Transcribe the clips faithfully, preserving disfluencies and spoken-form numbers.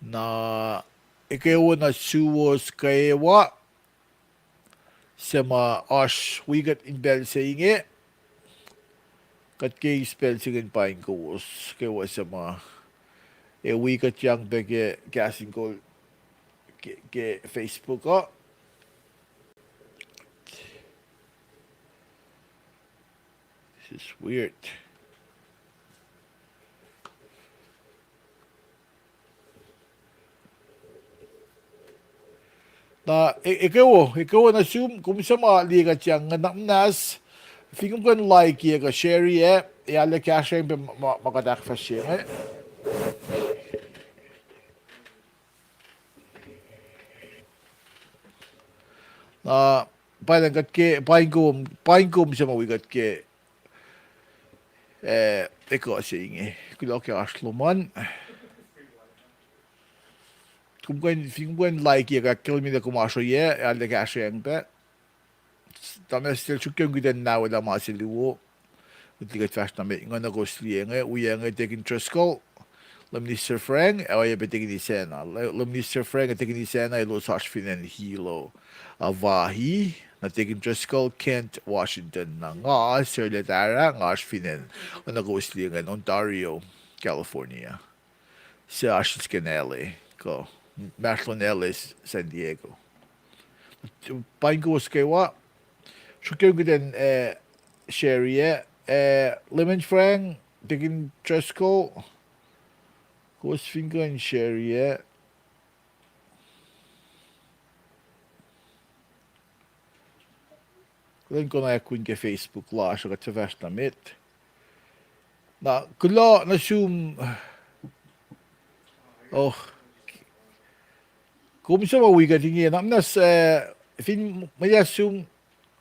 Na, ekuh wo nuh suwos kwewa, suc ma oasr wi kuht in pacl se inge, kuht ke eis pacl se inge in paing kowos kwewa suc ma ac wi kuht yang pac ke Kahs in Kol ke, ke Facebook uh. This is weird. Na, e-, ekuh wo, ekuh wo nuh sum, kom suc ma liye kuht yang inge, na muhnahs, fin kom kuh in like-ye kuh share-ye, ac arlac kahsrweyang pac ma, ma, ma kuht ahkfahsrye inge. Na, pa ingacn kuht ke, paing kom, paing kom suc ma wi kuht ke, eh, ekuh se inge, kuloh ke oasr lom an. Kom kuh in, fin kom kuh in like-ye kuh ahkkahlwemye lah kom oasr ohiyac, ac arlac kahsrweyang pac. Tamuhlwel, srukyac kuht in nawelah ma se luo. Met liki kuht fahsr nuh met, nga nuh kowos liye inge, wi inge Deacon Driscoll, Lay Minister Frank, ac oacyacpac Deacon Isacna. Lay, Lay Minister Frank ac Deacon Isacna elos oasr fin acn Hilo, Hawaii, na Deacon Driscoll, Kent, Washington, na nga, Serle Tara, nga oasr fin acn, nga nuh kowos liye inge, Ontario, California. Suc oasr sisken L A, kuh, mahsrlon L A, San Diego. Paing kowos kwewa. Srukyac kuht in, eh, share-ye, eh, Lay Minister Frank, Deacon Driscoll. Kowos fin kuh in share-ye. Kuht in konwacack ke Facebook lasr uh, kuht fahsr nuh met. Na, kuloh nuh sum, oh, kom suc ma wi kuht inge, na muhnahs, eh, fin mwet ah sum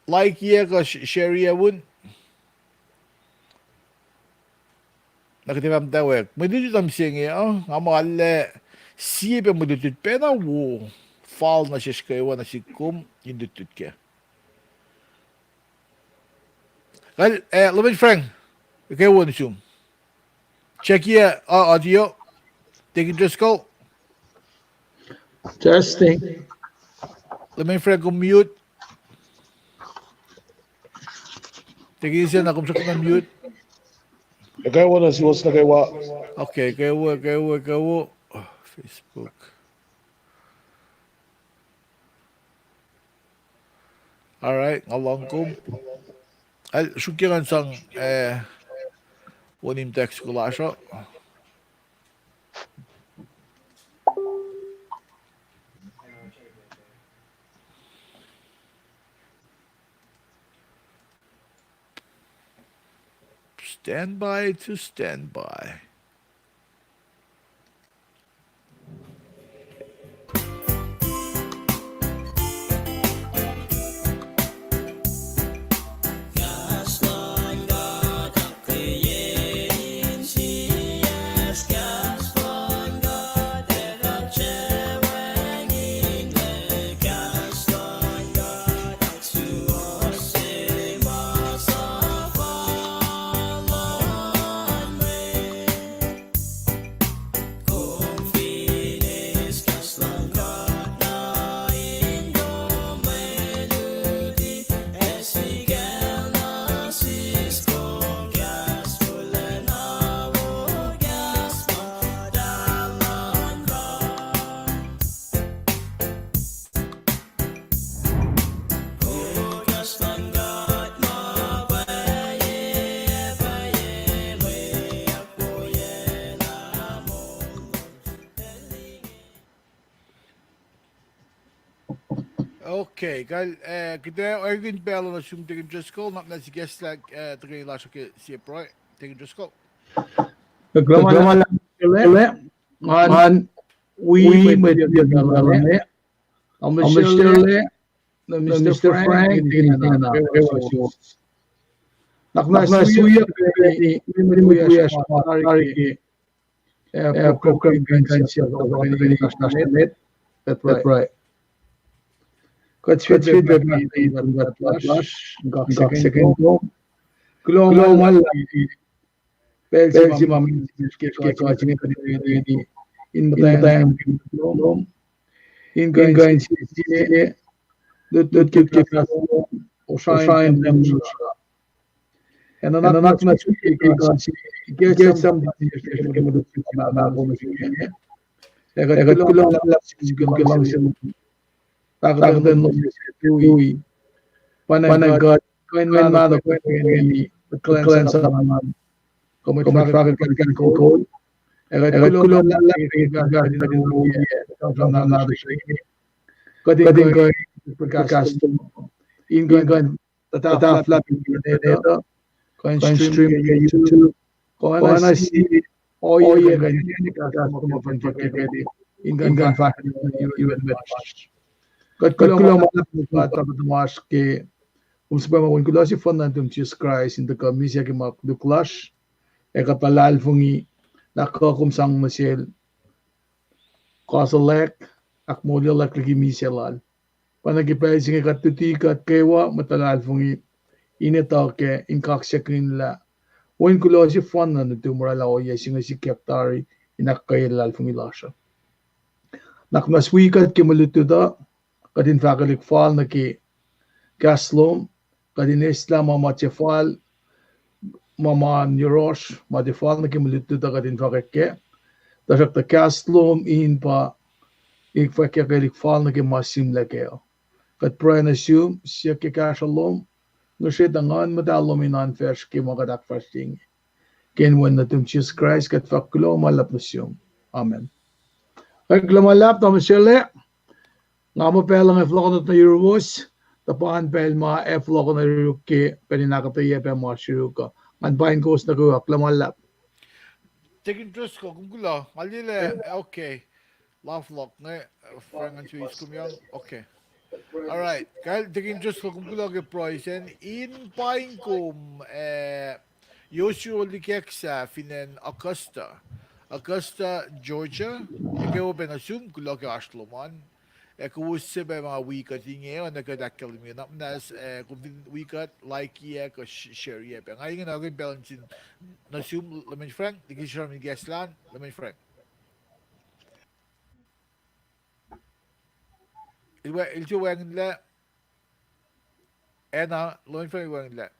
like-ye kuh sh-, share-ye un. Na kuht ac fah muhtwacwacack. Mwe lutlut na mihsenge uh, nga muh arlac sie pac mwe lutlut pacna wo fal nuh sesr kwewa nuh sihk kom in lutlut kac. Kal, eh, Lay Minister Frank, ekuh wo nuh sum. Check-ye, uh, audio. Deacon Driscoll. Testing. Lay Minister Frank, kom mute. Deacon Isacna, kom srackna mute. Ekuh wo nuh suwos nuh kwewa. Okay, ekuh wo, ekuh wo, ekuh wo. Oh, Facebook. All right, nga lohng kom. Al, srukyac ngan sang, eh, onim text kuh lasr uh. Stand by to stand by. Okay, kal, eh, kuht ac orekmakihn pacl uh nuh sum Deacon Driscoll, na, na sikacslah, eh, tuhkweni lasr uh ke sie pruhe, Deacon Driscoll. Kuloh ma luhlahp, ngan wi mwet liyeyuck luhk inge, Elder Shirley, Minister Frank, Deacon Isacna, kwewa suwos. Nuhnak muhnahs wi kuht, wi mwet wiyacsr ma tari ke, eh, program kuh in siyuck, kuht in fahsr nuh met, kuht pruhe. Kuht sifilpac pac, kuht lasr, kaksakihn kom. Kuloh ma luhlahp. Pacl se ma mwe ke kuht in tuhkweni in muhtwacng ke lom, in kuh in sie sie, lut lut ke fahs lom, osrain tam Ac nuhnak nuh sum ke kuh se, ikacsam ke mwe lutlut ma kom srihke. Ac kuht kuloh ma luhlahp sum ke luhngse lom, pahkotwen lom se tui. Pa ingacn kuht kuh in mahno, kuh in mahno, kuht kuhlwacnsap nuh kom, kom fahkwack kuht kol. Ac kuht kuloh ma luhlahp ke kuht in ohiyac, kuht in kuh in kahs lom, in kuh in tuhtahflah internet uh, kuh in stream ke YouTube, kuh in ohiyac kuht in fahk, in kuh in fahk, kuht kuloh ma luhlahp ke kuht tuhmasr ke, kom suhpwacma wen kuloh sefanna nuhtum Jisus Kraist in tuhkuh misac ke ma koluk lasr, ac kuht luhlahlfongi lah kuh kom sang nuh sel kohsuclack, ahkmoulyaclack liki misac lal. Pa na ke pacl se inge kuht luti kuht kwewa mwet luhlahlfongi in etuh kac, in kaksakihn lah wen kuloh sefanna nuhtum oraclah ohiyac se inge sikyak tari in ahkkweye luhlahlfongi lasr uh. Nuhnak muhnahs wi kuht ke mwe lutlut uh, kuht in fahkwelihk fal nuh ke kahs lom, kuht in eslah ma ma tiac fal, ma ma yohrohsr, ma tiac fal nuh ke mwe lutlut uh kuht in fahkwack kac. Tuhsruhk tuh kahs lom in pa in fahkwelihk fal nuh ke ma sihmlac kac uh. Kuht pruhe nuh sum, siyuck ke kahsruh lom, ngihsre tuh Nguhn Muhtahl lom in oan facsr ke ma kuht ahkfahsrye inge. Ke inen wen nuhtum Jisus Kraist kuht fahk kuloh ma luhlahp nuh sum. Amen. Ac kuloh ma luhlahp, Thomas Shelley. Nga muh pacl inge fohlohkohnot nuh yuruwos, tuh pa pacl ma ac fohlohkohnot nuh yuruk ke pacl in ahkuhtweyac pac ma srihk uh. Ngan paing kowos nuh kwewa, kuloh ma luhlahp. Deacon Driscoll, kom kuloh, nga liye, okay. Laflock inge, Frank an su is kom yang, okay. All right, kacl Deacon Driscoll, kom kuloh ke pruhe sacn, in paing kom, eh, Joshua Likeksa fin acn Augusta, Augusta, Georgia, ac kwewa pac nuh sum, kuloh ke oasr lom an. Ac kowos se pac ma wi kuht inge, oacna kuht ahkkahlwemye, nuhnak muhnahs, eh, kom fin wi kuht, likeiyac kuh sh-, shareiyac pac. Nga ingena kuh in pacl nuh sum, Leman Frank, liki sram in gas lan, Leman Frank. El, el tiac wacngihnlac. Anna, Leman Frank el wacngihnlac.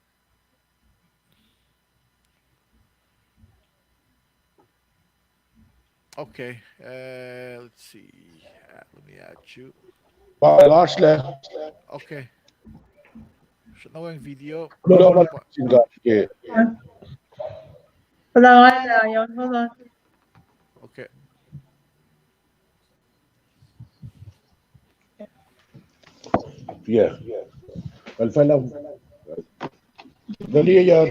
Okay, uh, let's see. Uh, let me add you. Pa lasr lah. Okay. Srihk na wacng video. Kuloh ma luhlahp sin God ke. Kuloh ma luhlahp, kuloh. Okay. Yeah. Al fala. Daliya.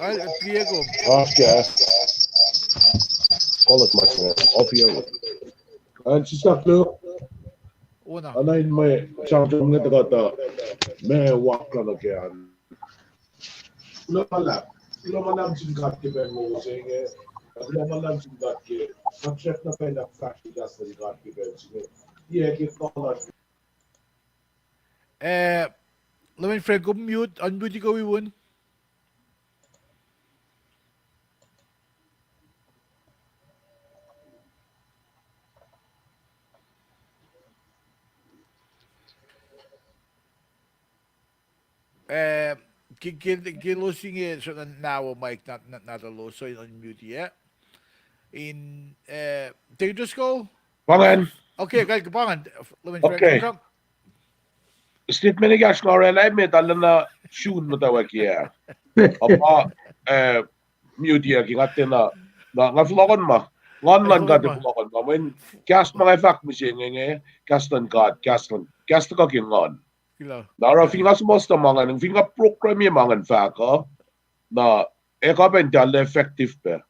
Al pliyago. Oasr ke. Kolot mas. Opia. An sisaklu. Ona. Ana in ma sramsram inge tuhkuh tuh ma wakla nuh ke an. Kuloh ma luhlahp, kuloh ma luhlahp sin God ke pacl wowo se inge, kuloh ma luhlahp sin God ke, kuht srackna pacl ahkfahsrye kahs luhn God ke pacl se inge. Yac ke kuh lasr. Eh, Leman Frank, kom mute, unmute ko wiwin. Eh, ke, ke, ke elos inge, so na, now mic not, not, not elos, so in unmute, yeah. In, eh, Deacon Driscoll? Pa ingacn. Okay, kal, pa ingacn. Leman Frank, okay. Statement ekahsr nga oraclah met, arulacna sun muhtwacwacack ah. Apa, eh, mute ah ke nga tiacna, na, nga fohlohkohnma. Nguhn luhn God fohlohkohnma. Mweyen kahs ma nga fahk mihsenge inge, kahs luhn God, kahs luhn, kahs tuhkuh ke Nguhn. Na oruh fin nga suhmuhslah ma ingacn, fin nga program-ye ma ingacn fahk uh, na ac kuh pac in tiac effective pac.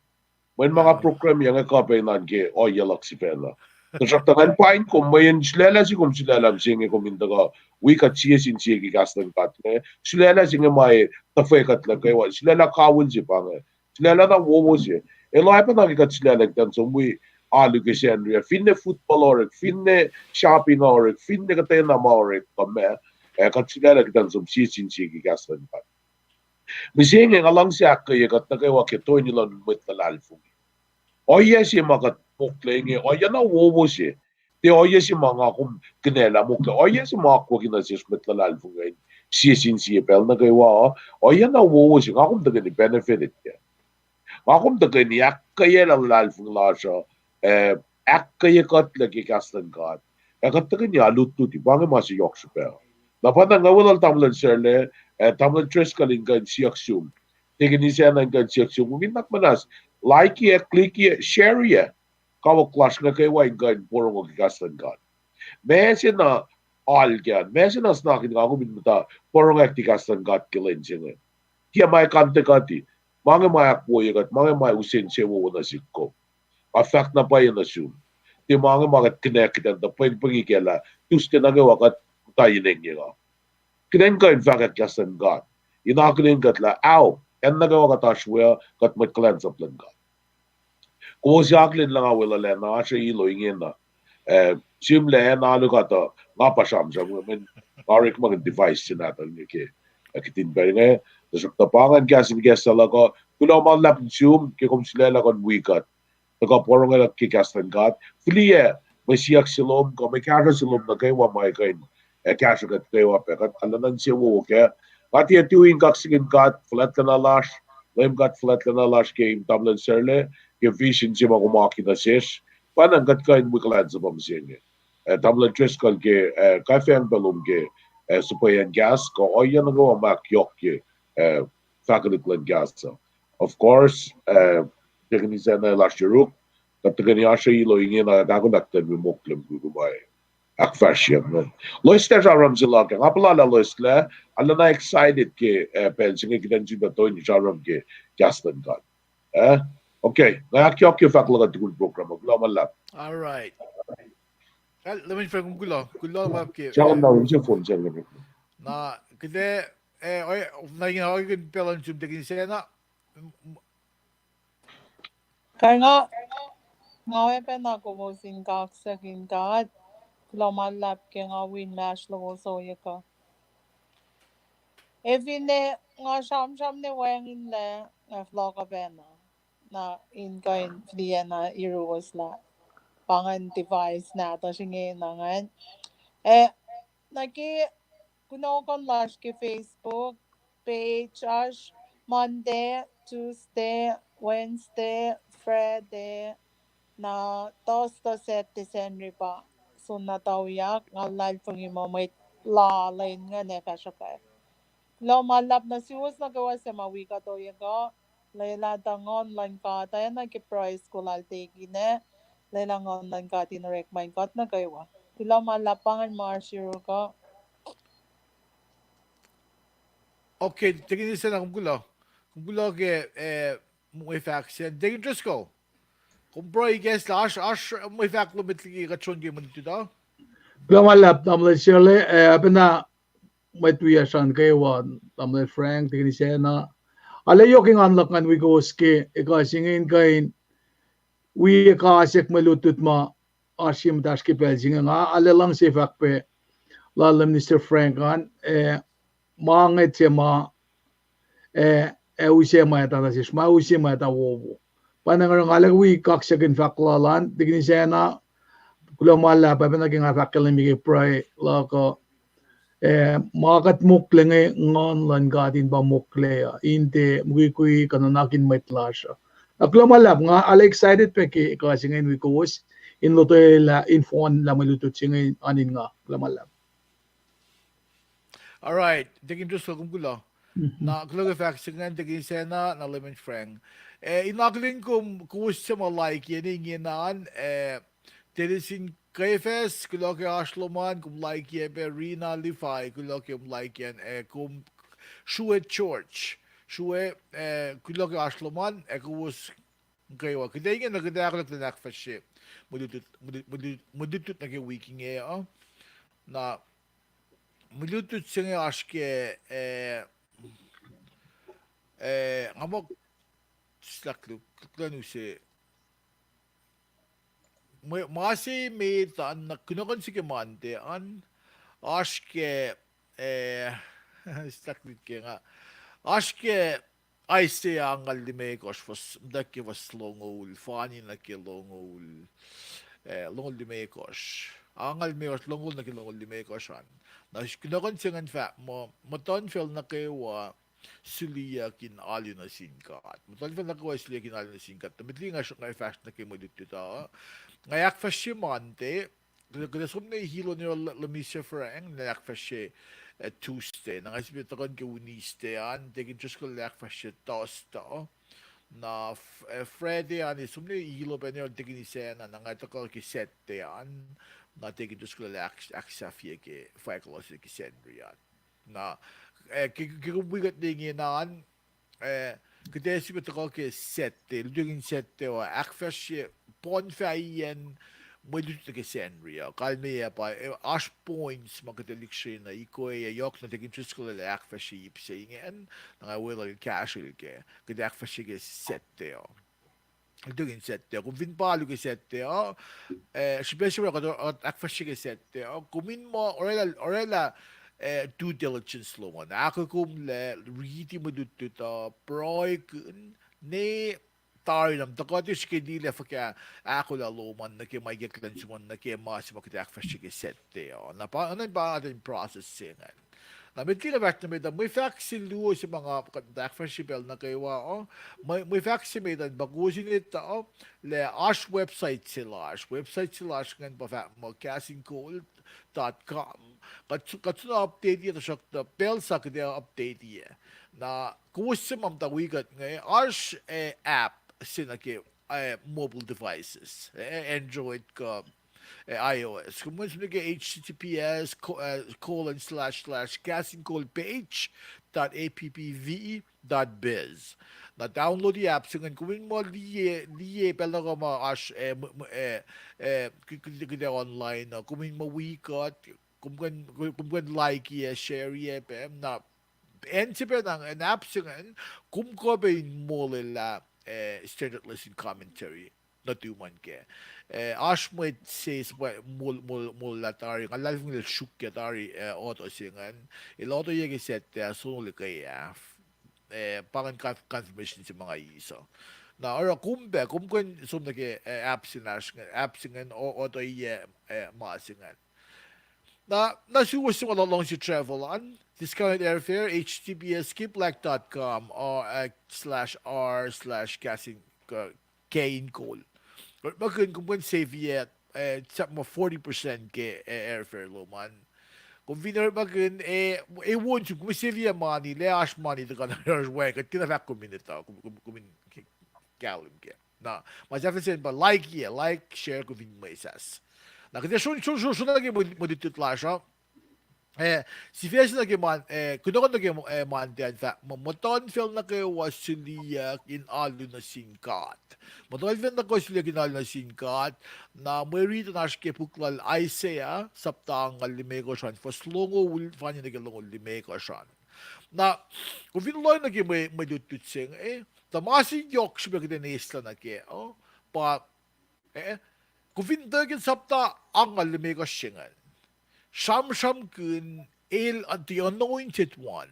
Mweyen ma nga program-ye inge kuh pac in oan ke ohiyac luhk sifacna. Tuhsruhktuh ngan paing kom mweyen sulaclah se kom sulaclah mihsenge kom in tuhkuh wi kuht sie sin sie ke kahs luhn God inge. Sulaclah se inge ma ac tuhfwe kuht lah kwewa. Sulaclah kawihl se pa inge. Sulaclah na wowo se. Elos ac pacna ke kuht sulaclah kuht in som wi alu ke Sacnri ah. Finne football orek, finne shopping orek, finne kuhtwena ma orek kuh ma, ac kuht sulaclah kuht in som sie sin sie ke kahs luhn God. Mihsenge nga luhngse ahkkweye kuht nuh kwewa ke toeni luhn mwet luhlahlfongi. Ohiyac se ma kuht mokle inge, ohiyac na wowo se. Tiac ohiyac se ma nga kom kihnaclah mokle. Ohiyac se ma akwucki nuh sesr mwet luhlahlfongi in sie sin sie pacl nuh kwewa uh. Ohiyac na wowo se, nga kom tuhkweni benefit kac. Nga kom tuhkweni ahkkweyacl luhlahlfongi lasr uh, eh, ahkkweye kuhtlac ke kahs luhn God. Ac kuht tuhkweni lutluti, pa inge ma se yohk srihpac. Na pa na nga weluhl tamuhlwel Serle, eh, tamuhlwel Driscoll in kuh in siyuck sum. Tekeni sacna in kuh in siyuck sum. Kom in nuhnak muhnahs, like-i, click-i, share-i. Kawuck lasr nuh kwewa in kuh in porongo ke kahs luhn God. Ma se na alkacn, ma se na snakin nga kom in muhta porongo ke kahs luhn God ke lwen se inge. Tiac ma ac kante kuht, ma inge ma ahkwoye kuht, ma inge ma use insewowo nuh sihk kom. Nga fahk na pwacye nuh sum. Tiac ma inge ma kuht connect kuht in tuh pwengpwengi kac lah Tuesday nuh kwewa kuht muhta in engyeng uh. Kuht in kuh in fahkwack kahs luhn God in akihlen kuht lah, ao, acn nuh kwewa kuht oasr we uh, kuht mwet kuhlwacnsap luhn God. Kowos akihlen lah nga weluhlacna oasr Hilo ingena. Eh, sihmlac acn alu kuhtuh, nga pa sramsram, mweyen nga orekmakihn device se nahtuhl inge ke, eh, kihtin pacl inge, tuhsruhktuh pa ingacn kahs in kahs se luhk uh, kuloh ma luhlahp nuh sum ke kom sulaclah kuh in wi kuht. Tuhkuh porongo ke kahs luhn God. Fihliyac mwe siyuck se lom kuh mwe kahsruh se lom nuh kwewa ma kuh in, eh, kahsruh kuht kwewa pac. Kuht arulacna insewowo kac. Nga tiac tui in kaksakihn God fuhlwactlacna lasr, Leum God fuhlwactlacna lasr ke tamuhlwel Serle, ke vision se ma kom akihlen nuh sesr. Pa na kuht kuh in wi kuhlwacnsap mihsenge. Eh, tamuhlwel Driscoll ke, eh, kaifacng pac lom ke, eh, suhpweyacn kahs, kuh ohiyac nuh kwewa ma ahkyohkye, eh, fahkelihk luhn kahs uh. Of course, eh, tekeni sacna lasr yuruk, kuht tuhkweni oasr Hilo ingena, kuht ahkolah kuht in mokle mukwikwi ma ahkfahsryeyuck ingacn. Loeslac sramsram se luhk ah, nga puhla lah loeslac, arulacna excited ke, eh, pacl se inge kuht in sun pac toeni sramsram ke kahs luhn God. Eh? Okay, nga ahkyohkye fahk luhk uh tukun program uh, kuloh ma luhlahp. All right. Kal, lemen fahk kom kuloh, kuloh ma ke, sramsram eh, na inse phone se inge. Na, kuht, eh, na ingena oakiyac pacl uh nuh sum tekeni sacna, Kain nga, nga oacyacpac na kowos in kaksakihn God, kuloh ma luhlahp ke nga wi inmahsrlowos ohiyac uh. Ac finne nga sramsram ne wacngihnlac, nga fohlohk pacna, na in kuh in fihliyac na yuruwos lah pa ingacn device nahtuhsr ingena ingacn. Ac nuh ke kunohkohn lasr ke Facebook page oasr Monday, Tuesday, Wednesday, Friday, na Thursday, Saturday, Sacnri pa sun na tuyak, nga luhlahlfongi muh mwet la lwen ingacn ac fah sruhkwack. Kuloh ma luhlahp nuh suwos nuh kwewa suc ma wi kuht ohiyac uh, lwelah tuh Nguhn luhn God oacna ke pruhe school lal tekina, lwelah Nguhn luhn God in orekma in kuht nuh kwewa. Kuloh ma luhlahp, pa ingacn ma oasr yuruk uh. Okay, tekeni sacna kom kuloh. Kom kuloh ke, eh, mwe fahk sacn. Deacon Driscoll, kom pruhe ikacslah, oasr, oasr mwe fahk lom met liki kuht sroang ke mwe lutlut uh? Kuloh ma luhlahp, tamuhlwel Serle, eh, pacna mwet wiyacsr an kwewa, tamuhlwel Frank, tekeni sacna. Arlac yohk engan luhk ngan wi kowos ke ekuh se inge in kuh in wi ekuh se ke mwe lutlut ma oasr ye muhtahsr ke pacl se inge. Nga arlac luhngse fahk pac lal Minister Frank an, eh, ma ngwet se ma, eh, ac use mwacta nuh sesr, ma use mwacta wowo. Pa na nga arlac wi kaksakihn fahk lal an, tekeni sacna, kuloh ma luhlahp, pacna ke nga fahk kahlwem ke pruhe luhk uh, eh, ma kuht mokle inge Nguhn luhn God in pa mokle uh, in tiac mukwikwi kuh nuhnak in mwet lasr uh. Na kuloh ma luhlahp, nga arlac excited pac ke ekuh se inge in wi kowos, in lotwelah, in fohnlah mwe lutlut se inge an in nga. Kuloh ma luhlahp. All right, tekeni Driscoll, kom kuloh. Na kuloh ke fahk se ingacn, tekeni sacna, na lemen Frank. Eh, in akihlen kom, kowos suc ma like-i ingena an, eh, Dennis in Kefas, kuloh ke oasr lom an, kom like-i pac. Rina Levi, kuloh ke kom like-i an, eh, kom Srue George. Srue, eh, kuloh ke oasr lom an, ac kowos kwewa. Kuht ingena kuht ac ahkolah in ahkfahsrye mwe lutlut, mwe lutlut, mwe lutlut nuh ke wik inge uh. Na mwe lutlut se inge oasr ke, eh, eh, nga muh, sislah kuloh, kuloh in use. Mwe, ma se met an, na kunohkohn se ke Monday an, oasr ke, eh, sislah kuloh ke nga, oasr ke Isaiah angngaul limekohsr, fuhs, muhtwacwacack ke fuhs longoul, fani nuh ke longoul, eh, longoul limekohsr. Angngaul limekohsr, longoul nuh ke longoul limekohsr an. Na kunohkohn se ingacn fahk muh, muhtuhnfacl nuh kwewa suliyuck in alu nuh sin God. Muhtuhnfacl nuh kwewa suliyuck in alu nuh sin God. Tuh met liki nga fahsr nuh ke mwe lutlut uh, nga ahkfahsrye Monday, kuht, kuht ac som nuh Hilo nuh yohrohl Lemisafer an, nga ahkfahsrye, eh, Tuesday. Na nga sifilpac tuhkuh nuh ke Wednesday an, Deacon Driscoll el ahkfahsrye Thursday. Na, eh, Friday an, ac som nuh Hilo pac nuh yohrohl Deacon Isacna, na nga tuhkuh ke Saturday an, na Deacon Driscoll el ahk-, ahksahfye ke fahko lal se ke Sacnri an. Na, eh, ke, ke kom wi kuht ne ingena an, eh, kuht ac sifilpac tuhkuh ke Saturday, lututacng Saturday uh, ahkfahsrye, poun fahiyacn mwe lutlut nuh ke Sacnri uh, kalmeyac pa, eh, oasr points ma kuht ac lihksreni, ikwe ac yohk na Deacon Driscoll el ahkfahsrye ip se ingacn, na nga weluhl kahsrwel kac, kuht ahkfahsrye ke Saturday uh. Lututacng Saturday uh, kom fin pa alu ke Saturday uh, eh, srihpac se ma kuht, kuht ahkfahsrye ke Saturday uh, kom in muh orwaclah, orwaclah, eh, due diligence lom an. Ahkolah kom lah riti mwe lutlut uh, pruhekihn, ne tari na muhta kuht srihke liye lah fuhkah ahkolah lom an nuh ke ma ikacklah in sum an nuh ke ma se ma kuht ahkfahsrye ke Saturday uh. Na pa, na pa atacn process se ingacn. Na met liki nga fahsr nuh met uh, mwe fahk se luo se ma nga kuht ahkfahsrye pacl nuh kwewa uh, mwe, mwe fahk se met an pa kowos in etuh lah oasr website se lasr, website se lasr ingacn pa fahk muh Kahs in Kol dot com. Kuht, kuht soenna update-i, tuhsruhktuh pacl sa kuht ac update-i. Na kowos se ma muhta wi kuht inge, oasr, eh, app se nuh ke, eh, mobile devices, eh, Android kuh, eh, iOS. Kom kuh in som nuh ke H T T P S co-, eh, colon slash slash Kahs in Kol page dot A P P V dot biz. Na download-i app se ingacn, kom in muh liye, liye pacl nuh kwewa ma oasr, eh, m-, m-, eh, eh, k-, k-, kuht ac online uh, kom in muh wi kuht, kom kuh in, kom kuh in like-i ac share-i pac, na acn se pac na, acn app se ingacn, kom kuh pac in molwelah, eh, standard lesson commentary nuhtum an kac. Eh, oasr mwet se suhpwacr mol-, mol-, molwelah tari, nga luhlahlfongi lah el sruokyac tari, eh, auto se ingacn. El autoyac ke Saturday, sonol ekuh ah. Eh, pa ingacn conf-, confirmation se ma nga eis uh. Na oruh kom pac, kom kuh in som nuh ke, eh, app se ingacn, app se ingacn, au-, autoyac, eh, ma se ingacn. Na, na suwos se ma luhngse travel an, discounted airfare, H T T P S skipblack dot com, uh, slash r slash Kahs in, uh, K in Kol. Orekmakihn kom kuh in save-iyac, eh, sahp muh forty percent ke, eh, airfare lom an. Kom fin orekmakihn, eh, eh, won sum, kom save-iyac mani, lah oasr mani tuhkuh na oasr wacngihn, kuht kena fahk kom in etuh, kom, kom, kom in k-, kahlwem kac. Na, ma sahflah sacn pa like-iyac, like, share, kom fin mwesahs. Na kuht ac sron, sron, sron, sron nuh ke mwe, mwe lutlut lasr uh. Eh, sifac se nuh ke Mon-, eh, kunohkohn nuh ke, eh, Monday an fahk muh, muhtuhnfacl nuh kwewa suliyuck in alu nuh sin God. Muhtuhnfacl nuh kwewa suliyuck in alu nuh sin God. Na mwe rit an oasr ke puk lal Isaiah, sapta angngaul limekohsr an, fuhs longoul, fani nuh ke longoul limekohsr an. Na, kom fin lohng nuh ke mwe, mwe lutlut se inge, eh, tuh ma se yohk srihpac kuht in eislah nuh kac, oh, pa, eh, kom fin tuhkihn sapta angngaul limekohsr se ingacn, sramsramkihn el, uh, the anointed one.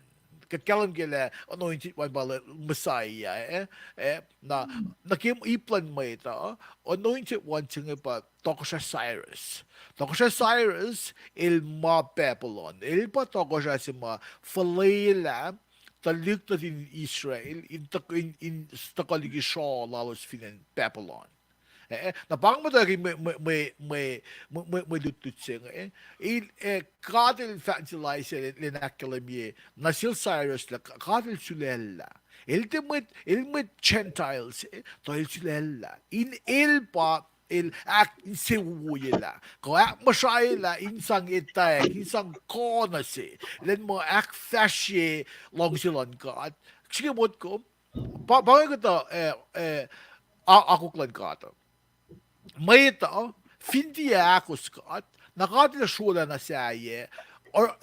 Kuht kahlwem kac lah anointed one pa Messiah, eh, eh, na, nuh ke ip luhn mwet uh, anointed one se inge pa Tohkohsrah Cyrus. Tohkohsrah Cyrus, el ma Babylon. El pa tohkohsrah se ma fuhlwelah tuhlihk nuhtin Israel in, in, in tuhkuh liki sruoh lalos fin acn Babylon. Eh, na pa inge muhtwacwacack mwe, mwe, mwe lutlut se inge, eh, el, eh, God el fahk nuh sel Isaiah, el, el ahkkahlwemye nuh sel Cyrus lah God el sulaclah. El tiac mwet, el mwet Gentiles, eh, tuh el sulaclah. In el pa el ahkinsewowoyelah kuh ahkmuhsraelah in sang etwacack, in sang kuh nuh se, lwen muh ahkfahsrye luhngse luhn God. Srihke motko, pa, pa inge kuhtuh, eh, eh, a-, akwuck luhn God uh. Mwet uh, fin tiac ahkos God, na God el srolah na sahyac,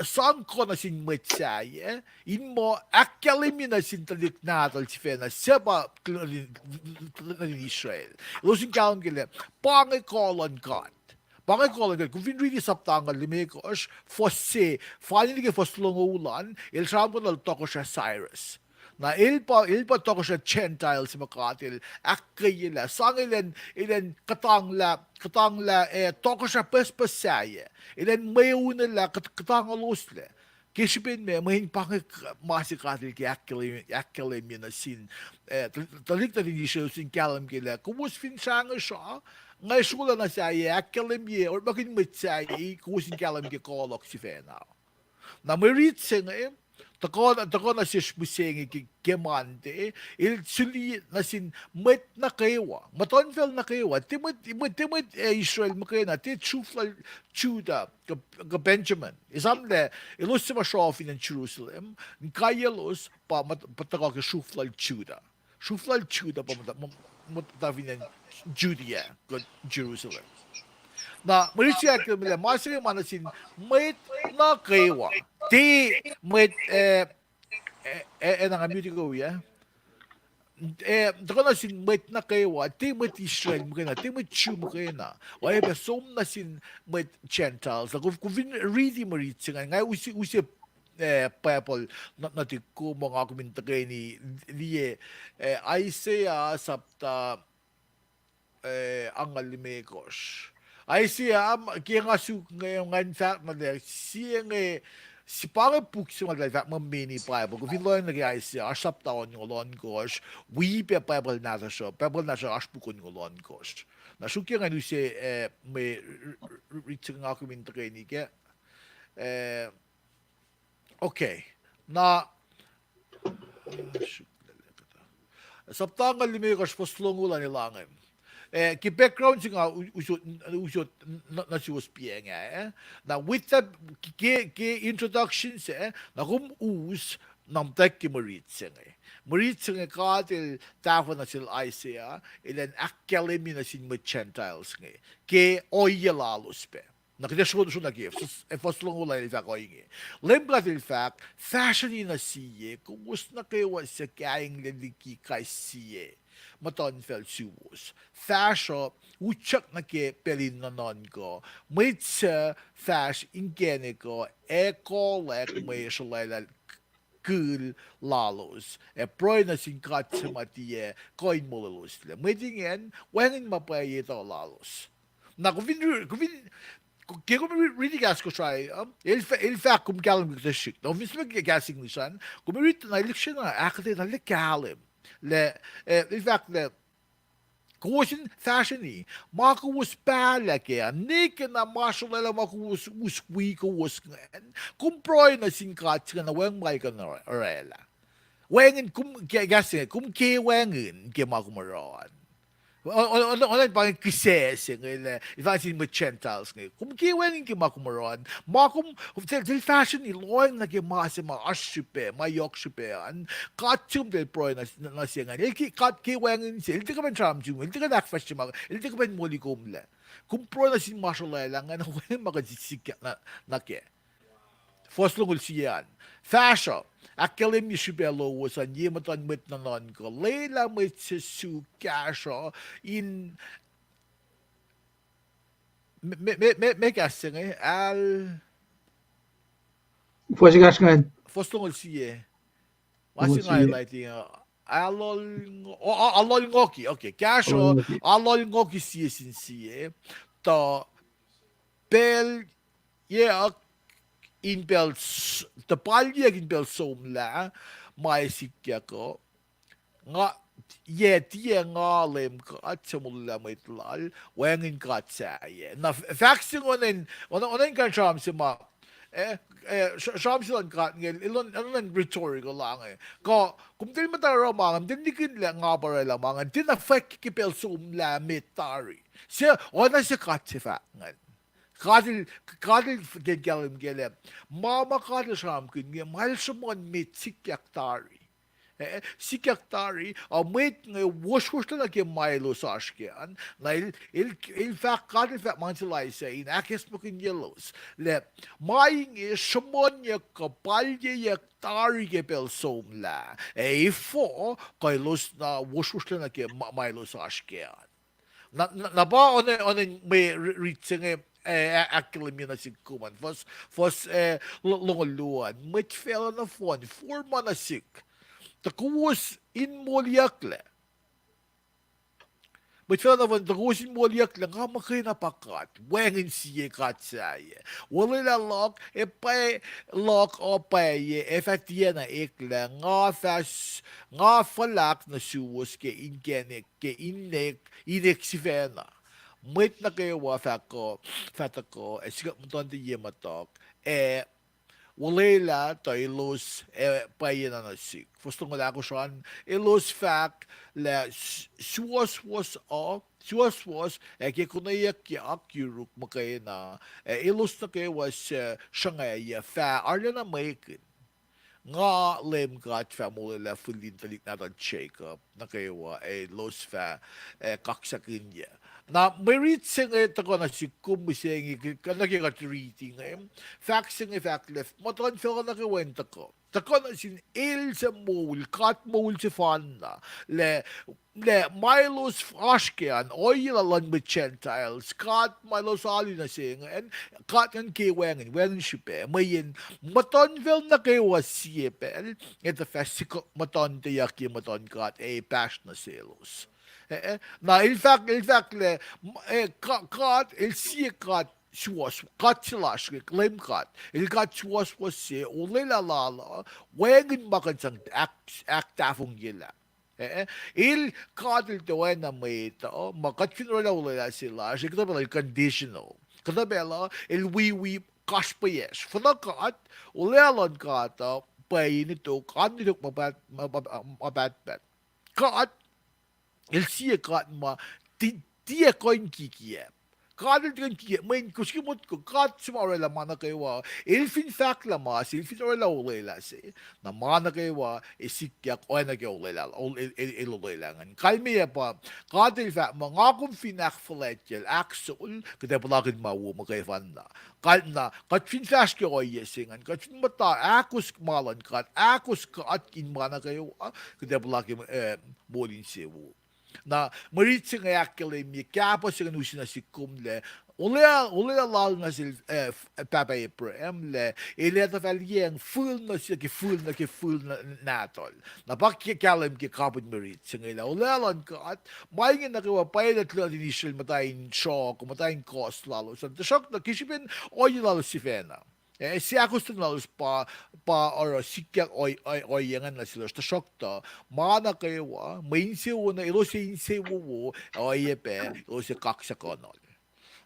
sang kuh nuh sin mwet sahyac, in muh ahkkahlwemye nuh sin tuhlihk nahtuhl sifacna, suc pa nuhtin Israel. Elos in kahlwem kac lah pa inge kuh luhn God. Pa inge kuh luhn God. Kom fin riti sapta angngaul limekohsr, fuhs se, fani nuh ke fuhs longoul an, el sramsramkihn lal Tohkohsrah Cyrus. Na el pa, el pa tohkohsrah Gentile se ma God el ahkkweyelah, sang elan, elan kuhtanglah, kuhtanglah, eh, tohkohsrah pucspucs sahyac. Elan mweun lah kuht-, kuhtangolos lah. Ke srihpen ma, mweyen pa inge k-, ma se God el ke ahkkahlwem-, ahkkahlwemye nuh sin, eh, tuh-, tuhlihk nuhtin Israel, sin kahlwem ke lah kowos fin srangesr uh, nga srolah nuh sahyac, ahkkahlwemye, orekmakihn mwet sahyac, kowos in kahlwem ke kolohk sifacna. Na mwe rit se inge, tuhkuh, tuhkuh nuh sesr mihsenge ke, ke Monday, el suli nuh sin mwet nuh kwewa, muhtuhnfacl nuh kwewa, tiac mwet, mwet, tiac mwet, eh, Israel muhkwena, tiac sruhf lal Judah, kuh, kuh Benjamin. Esam lah, elos suc ma sruoh fin acn Jerusalem, inkaiyac elos pa muht-, pa tuhkuh ke sruhf lal Judah. Sruhf lal Judah pa muhta, muh-, muhta fin acn Judea, kuh Jerusalem. Na, mwe rit se ahkkahlwemye lah ma se inge ma nuh sin mwet nuh kwewa. Tiac mwet, eh, eh, eh, eh, na nga mute ko, eh? Eh, tuhkuh nuh sin mwet nuh kwewa, tiac mwet Israel muhkwena, tiac mwet Jew muhkwena. Oacyacpac som nuh sin mwet Gentiles. Na kom, kom fin riti mwe rit se ingacn, nga use, use, eh, Bible nuh, nuhtihk kom, nga kom in tuhkweni liye, eh, Isaiah sapta eh, angngaul limekohsr. Isaiah, am, ke nga suk inge, ngan fahk na lah, sie inge, sie pa inge puk se ma eltahl fahk muh mini Bible. Kom fin lohacng nuh ke Isaiah, oasr sapta onngoul ohnkohsr, wi pac Bible nahtuhsr uh, Bible nahtuhsr uh oasr puk onngoul ohnkohsr. Na sruokyac ngan use, eh, mwe r-, r-, r-, rit se inge nga kom in tuhkweni kac. Eh, Okay. Na, sapta angngaul limekohsr, fuhs longoul an el ange. Eh, ke background se nga u-, usot, usot n-, n-, nuh suwos piacng ah, eh. Na with that, ke, ke introduction se, na kom us, na muhtwacwacack ke mwe rit se inge. Mwe rit se inge God el tahfuh nuh sel Isaiah, elan ahkkahlwemye nuh sin mwet Gentiles inge ke ohiyac lalos pac. Na kuht ac srohsroh nuh ke, fuhs, eh, fuhs longoul an el fahk ohinge. Leum God el fahk, fahsrweni nuh sie, kowos nuh kwewa suc kainglac liki kais sie muhtuhnfacl suwos. Fahsruh, utyak nuh ke pacl in nuhnuhnkuh, mwet suc fahsr inkacnek uh, ac kohlwack mwe sruhlwaclah kihl lalos, ac pruhe nuh sin God suc ma tiac kuh in molweloslac. Mwet ingacn, wacngihn ma pwacye etuh lalos. Na kom fin, kom fin, ke kom ri-, riti kahs Kosrae, um, el fah-, el fahk kom kahlwem ke kuhtuh srihk. Na kom fin srihke kahs English an, kom riti na el lihksreni ahkuhtweyac na el kahlwem. Lah, eh, el fahk lah, kowos in fahsrweni, ma kowos pahlah kac an, ne ke na ma sruhlwaclah ma kowos us wi kowos ingacn, kom pruhe nuh sin God se ingacn, na wacngihn ma el kuh in orwaclah. Wacngihn kom, ke-, kahs se inge, kom ke wacngihn ke ma kom oruh an. O-, o-, o-, oacna pa inge kihsac se inge lah, el fahk nuh sin mwet Gentiles inge, kom ke wacngihn ke ma kom oruh an. Ma kom, sel, sel fahsrweni lohacng nuh ke ma se ma oasr srihpac, ma yohk srihpac an. God se kom tiac pruhe nuh, nuh se ingacn. El ke, God ke wacngihn se, el tiac kuh in sramsram, el tiac kuh in ahkfahsrye ma, el tiac kuh in moli kom lac. Kom pruhe nuh sin ma sruhlwaclah ingacn, wacngihn ma kuh in sikyak nuh, nuh kac. Fuhs longoul sie an. Fahsruh, ahkkahlwemye srihpac lowos an, ye muhtuhn mwet nuhnuhnkuh. Lwelah mwet se suk kahsruh in, me, me, me, me, me kahs se inge, al-, fuhs ekahsr ingacn. Fuhs longoul sie. Ma se nga highlighting, uh, alol ngo-, o-, a-, alol ngoki, okay. Kahsruh, alol ngoki, alol ngoki sie sin sie. Tuh pacl yeyuck in pacl s-, tuh palyeyuck in pacl somlah, ma ac sikyak uh. Nga, yac tiac nga Leum God suc molwelah mwet lal, wacngihn God sahyac. Na f-, fahk se inge oacna, oacna, oacna in kuh in sramsram se ma, eh, eh, sr-, sramsram se luhn God inge, el on, el on rhetorical inge. Kuh, kom tiac muhta oruh ma inge, kom tiac nikihn lah nga pa orwaclah ma inge, tiacna fwack ke pacl somlah met tari. Se, oacna se God se fahk ingacn. God el, God el f-, ke kahlwem ke lah, ma ma God el sramsramkihn inge, ma el sruhmuhn met sikyak tari. Eh, sikyak tari, a mwet inge wohswohsrlah nuh ke ma elos oasr kac an, na el, el, el fahk, God el fahk ma nuh sel Isaiah in ahkacsmakihnyelos. Lah, ma inge sruhmuhnyuck kuh palyeyuck tari ke pacl somlah. Ac efuh, kuh elos na wohswohsrlah nuh ke ma, ma elos oasr kac an. Na, na, na pa oacna, oacna mwe ri-, rit se inge, eh, a-, ahkkahlwemye nuh sihk kom an. Fuhs, fuhs, eh, lo-, longoul luo an. Mwet facluh nohfohn, forma nuh sihk. Tuh kowos in moliyucklac. Mwet facluh nohfohn, tuh kowos in moliyucklac, nga muhkwena pa God. Wacngihn sie God sahyac. Olwelah luhk, ac pwacye luhk uh pwacye, ac fah tiacna eklac, nga fah s-, nga fuhlahk nuh suwos ke inkacnek, ke inek, inek sifacna. Mwet nuh kwewa fah kuh, fah tuhkuh, ac sikuck muhtuhnte ye muhtuhk, ac olwelah tuh elos ac pwacyena nuh sihk. Fuhs tolngoul ahkosr an, elos fahk lah s-, suwohswohs uh, suwohswohs ac ke konweyuckyak yuruk muhkwena, ac elos nuh kwewa suc sruhngwacyuc fah arulacna mwekihn. Nga Leum God fah molwelah fihl in tuhlihk nahtuhl Jacob nuh kwewa, ac elos fah, ac kaksakihnyuc. Na mwe rit se inge tuhkuh nuh sihk kom mihsenge, ke, ke nuh ke kuht riti inge, fahk se inge fahk lah muhtuhnfacl nuh kwewa in tuhkuh. Tuhkuh nuh sin el suc moul, God moul sefanna, lah, lah ma elos oasr kac an, ohiyac lal luhn mwet Gentiles, God ma elos alu nuh se ingacn, God ingacn ke wacngihn, wacngihn srihpac, mweyen muhtuhnfacl nuh kwewa sie pacl, etuh fah sikuck muhtuhnteyuck ye muhtuhn God, ac pahsr nuh selos. Eh, eh. Na el fahk, el fahk lah, m-, eh, Go-, God, el sie God suwohs, God se lasr, Leum God. El God suwohswohs se, olwelah lal uh, wacngihn ma kuh in sang ahk-, ahktahfongyelah. Eh, eh. El God el tiac oacna mwet uh, ma kuht fin orwaclah olwelah se lasr, el kuhtuh pacl el conditional. Kuhtuh pacl uh, el wiwi kasrpweyacsr. Fuhnuh God, olwelah luhn God uh, pwacye nuh tok, an nuh tok ma paht-, ma, ma, ma pahtpaht. God, el sie God ma ti-, tiac kuh in kikiacp. God el tiac kuh in kikiacp, mweyen kowos ke motko, God se ma orwaclah ma nuh kwewa. El fin fahklah ma se, el fin orwaclah olwelah se, na ma nuh kwewa, ac sikyak oacna ke olwelah, ol-, el, el, el olwelah ingacn. Kalmeyac pa, God el fahk muh, nga kom fin ahkfuhlwactyacl, ahksol, kuht ac puhlakihn ma wo muhkwefanna. Kalmac na, kuht fin fahsr ke ohiyac se ingacn, kuht fin muhta ahkos ma luhn God, ahkos God in ma nuh kwewa, kuht ac puhlakihn, eh, moul insewowo. Na, mwe rit se inge ahkkahlwemye kahpah se ingacn use nuh sihk kom lah, olwelah, olwelah lal nuh sel, eh, f-, pahpah Abraham lah, el etuh fah liyacacng fihl nuh sel ke fihl nuh ke fihl nuh, nahtuhl. Na pa ke kahlwem ke kapihn mwe rit se inge lah, olwelah luhn God, ma inge nuh kwewa pwacye lah tuhlihk nuhtin Israel muhta in sruoh, muhta in kohs lalos an. Tuhsruhktuh ke srihpen ohiyac lalos sifacna, eh, seahkostwen lalos pa, pa oruh sikyak ohiyac ingacn nuh selos. Tuhsruhktuh ma nuh kwewa, mwe insewowo na elos ac insewowo, oacyacpac elos ac kaksakuhnuhl.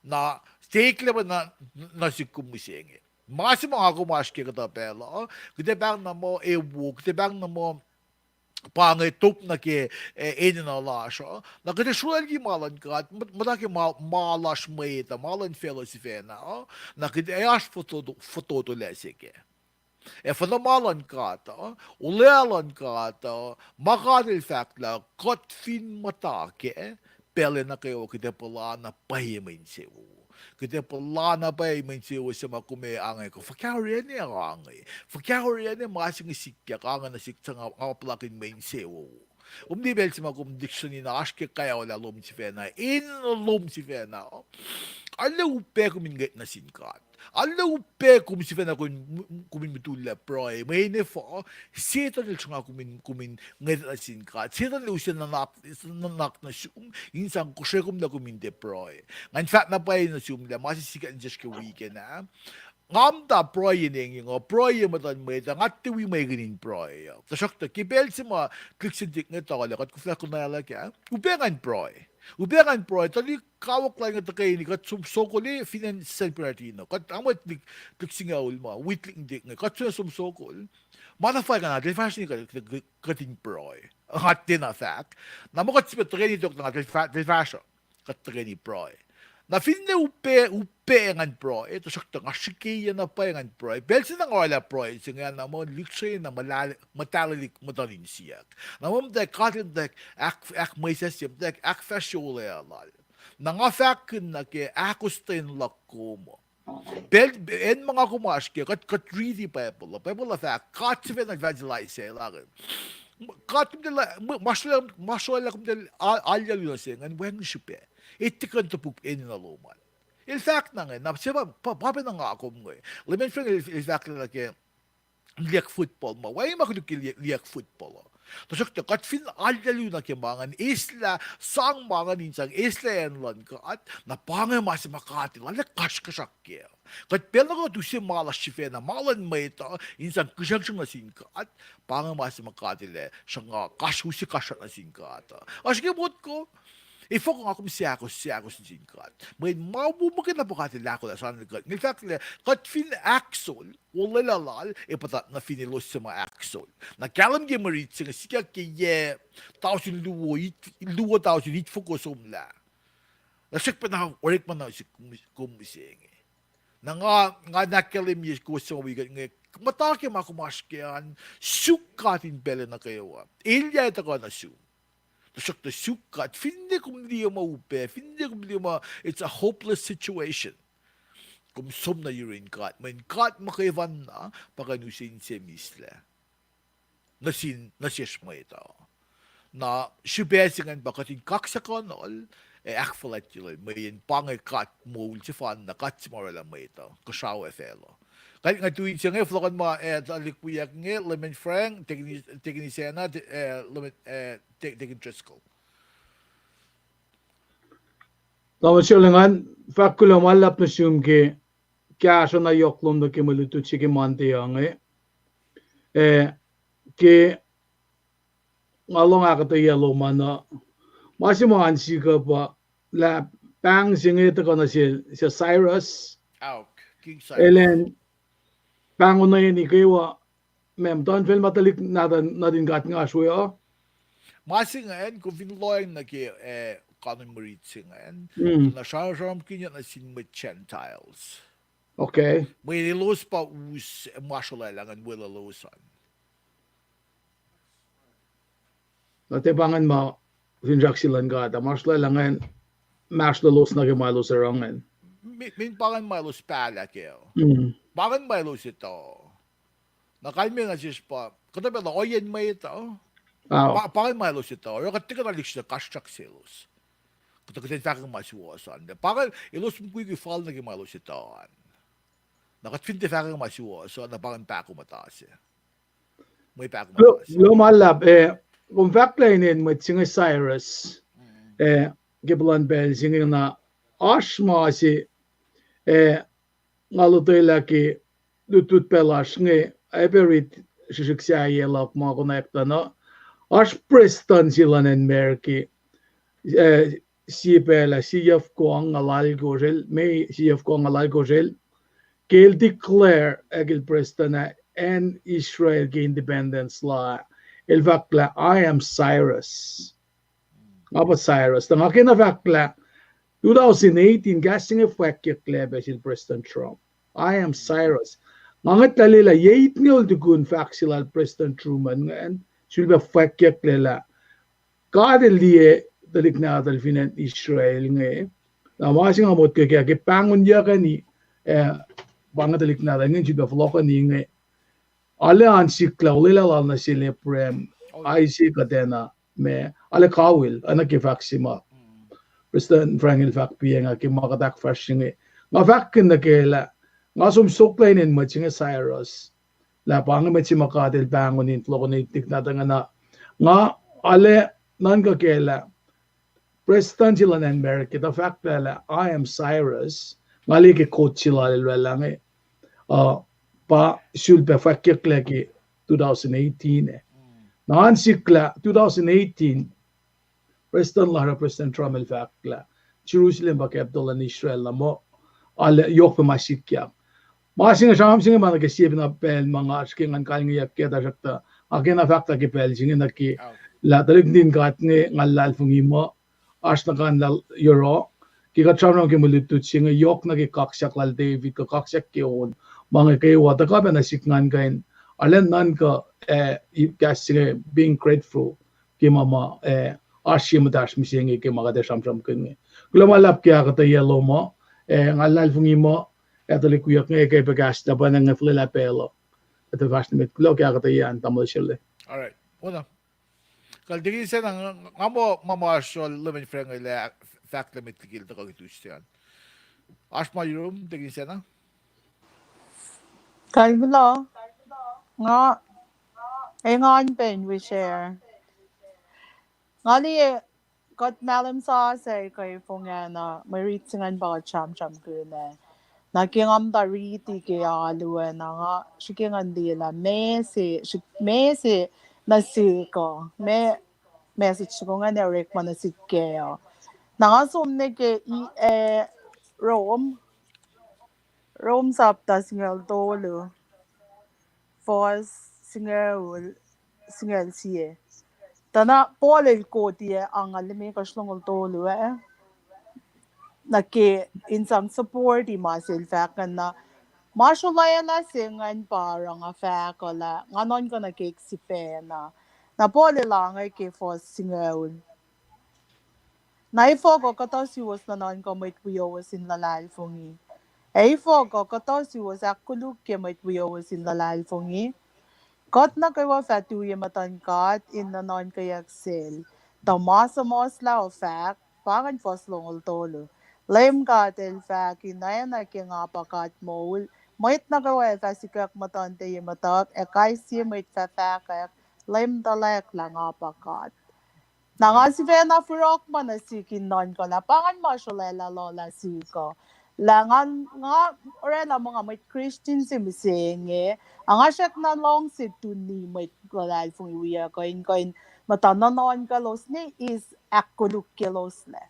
Na, stek lah pa na, nuh sihk kom mihsenge. Ma se ma nga kom oasr ke kuhtuh pacl uh, kuht ac pahng na muh ewo, kuht ac pahng na muh pa inge top nuh ke, eh, enenuh lasr uh. Na kuht ac srolah liki ma luhn God, muh-, muhta ke ma, ma lasr mwet uh, ma luhn facluh sifacna uh. Na kuht ac oasr fototo-, fototolac se kac. Ac fuhnuh ma luhn God uh, olwelah luhn God uh, ma God el fahk lah kuht fin muhta kac, pacl nuh kwewa kuht ac puhla na pwacye mwe insewowo. Kuht ac puhla na pwacye mwe insewowo se ma kom ac ange kuh fuhkah oraclah ange. Fuhkah oraclah ma se inge sikyak ange nuh sihk, sang nga puhlakihn mwe insewowo. Kom liye pacl se ma kom dictionary na oasr ke kaolah lom sifacna, enenuh lom sifacna. Arlac upac kom in ngwet nuh sin God. Arlac upac kom sifacna kom in, kom in mutullac pruhe. Mweyen efuh, Setuhn el sruhnga kom in, kom in ngwet nuh sin God. Setuhn el use nuhnak, nuhnak nuh sum in sang kosre kom lah kom in tiac pruhe. Ngan fahk na pwacye nuh sum lah ma se sikyak nuh sesr ke weekend ah. Nga muhta pruhe enengyeng uh, pruhe ye muhtuhn mwet uh, nga tiac wi mwekihn in pruhe uh. Tuhsruhktuh ke pacl se ma tuhlihk se tuhlihk inge tuhlac, kuht koflah konwaclah kac, upac ngan pruhe. Upac ngan pruhe, tuhlihk kawuck lal inge tuhkweni, kuht som sokol fin acn San Bernardino. Kuht amwet tuhlihk, tuhlihk singucul ma, wi tuhlihk nuhtihk inge, kuht som sokol. Ma na fal kuh na, tiac fahsr nuh kuht, kuht, kuht in pruhe. Nga tiacna fahk. Na muh kuht sifilpac tuhkweni tok na, tiac fah-, tiac fahsr uh. Kuht tuhkweni pruhe. Na finne upac, upac ngan pruhe, tuhsruhktuh nga srihkeyac na pwacye ngan pruhe. Pacl se na nga orwaclah pruhe se inge na muh lihksreni na muhtahlelihk muhtuhn insiyuck. Na muh muhtwacwacack God el muhtwacwacack ahk-, ahkmwesahsye, muhtwacwacack ahkfahsrye olwelah lal. Na nga fahkkihn nuh ke ahkostwen luhk kom uh. Pacl, acn ma nga kom oasr ke, kuht, kuht riti Bible uh. Bible uh fahk, God sifacna el evangelise lah. God kom tiac, ma srolah, ma srolah kom tiac a-, alyalu nuh se ingacn, wacngihn srihpac. Etuh kuh in topuk enenuh lom an. El fahk na inge, na se pa, pa, pa pacna nga kom inge. Leman Frank el, el fahk lah ke liyeyuck football ma. Wacngihn ma koluk ke liye-, liyeyuck football uh. Tuhsruhktuh kuht fin alu na ke ma ingacn, eslah, sang ma ingacn in sang eslah acn luhn God, na pa inge ma se ma God El arlac kasrkuhsrak kac. Kuht pacl nuh kwewa use ma lasr sifacna, ma luhn mwet uh, in sang kihsrangsrang nuh sin God, pa inge ma se ma God El ac sruhnga kasr, use kasrkuhsrak nuh sin God uh. Oasr ke motko, efuh nga kom seakos, seakos nuh sin God? Mweyen ma wo muhkwena pa God El ahkolah soanwekuht. Nge El fahk lah kuht fin ahksol, olwelah lal, ac puhtat nuh fin elos suc ma ahksol. Na kahlwem ke mwe rit se inge sikyak ke yac tausin luo, it-, luo tausin itfoko somlah. Na srackpacna orekma na use kom, kom mihsenge. Na nga, nga ahkkahlwemye kowos suc ma wi kuht inge, muhta ke ma kom oasr kac an, suk God in pacl nuh kwewa. Elyah ac tuhkuh nuh sum. Tuhsruhktuh suk God, finne kom liye ma upac, finne kom liye ma, it's a hopeless situation, kom som nuh yurin God, mweyen God muhkwefanna pa kuh in use inse mislac nuh sin, nuh sesr mwet uh. Na srihpac se ingacn pa kuht in kaksakuhnuhl ac ahkfuhlwactyuhl, mweyen pa inge God moul sefanna, God se ma orwaclah mwet uh, kuhsrao ac facluh. Kuht nga tui se inge, fohlohkohn ma, eh, tuhlihk wiyuck inge, Leman Frank, Tekini-, Tekini Sena, te-, eh, Leman, eh, Te-, Tekin Driscoll. Tamuhlwel Sherley, ngan fahk kuloh ma luhlahp nuh sum ke kahsruh na yohk lom nuh ke mwe lutlut se ke Monday uh inge. Eh, ke nga lohng ahkuhtweyac lom an uh, ma se ma an sikuh pa lah pahng se inge tuhkuh nuh sel, sel Cyrus. Aok, King Cyrus. Elan pahng onweni kwewa, mem, tuh in fel ma tuhlihk nuhtin God inge oasr we uh. Ma se ingacn, kom fin lohacng nuh ke, eh, kanun mwe rit se ingacn, na sra-, sramsramkihnyuck nuh sin mwet Gentiles. Okay. Mweyen elos pa us, eh, ma srolwaclah ingacn weluhlos an. Na tiac pa ingacn ma finsrak se luhn God, ma srolwaclah ingacn, ma srolwaclos nuh ke ma elos oruh ingacn. Mi-, min pa ingacn ma elos pahlah kac. Pa ingacn ma elos etuh. Na kalmac nuh sesr pa, kuhtuh pacl uh ohiyacn mwet uh, pa, pa ingacn ma elos etuh. Oruh kuht tiac kuh na lihksreni kasrkuhsrak selos. Kuhtuh kuht in fahkwacng ma suwohs an. Pa ingacn elos mukwikwi fal nuh ke ma elos etuh an. Na kuht fin tiac fahkwacng ma suwohs uh, na pa ingacn pahkomuhta se. Mwe pahkomuhta se. Lo-, lo ma luhlahp, eh, kom fahk lah inen mwet se inge Cyrus, eh, ke puhlan pacl se inge na oasr ma se, eh, nga lotwelah ke lutlut pacl lasr inge, ac pac rit srihsrihk sahyac luhk ma konwacack tuh na, oasr prestuhn se luhn acn America, eh, sie pacl ah, sie yac foko angngaul alkosr el, me sie yac foko angngaul alkosr el, ke el declare ac el prestuhn ah acn Israel ke independence la, el fahk lah, I am Cyrus. Nga pa Cyrus. Tuh nga kena fahk lah two thousand eighteen, kahs se inge fwackyucklac pac sel Prestuhn Trump. I am Cyrus. Nga ngwetlah lwelah yac itngoul tukun fahk se lal Prestuhn Truman ingacn, sulpac fwackyucklac lah God El liye tuhlihk nahtuhl fin acn Israel inge. Na ma se nga motko ke, ke pahngonyuckeni, eh, pa inge tuhlihk nahtuhl ingacn sulpac fohlohkohni inge. Arlac oan sikyak lah olwelah lal nuh sel Abraham, Isaac, kuhtwena, ma, arlac kawihl, oacna ke fahk se ma Prestuhn Frank el fahk piacng ah ke ma kuht ahkfahsrye inge. Nga fahkkihn nuh kac lah, nga som soklah inen mwet se inge Cyrus, lah pa inge mwet se ma God El pahngon in fohlohkohni tuhlihk nahtuhl ingacn. Nga arlac nuhnkuh kac lah Prestuhn se luhn acn America tuh fahk lah, I am Cyrus, nga liye ke quote se lal el orwaclah inge, uh, pa sulpac fwackyucklac ke two thousand eighteen ah. Na oan sikyak lah two thousand eighteen, Prestuhn lasr uh, Prestuhn Trump el fahk lah Jerusalem pa capital luhn Israel na muh, arlac yohk pac ma sikyak. Ma se inge, sramsram se inge ma nuh ke sie pacna pacl ma nga srihke ngan kalngeyuck kac, tuhsruhktuh nga kena fahk lah ke pacl se inge nuh ke lah tuhlihk nuhtin God inge nga luhlahlfongi muh oasr na kuh in yohrohl ke kuht sramsram ke mwe lutlut se inge, yohk nuh ke kaksak lal David kuh kaksak ke on, ma inge kwewa tuhkuh pacna sik ngan kuh in arlac nuhnkuh, eh, kahs se inge being grateful ke ma ma, eh, oasr ye muhtahsr mihsenge ke ma kuht ac sramsramkihn inge. Kuloh ma luhlahp ke ahkuhtweyac lom uh, eh, nga luhlahlfongi muh, eh, tuhlihk wiyuck inge ke pac kahs na pwacnwacng inge fuhlwelah pacl uh. Kuht ac fahsr nuh met, kuloh ke ahkuhtweyac an, tamuhlwel Sele. All right. Well, na. Kal Deacon Sena, nga, nga muh, ma ma srol Leman Frank lah fahk lah met liki el tuhkuh ke Tuesday an. Oasr ma yurum, Deacon Sena? Kalmac lah, nga Engan pac in wi share. Nga liye kuht mahlwem sasuc ke fong ah na mwe rit se ingacn pa kuht sramsramkihn ah. Na ke nga muhta riti ke alu ah na nga srihke ngan liye lah meac se, srihk-, meac se nuh sihk uh, meac, message soko ingacn ac orekma nuh sihk kac uh. Na nga som nuh ke i-, eh, Rom, Rom sapta singucul tolu, fuhs singucul, singucul sie. Tuh na Paul el koti ah angngaul limekohsr longoul tolu ah, nuh ke in sang support-i ma se el fahk ingacn na, ma srolwaclah se ingacn pa oruh nga fahk uh lah nga nuhnkuh nuh ke sifacna. Na Paul el ange ke fuhs singucul. Na efuh kuh kuhtuh suwos nuhnuhnkuh mwet wiowos in luhlahlfongi? Ac efuh kuh kuhtuh suwos ahkkolukye mwet wiowos in luhlahlfongi? Kuht nuh kwewa fah tu ye muhtuhn God in nuhnuhnkweyuck sel. Tuh ma suhmuhslah uh fahk, pa ingacn fuhs longoul tolu. Leum God el fahk, in oacna ke nga pa God moul, mwet nuh kwewa ac fah sikuck muhtuhnte ye muhtuhk, ac kais sie mwet fah fahkwack, Leum tuhlac lah nga pa God. Na nga sifacna forokma nuh sihk in nuhnkuh lah pa ingacn ma srolwaclah luhlah sihk uh. Lah nga, nga orwaclah muh nga mwet Christian se mihsenge, a nga srackna luhngse tuni mwet luhlahlfongi wiyuck uh in kuh in muhta nuhnuhnkwaclos ne is ahkkolukyeloslac.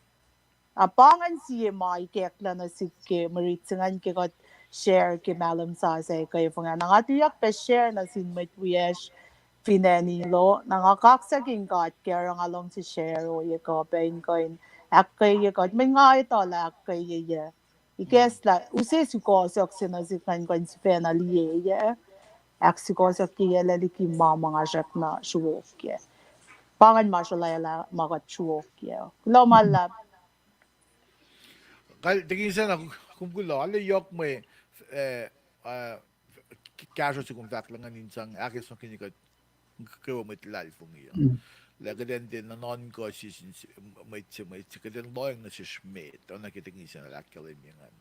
A pa ingacn sie ma ikacklah nuh sihk ke mwe rit se ingacn ke kuht share ke mahlwem sasuc ke fong ah. Na nga tuyak pac share nuh sin mwet wiyacsr fin acn Ilo. Na nga kaksakihn God ke oruh nga luhngse share ohiyac kuh pac in kuh in ahkkweye kuht. Mweyen nga etuh lah ahkkweyeyuc ikacslah use sukohsohk se nuh sihk ngan kuh in sifacna liye, ahksukohsohkyeyuclac liki ma ma nga srackna sruokyac. Pa ingacn ma srolwaclah ma kuht sruokyac. Kuloh ma luhlahp. Kal tekin sacna, kom kuloh, arlac yohk mwe, eh, ah, kahsruh se kom fahk lah ngan in sang ahkacsmakihnye kuht kwewa mwet luhlahlfongi uh. Lah kuht in tiac nuhnuhnkuh sin mwet se mwet se, kuht in lohacng nuh sesr met, oacna ke tekin sacna ahkkahlwemye ingacn.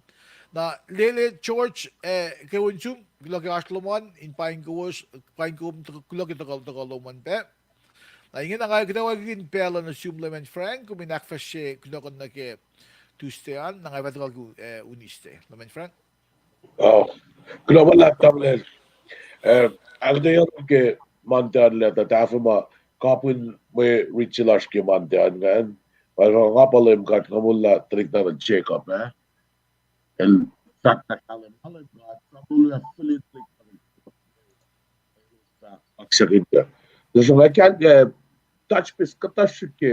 Na lele George, eh, kwewa in sum, kuloh ke oasr lom an, in paing kowos, paing kom, kuloh ke tuhkuh, tuhkuh lom an pac. Na ingena nga kuht ac wacngihn pacl uh nuh sum Leman Frank, kom in ahkfahsrye kunohkohn nuh ke Tuesday an, na nga fah tuhkuh, eh, Wednesday. Leman Frank? Oh, kuloh ma luhlahp tamuhlwel. Eh, ahkuhtweyac ke Monday an lah tuh tahfuh ma kapihn mwe rit se lasr ke Monday an ingacn. Nga pa Leum God, nga molwelah tuhlihk nahtuhl Jacob, eh? El fahk na kahlwem, na Leum God, nga molwelah fihlin tuhlihk nahtuhl Jacob. Kaksakin ka. Tuhsruhk nga kal, eh, touch base kuhtuh srihk ke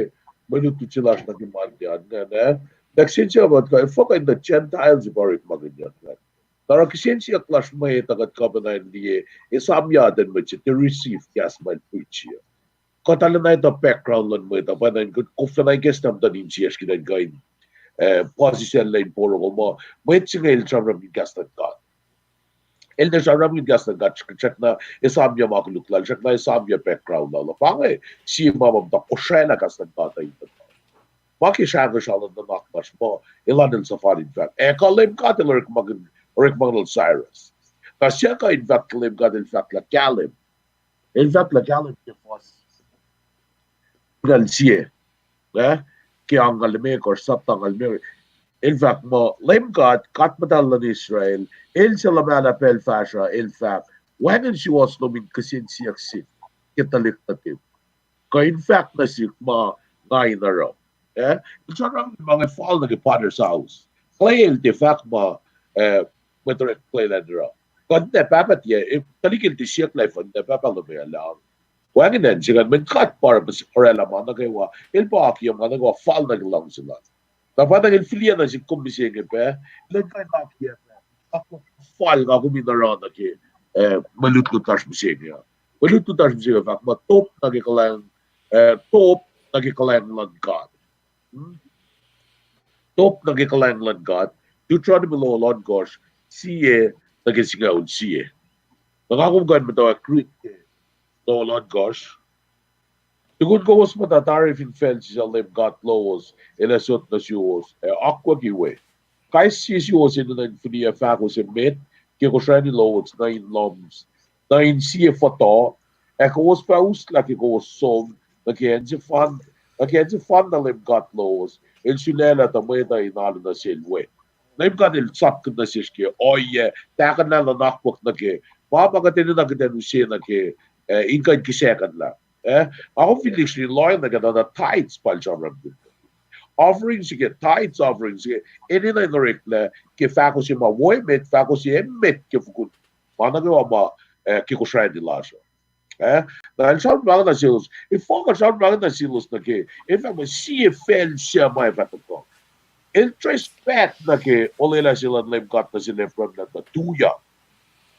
mwe lutlut se lasr nuh ke Monday an ingacn, eh? Kihsen siyuck kuh, efuh kuh in the Gentiles pa orekmakihnyuck ingacn? Na oruh kihsen siyuck lasr mwet uh kuht kuh pacna in liye, esamyacten mwet se, they receive kahs ma el preach uh. Kuht arulacna etuh background luhn mwet uh, pacna in kuht koflacna ikacslah muhtuhn insiyacsr kuht in kuh in, eh, puhsisacl in porongo muh mwet se inge el sramsramkihn kahs luhn God. El tiac sramsramkihn kahs luhn God srackna esamyuc ma koluk lal, srackna esamyuc background lal. Pa inge sie ma ma muhta kosraclah kahs luhn God uh in muhta. Ma ke srahngwesrah luhn nuhnak lasr muh elan el suhfal in fahk, ac kuh Leum God el orekmakihn, orekmakihn Cyrus. Na siyuck uh in fahk Leum God el fahk lah kahlwem. El fahk lah kahlwem ke fuhs singucul sie, eh, ke angngaul limekohsr, sapta angngaul limekohsr. El fahk muh Leum God, God Muhtahl luhn Israel, El suc luhmahlah pacl fahsruh, El fahk, wacngihn suwohs lom in kihsen siyuck sihk ke tuhlihk nuhtum, kuh in fahk nuh sihk ma nga in oruh. Eh, el sramsramkihn ma inge fal nuh ke potter's house. Clay el tiac fahk ma, eh, mwet orek clay lal in oruh. Kuh ninac pahpah tiac, eh, tuhlihk el tiac siyuck lah efuh ninac pahpah lom ac lucng. Wacngihn acn se ingacn, mweyen God pa orwaclah ma nuh kwewa, El pa akiyac ma nuh kwewa fal nuh ke luhngse lal. Na pa na el fihliyac nuh sin kom mihsenge pac, El kuh in akiyac pac, fal nga kom in oruh nuh ke, eh, mwe lutlut lasr mihsenge uh. Mwe lutlut lasr mihsenge fahk muh top nuh ke kuhlwacng, eh, top nuh ke kuhlwacng luhn God. Hmm? Top nuh ke kuhlwacng luhn God, Deuteronomy longoul ohnkohsr, sie nuh ke singucul sie. Na nga kom kuh in muhtwacwacack Greek ke longoul ohnkohsr. Tukun kowos muhta tari fin facl se suc Leum God lowos el ac sot nuh suwos, ac akwucki we, kais sie suwos enenuh in fihliyac fahko se met ke kosrani lowos nuh in lohm, nuh in sie fototo, Ac kowos fah uslah ke kowos som nuh ke acn sefanna, nuh ke acn sefanna Leum God lowos El sulaclah tuh mwet uh in alu nuh sel we. Leum God El sapkihn nuh sesr ke ohiyac tahkuhnlah luhn akwuck nuh ke ma ma kuht enenuh kuht in use nuh ke, eh, in kuh in kihsackuhnlah. Eh, nga kom fin lihksreni lohacng nuh ke tuh na tithes pa el sramsramkihn. Offering se ke, tithes, offering se ke, enenuh in oreklac ke fahko se ma wo emet, fahko se emet ke fokoko ma nuh kwewa ma, eh, ke kosrani lasr uh. Eh, na el sramsramkihn nuh selos, efuh kuh sramsramkihn nuh selos nuh ke, el fahk muh sie facl se ma ac fah tuhkuh. El trace back nuh ke olwelah se luhn Leum God nuh sel Abraham lah tuh tuyak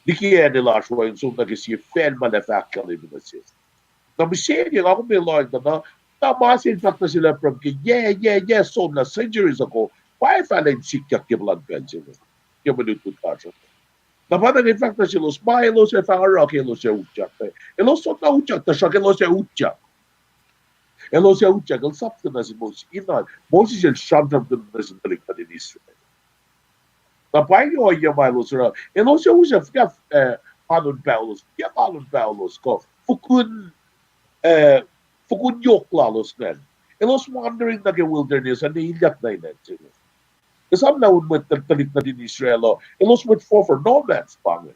liki acn lasr uh in som nuh ke sie facl ma el ac fahk kahlwem nuh sel. Na mihsenge nga kom lohacng tuh na, na ma se el fahk nuh sel Abraham ke yac, yac, yac somlah, centuries ago, pa ac fah lwen sikyak ke puhlan pacl se inge, ke mwe lutlut lasr uh. Na pa na el fahk nuh selos ma elos ac fah oruh ke elos ac utyak. Elos soenna utyak, tuhsruhk elos ac utyak. Elos ac utyak, el sapkihn nuh sin Moses. Ina, Moses el sramsramkihn nuh sin tuhlihk nuhtin Israel. Na pa inge ohiyac ma elos oruh. Elos ac use fuhkah, eh, kalon paholos, fuhkah kalon paholos kuh fokun, eh, fokun yohk lalos ingacn. Elos wandering nuh ke wilderness, ac ne ilyak nuh in acn se inge. Esam na un mwet tuhlihk nuhtin Israel uh, elos mwet forfor, nomads pa inge.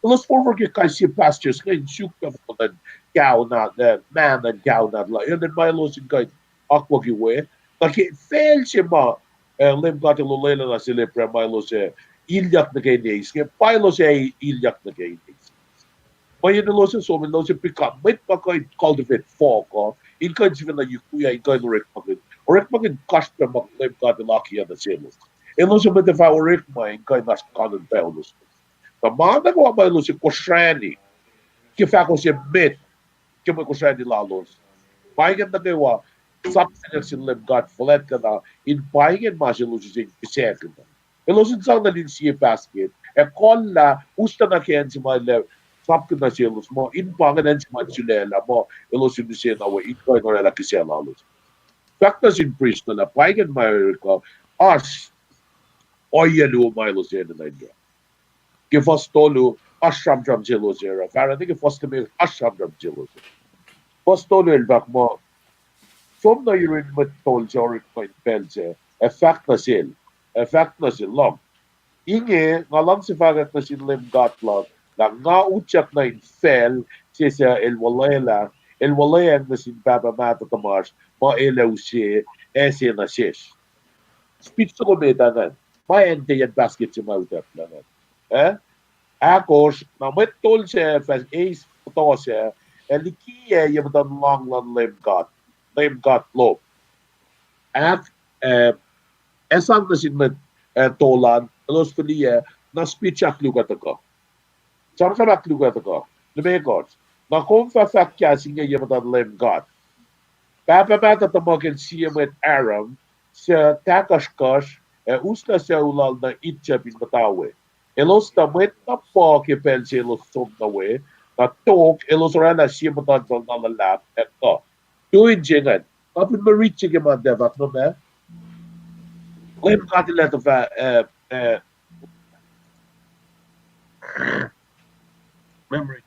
Elos forfor ke kais sie pastures inge in suk pac fokoko luhn kaunat, eh, manna in kaunat la, el in ma elos in kuh in akwucki we. Na ke facl se ma, eh, Leum God El olwelah nuh sel Abraham ma elos ac ilyak nuh ke in eis inge, pa elos ac ilyak nuh ke in eis. Mweyen elos ac som, elos ac become mwet ma kuh in cultivate fohk uh, in kuh in sifacna yukwi ah, in kuh in orekmakihn, orekmakihn kasrpac ma Leum God El akiyac nuh selos. Elos ac mwet ac fah orekma in kuh in oasr kalon paholos. Na ma nuh kwewa ma elos ac kosrani ke fahko se met ke mwe kosrani lalos, pa ingacn nuh kwewa sapkihnyuck sin Leum God fuhlwactlacna in pa ingacn ma selos use in kihsackuhna. Elos in sang na lin sie basket ac kohllah, uslah na ke acn se ma el ac sapkihn nuh selos muh in pa ingacn acn se ma el sulaclah muh elos in use na we in kuh in oraclah kihsac lalos. Fahk nuh sin prist lah pa ingacn ma oruh, oasr ohiyac luo ma elos enenuh in oruh. Ke fuhs tolu, oasr sramsram se elos oruh. Fahsr nuh ke fuhs limekohsr, oasr sramsram se elos oruh. Fuhs tolu el fahk muh, som nuh yurin mwet tol se orekma in pacl sac, ac fahk nuh sel, ac fahk nuh sel, lohng, inge nga luhngse fahkwack nuh sin Leum God luhk lah nga utyak nuh in facl se suc el wuhlweacng, el wuhlweacng nuh sin pahpah mahtuh tuhmasr muh el ac use acse nuh sesr. Speech soko met ah ingacn. Ma acn te yen basket se ma utyak lah ingacn. Eh? Ahkosr, na mwet tol sac fah eis fototo sac, ac likiyac ye muhtuhn lohng luhn Leum God, Leum God lom. Ahk, eh, ac sang nuh sin mwet, eh, tol an, elos fihliyac, na speech ahkluo kuh tuhkuh. Sramsram ahkluo kuh tuhkuh. Limekohsr. Na kom fah fahk kahs inge ye muhtuhn Leum God. Pahpah mahtuh tuhmuhk el sie mwet Aram, suc tahkuhsrkuhsr, ac uslah sucu lal nuh Egypt in muhta we. Elos tuh mwet na puh ke pacl se elos som nuh we, na tok elos oraclah sie muhtuhnfacl na luhlahp ac kuh. Tuh in se ingacn, kapihn mwe rit se ke ma tuh fahk muh ma Leum God El ac tuh fah, eh, eh, memory.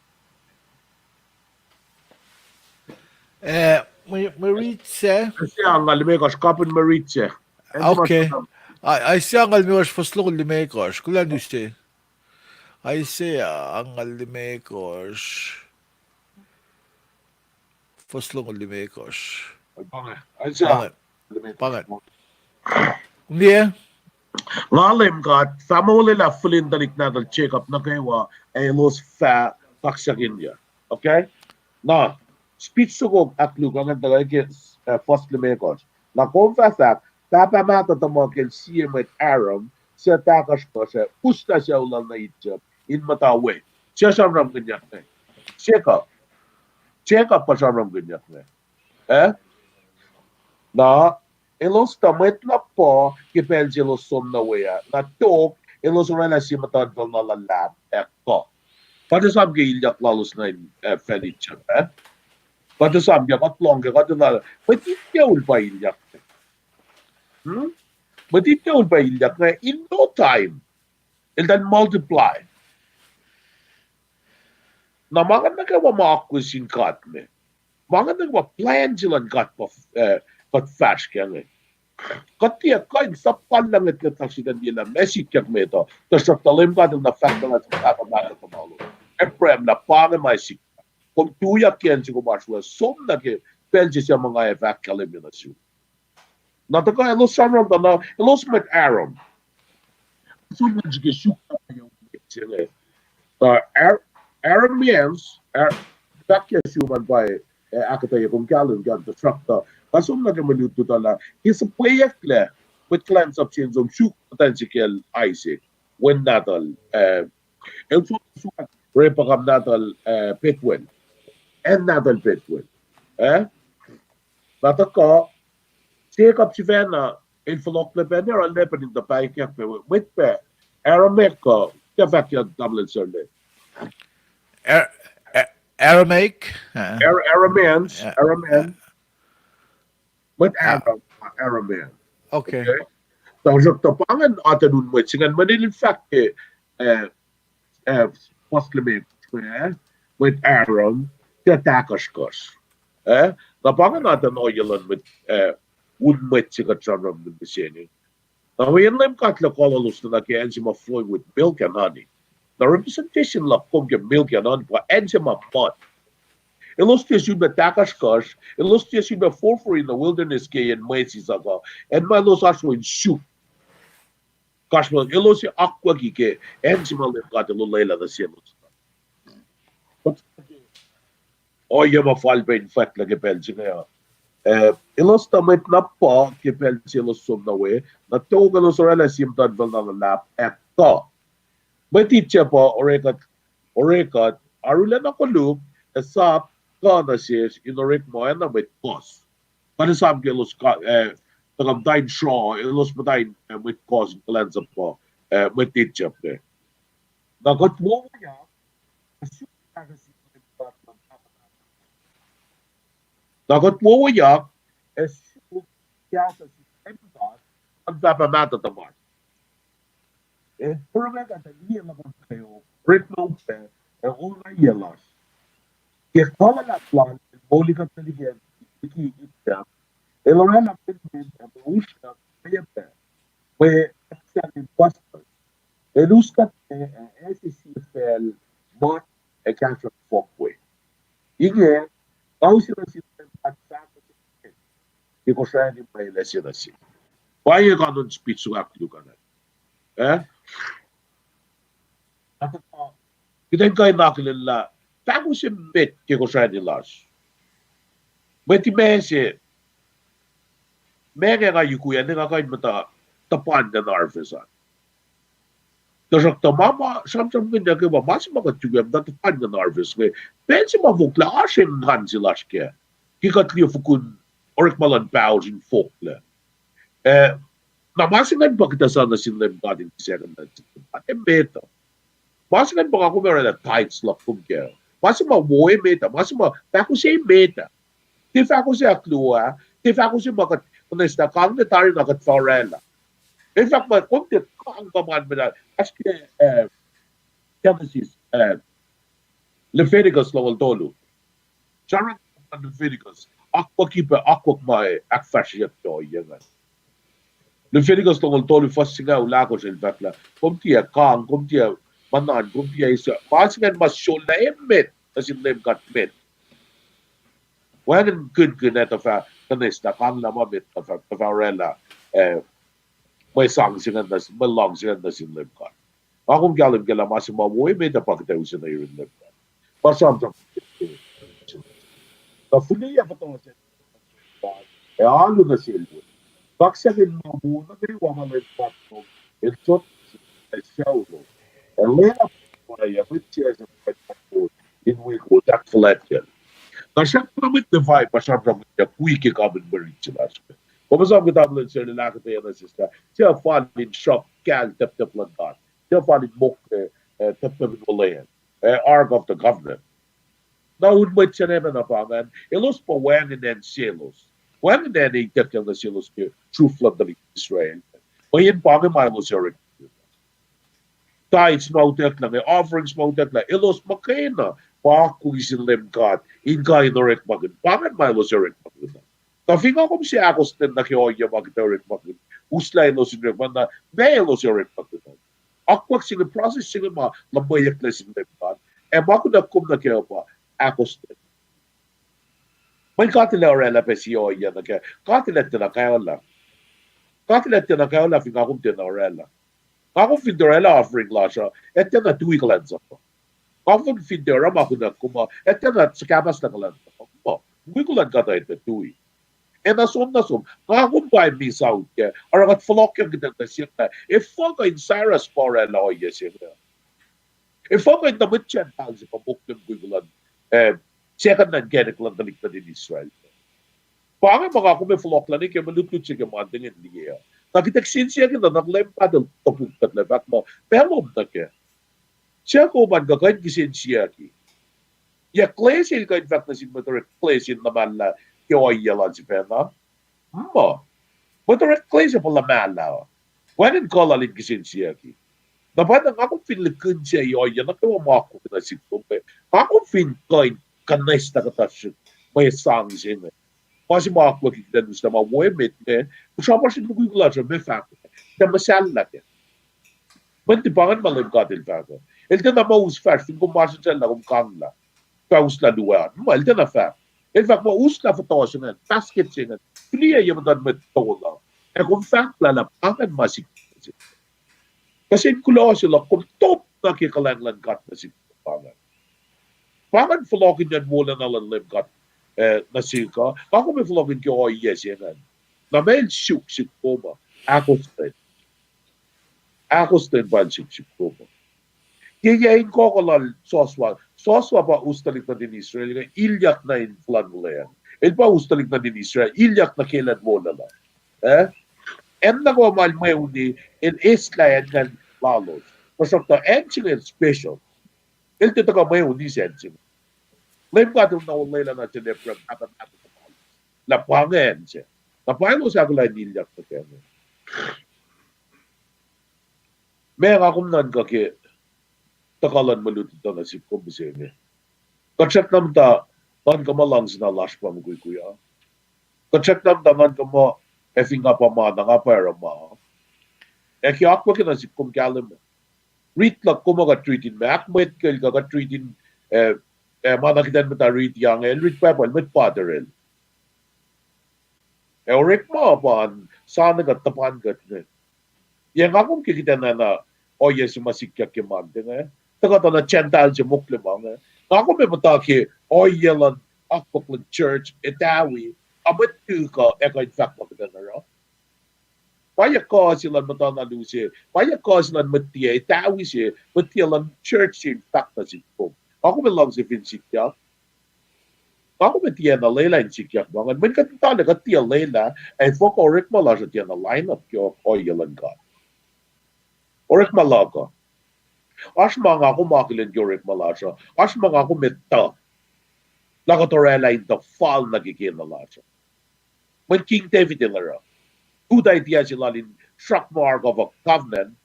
Eh, mwe, mwe rit se. Isaiah angngaul limekohsr, kapihn mwe rit se. Okay. Isaiah angngaul limekohsr, fuhs longoul limekohsr. Kuloh nuh se. Isaiah angngaul limekohsr, fuhs longoul limekohsr. Pa inge. Isaiah. Pa inge. Nga Leum God, fah molwelah fihl in tuhlihk nahtuhl Jacob nuh kwewa, ac elos fah kaksakihnyuc. Okay? Na, speech soko ahkluo ingacn tuhkuh ke, eh, fuhs limekohsr. Na kom fah fahk, pahpah mahtuh tuhmuhk el sie mwet Aram, suc tahkuhsrkuhsr ac uslah sucu lal nuh Egypt in muhta we. Suc sramsramkihnyuck inge? Jacob. Jacob pa sramsramkihnyuck inge. Eh? Na, elos tuh mwet na puh ke pacl se elos som nuh we ah. Na tok, elos oraclah sie muhtuhnfacl na luhlahp ac kuh. Kuht esam ke ilyak lalos nuh in, eh, facl Egypt, eh? Kuht esam ke kuht lohng ke kuht etuh lah mwet India ul pa ilyak. Hmm? Mwet India ul pa ilyak inge in no time. Eltahl multiply. Na ma ingacn nuh kwewa ma akwuck sin God me. Ma ingacn nuh kwewa plwacn se luhn God pa, eh, kuht fahsr kac inge. Kuht tiac kuh in sap pal lah ngwetngwet sahflah liye lah ma sikyak met uh, tuhsruhktuh Leum God El na fahk lah nga sap pahpah mahtuh tuhmwaclos, Abraham, lah pa inge ma sikyak. Kom tuyak ke acn se kom oasr we, som nuh ke pacl se suc ma nga ac fahk kahlwem nuh sum. Na tuhkuh elos sramsramkihn, na elos mwet Aram. Som nuh sihk suk na pa yohk se inge. Na Ar-, Arameans, Ar-, fahk ke sum an pa, eh, ahkuhtweyac kom kahlwem kac, tuhsruhktuh nga som nuh ke mwe lutlut uh lah ke suhpweyucklac mwet kuhlwacnsap se in som suk muhtwacn se kacl Isaac, wen nahtuhl, eh, el som suk Rebekah nahtuhl, eh, Pethuel. Acn nahtuhl Pethuel. Eh? Na tuhkuh Jacob sifacna el fohlohklac pacna, oruh el pacna in tuh pahyuckyak pac, mwet pac Aramaic uh, tiac fahk ke tamuhlwel Serle. Ar-, Ar-, Aramaic? Uh, Ar-, Arameans, uh, Aramean. Uh, mwet uh, Aram, Aramean. Okay. Okay. Tuhsruhktuh pa ingacn atacn un mwet se ingacn, mweyen el fahk ke, eh, eh, puhs limekohsr, eh, mwet Aram, tiac tahkuhsrkuhsr. Eh, na pa ingacn atacn ohiyac luhn mwet, eh, un mwet se kuht sramsram mihsenge. Na mweyen Leum God El kuh lalos nuh ke acn se ma flowing with milk and honey. Na representation luhk kom ke milk and honey pa acn se ma mud. Elos tiac sun pac tahkuhsrkuhsr, elos tiac sun pac forfor in the wilderness ke yen mwe sisuk uh, acn ma elos oasr we in suk. Kasrpacl elos ac akwucki ke acn se ma Leum God El olwelah nuh selos. Ohiyac ma fal pac in fahk lah ke pacl se inge uh, eh, elos tuh mwet na puh ke pacl se elos som nuh we, na tok elos orwaclah sie muhtuhnfacl na luhlahp ac kuh. Mwet Egypt uh orekuht, orekuht arulacna koluk, ac sap kuh nuh sesr in orek ma oacna mwet kohs. Kuht esam ke elos, eh, tuhkuh muhta in sruoh, elos muhta in, eh, mwet kohs in kuhlwacnsap uh, eh, mwet Egypt uh. Na kuht wowoyak, na kuht wowoyak, ac suk kahs sin Leum God luhn pahpah mahtuh tuhmasr. Ac porongo kuht ac liye luhman kweok, orekma upac, ac ongaiyac lasr. Ke kuh luhlahp lal el moli kuht nuh liki, liki Egypt, el orwaclah mwenmen ac mwe usrnguck, mwe pac, mwe ahksahngweng pucspucs. El us kuht ac, ac ase sie facl mat ac kahsruhp fohk we. Inge, nga use nuh sin Leum God fahko se ke Kosrae ma el ase nuh sihk. Pa inge kanon speech suk ahklukanak. Eh? Kuht in kuh in akihlenlah fahko se met ke Kosrae lasr. Mwet Imac se, ma inge nga yukwi an, nga kuh in muhta tuhpan nuh harvest an. Tuhsruhktuh ma ma sramsramkihnyuck ke pa ma se ma kuht yukwi an muhta tuhpan nuh harvest inge, pacl se ma fohklah oasr engan se lasr kac. Ke kuht liye fokun orekma luhn pahosr in fohklah. Eh, na ma se ingacn pa kuht ac sa nuh sin Leum God in second nuh sin Leum God emet uh. Ma se ingacn pa nga kom orwaclah tithes luhk kom kac. Ma se ma wo emet uh, ma se ma fahko se emet uh. Tiac fahko se ahkluo ah, tiac fahko se ma kuht kunacslah kang ne tari na kuht fah orwaclah. El fahk muh kom tiac kang kuh ma met ah, oasr ke, eh, Genesis, eh, Leviticus longoul tolu. Sramsram Leviticus, akwucki pac, akwuck ma ahkfahsryeyuck ke ohiyac ingacn. Leviticus longoul tolu fuhs singucul ahkosr el fahk lah kom tiac kang, kom tiac muhnan, kom tiac eis, ma se ingacn ma sollah emet nuh sin Leum God met. Wacngihn kinkinac tuh fah kunacslah kang lah ma met tuh fah, tuh fah orwaclah, eh, mwe sang se ingacn nuh sin, mwe luhng se ingacn nuh sin Leum God. Nga kom kahlwem kac lah ma se ma wo emet uh pa kuht ac use nuh yurin Leum God. Pa sramsram. Na fihliyac fototo se, ac alu nuh sel we. Kaksakihn ma wo nuh kwewa ma Leum God lom el sot ac sucu lom. Ac lwelah pwacye mwet se suc in wi kowos ahkfuhlwactye. Na srackna mwet Levi pa sramsramkihnyuck wi ke kamin mwe rit se lasr. Kom esam ke tamuhlwel Serle el ahkuhtweyac nuh sesr lah suc fal in sruhk kahl teptep luhn God, suc fal in mokle, eh, teptep in olweacng, eh, Ark of the Covenant. Na un mwet sacn pacna pa ingacn, elos pa wacngihn acn selos. Wacngihn acn ituckyang nuh selos ke sruf luhn tuhlihk Israel. Mweyen pa inge ma elos orek. Tithes ma utucklah, offerings ma utucklah, elos muhkwena Pa akwuck sin Leum God in kuh in orekmakihn. Pa ingacn ma elos orekmakihn. Tuh fin nga kom se ahkostwen nuh ke ohiyac ma kuht orekmakihn, uslah elos in orekmakihn, na meac elos orekmakihn? Akwuck se inge, process se inge ma luhmweyucklac sin Leum God. Ac ma kunuhk kom nuh kac pa ahkostwen. Mweyen God El ac orwaclah pac sie ohiyac nuh kac. God El ac tiacna kaolah. God El ac tiacna kaolah fin nga kom tiacna orwaclah. Nga kom fin tiac orwaclah offering lasr uh, ac tiacna tui kuhlwacnsap uh. Nga kom fin tiac oruh ma kunuhk kom uh, ac tiacna suhkahpahslah kuhlwacnsap uh. Muh, mukwi kuhlwacnsap uh ac tiac tui. Ac na som na som, nga kom pa miss out kac, oruh kuht fohlohkyak kuht in nuh siyuck lah efuh kuh in Cyrus pa orwaclah ohiyac se inge. Efuh kuh in tuh mwet Gentile se pa mokle mukwi kuhlwacnsap, eh, second hand kacnek luhn tuhlihk nuhtin Israel. Pa inge ma nga kom ac fohlohklah nuh ke mwe lutlut se ke Monday ingacn liye uh. Na kuht ac kihsen siyuck in nuhnak Leum God El topuk kuht lah fahk muh, pacl lom nuh kac. Suc kom an kuh kuh in kihsen siyucki? Yac clay se el kuh in fahk nuh sin mwet orek clay se in luhmahlah ke ohiyac lal sifacna? Muh, mwet orek clay se pa luhmahlah uh. Wacngihn kuh lal in kihsen siyucki. Na pa na nga kom fin likin se ohiyac nuh kwewa ma akwuck nuh sihk kom, nga kom fin kuh in kuhnahoslah kuhtuh srihk mwe sang se inge. Ma se ma akwuck kuht in uslah ma wo emet inge, sramsram in mukwi kuhlwacnsap uh, ma fahk, tiac muhsahllah kac. Mweyen tiac pa ingacn ma Leum God El fahk uh. El tiacna muh us fahsr fin kom masrinsracllah kom kanglah, fah uslah luo an. Ma El tiacna fahk. El fahk muh uslah fohtoh se ingacn, basket se ingacn, fihliyac ye muhtuhn mwet tol uh. Ac kom fahk lah lah pa ingacn ma sik Kuh se in kuloh se luhk kom top nuh ke kuhlwacng luhn God nuh sihk pa ingacn. Pa ingacn fohlohkihnyacn wolacna luhn Leum God, eh, nuh sihk uh. Nga kom ac fohlohkihn ke ohiyac se ingacn. Na ma el suk sihk kom uh, ahkostwen. Ahkostwen pa el suk sihk kom uh. Ke yac inkuhkuh lal Joshua, Joshua pa us tuhlihk nuhtin Israel inge ilyak nuh in fuhlwacng wuhlweacng. El pa us tuhlihk nuhtin Israel ilyak nuh ke lwen wolacna. Eh? Acn nuh kwewa ma el mweuni, el eislah acn ingacn lalos. Tuhsruhktuh acn se inge el special. El tiac tuhkuh mweuni se acn se inge. Leum God El na olwelah nuh sel Abraham, pahpah mahtuh lalos, lah pa inge acn se. Na pa elos ahkolah in ilyak nuh kac inge. Ma nga kom nuhnkuh ke tuhkuh luhn mwe lutlut uh nuh sihk kom mihsenge. Kuht srackna muhta nuhnkuh muh luhngse na lasr pa mukwikwi uh. Kuht srackna muhta nuhnkuh muh ac fin nga pa ma na nga pa oruh ma. Ac ke akwuck nuh sihk kom kahlwem, rit luhk kom uh kuht rit in ma, ahkmwetkuhl kuh kuht rit in, eh, eh, ma na kuht in muhta rit yang, el rit Bible, mwet Pater el. Ac orekma pa in soano kuht, tuhpan kuht inge. Yac nga kom ke kuht enenuh ohiyac se ma sikyak ke Monday inge, tuhkuh tuh na Gentile se mokle ma inge. Nga kom ac muhta ke ohiyac luhn akwuck luhn church, etawi, a mwet tuhkuh ac kuh in fahk ma kuht enenuh oruh. Pa yac kuh se luhn muhtuhn alu se, pa yac kuh se luhn mwet tiac etawi se, mwet tiac luhn church se in fahk nuh sihk kom. Nga kom ac luhngse fin sikyak. Nga kom ac tiacna lwelah in sikyak ma ingacn. Mweyen kuht in tala kuht tiac lwelah, ac fohk orekma lasr uh tiacna line up ke ohiyac luhn God. Orekma luhk uh. Oasr ma nga kom akihlen ke orekma lasr uh. Oasr ma nga kom etuh lah kuht orwaclah in tuh fal nuh ke kena lasr uh. Mweyen King David el oruh, kuht ac tiac se lal in sruhk ma Ark of Covenant,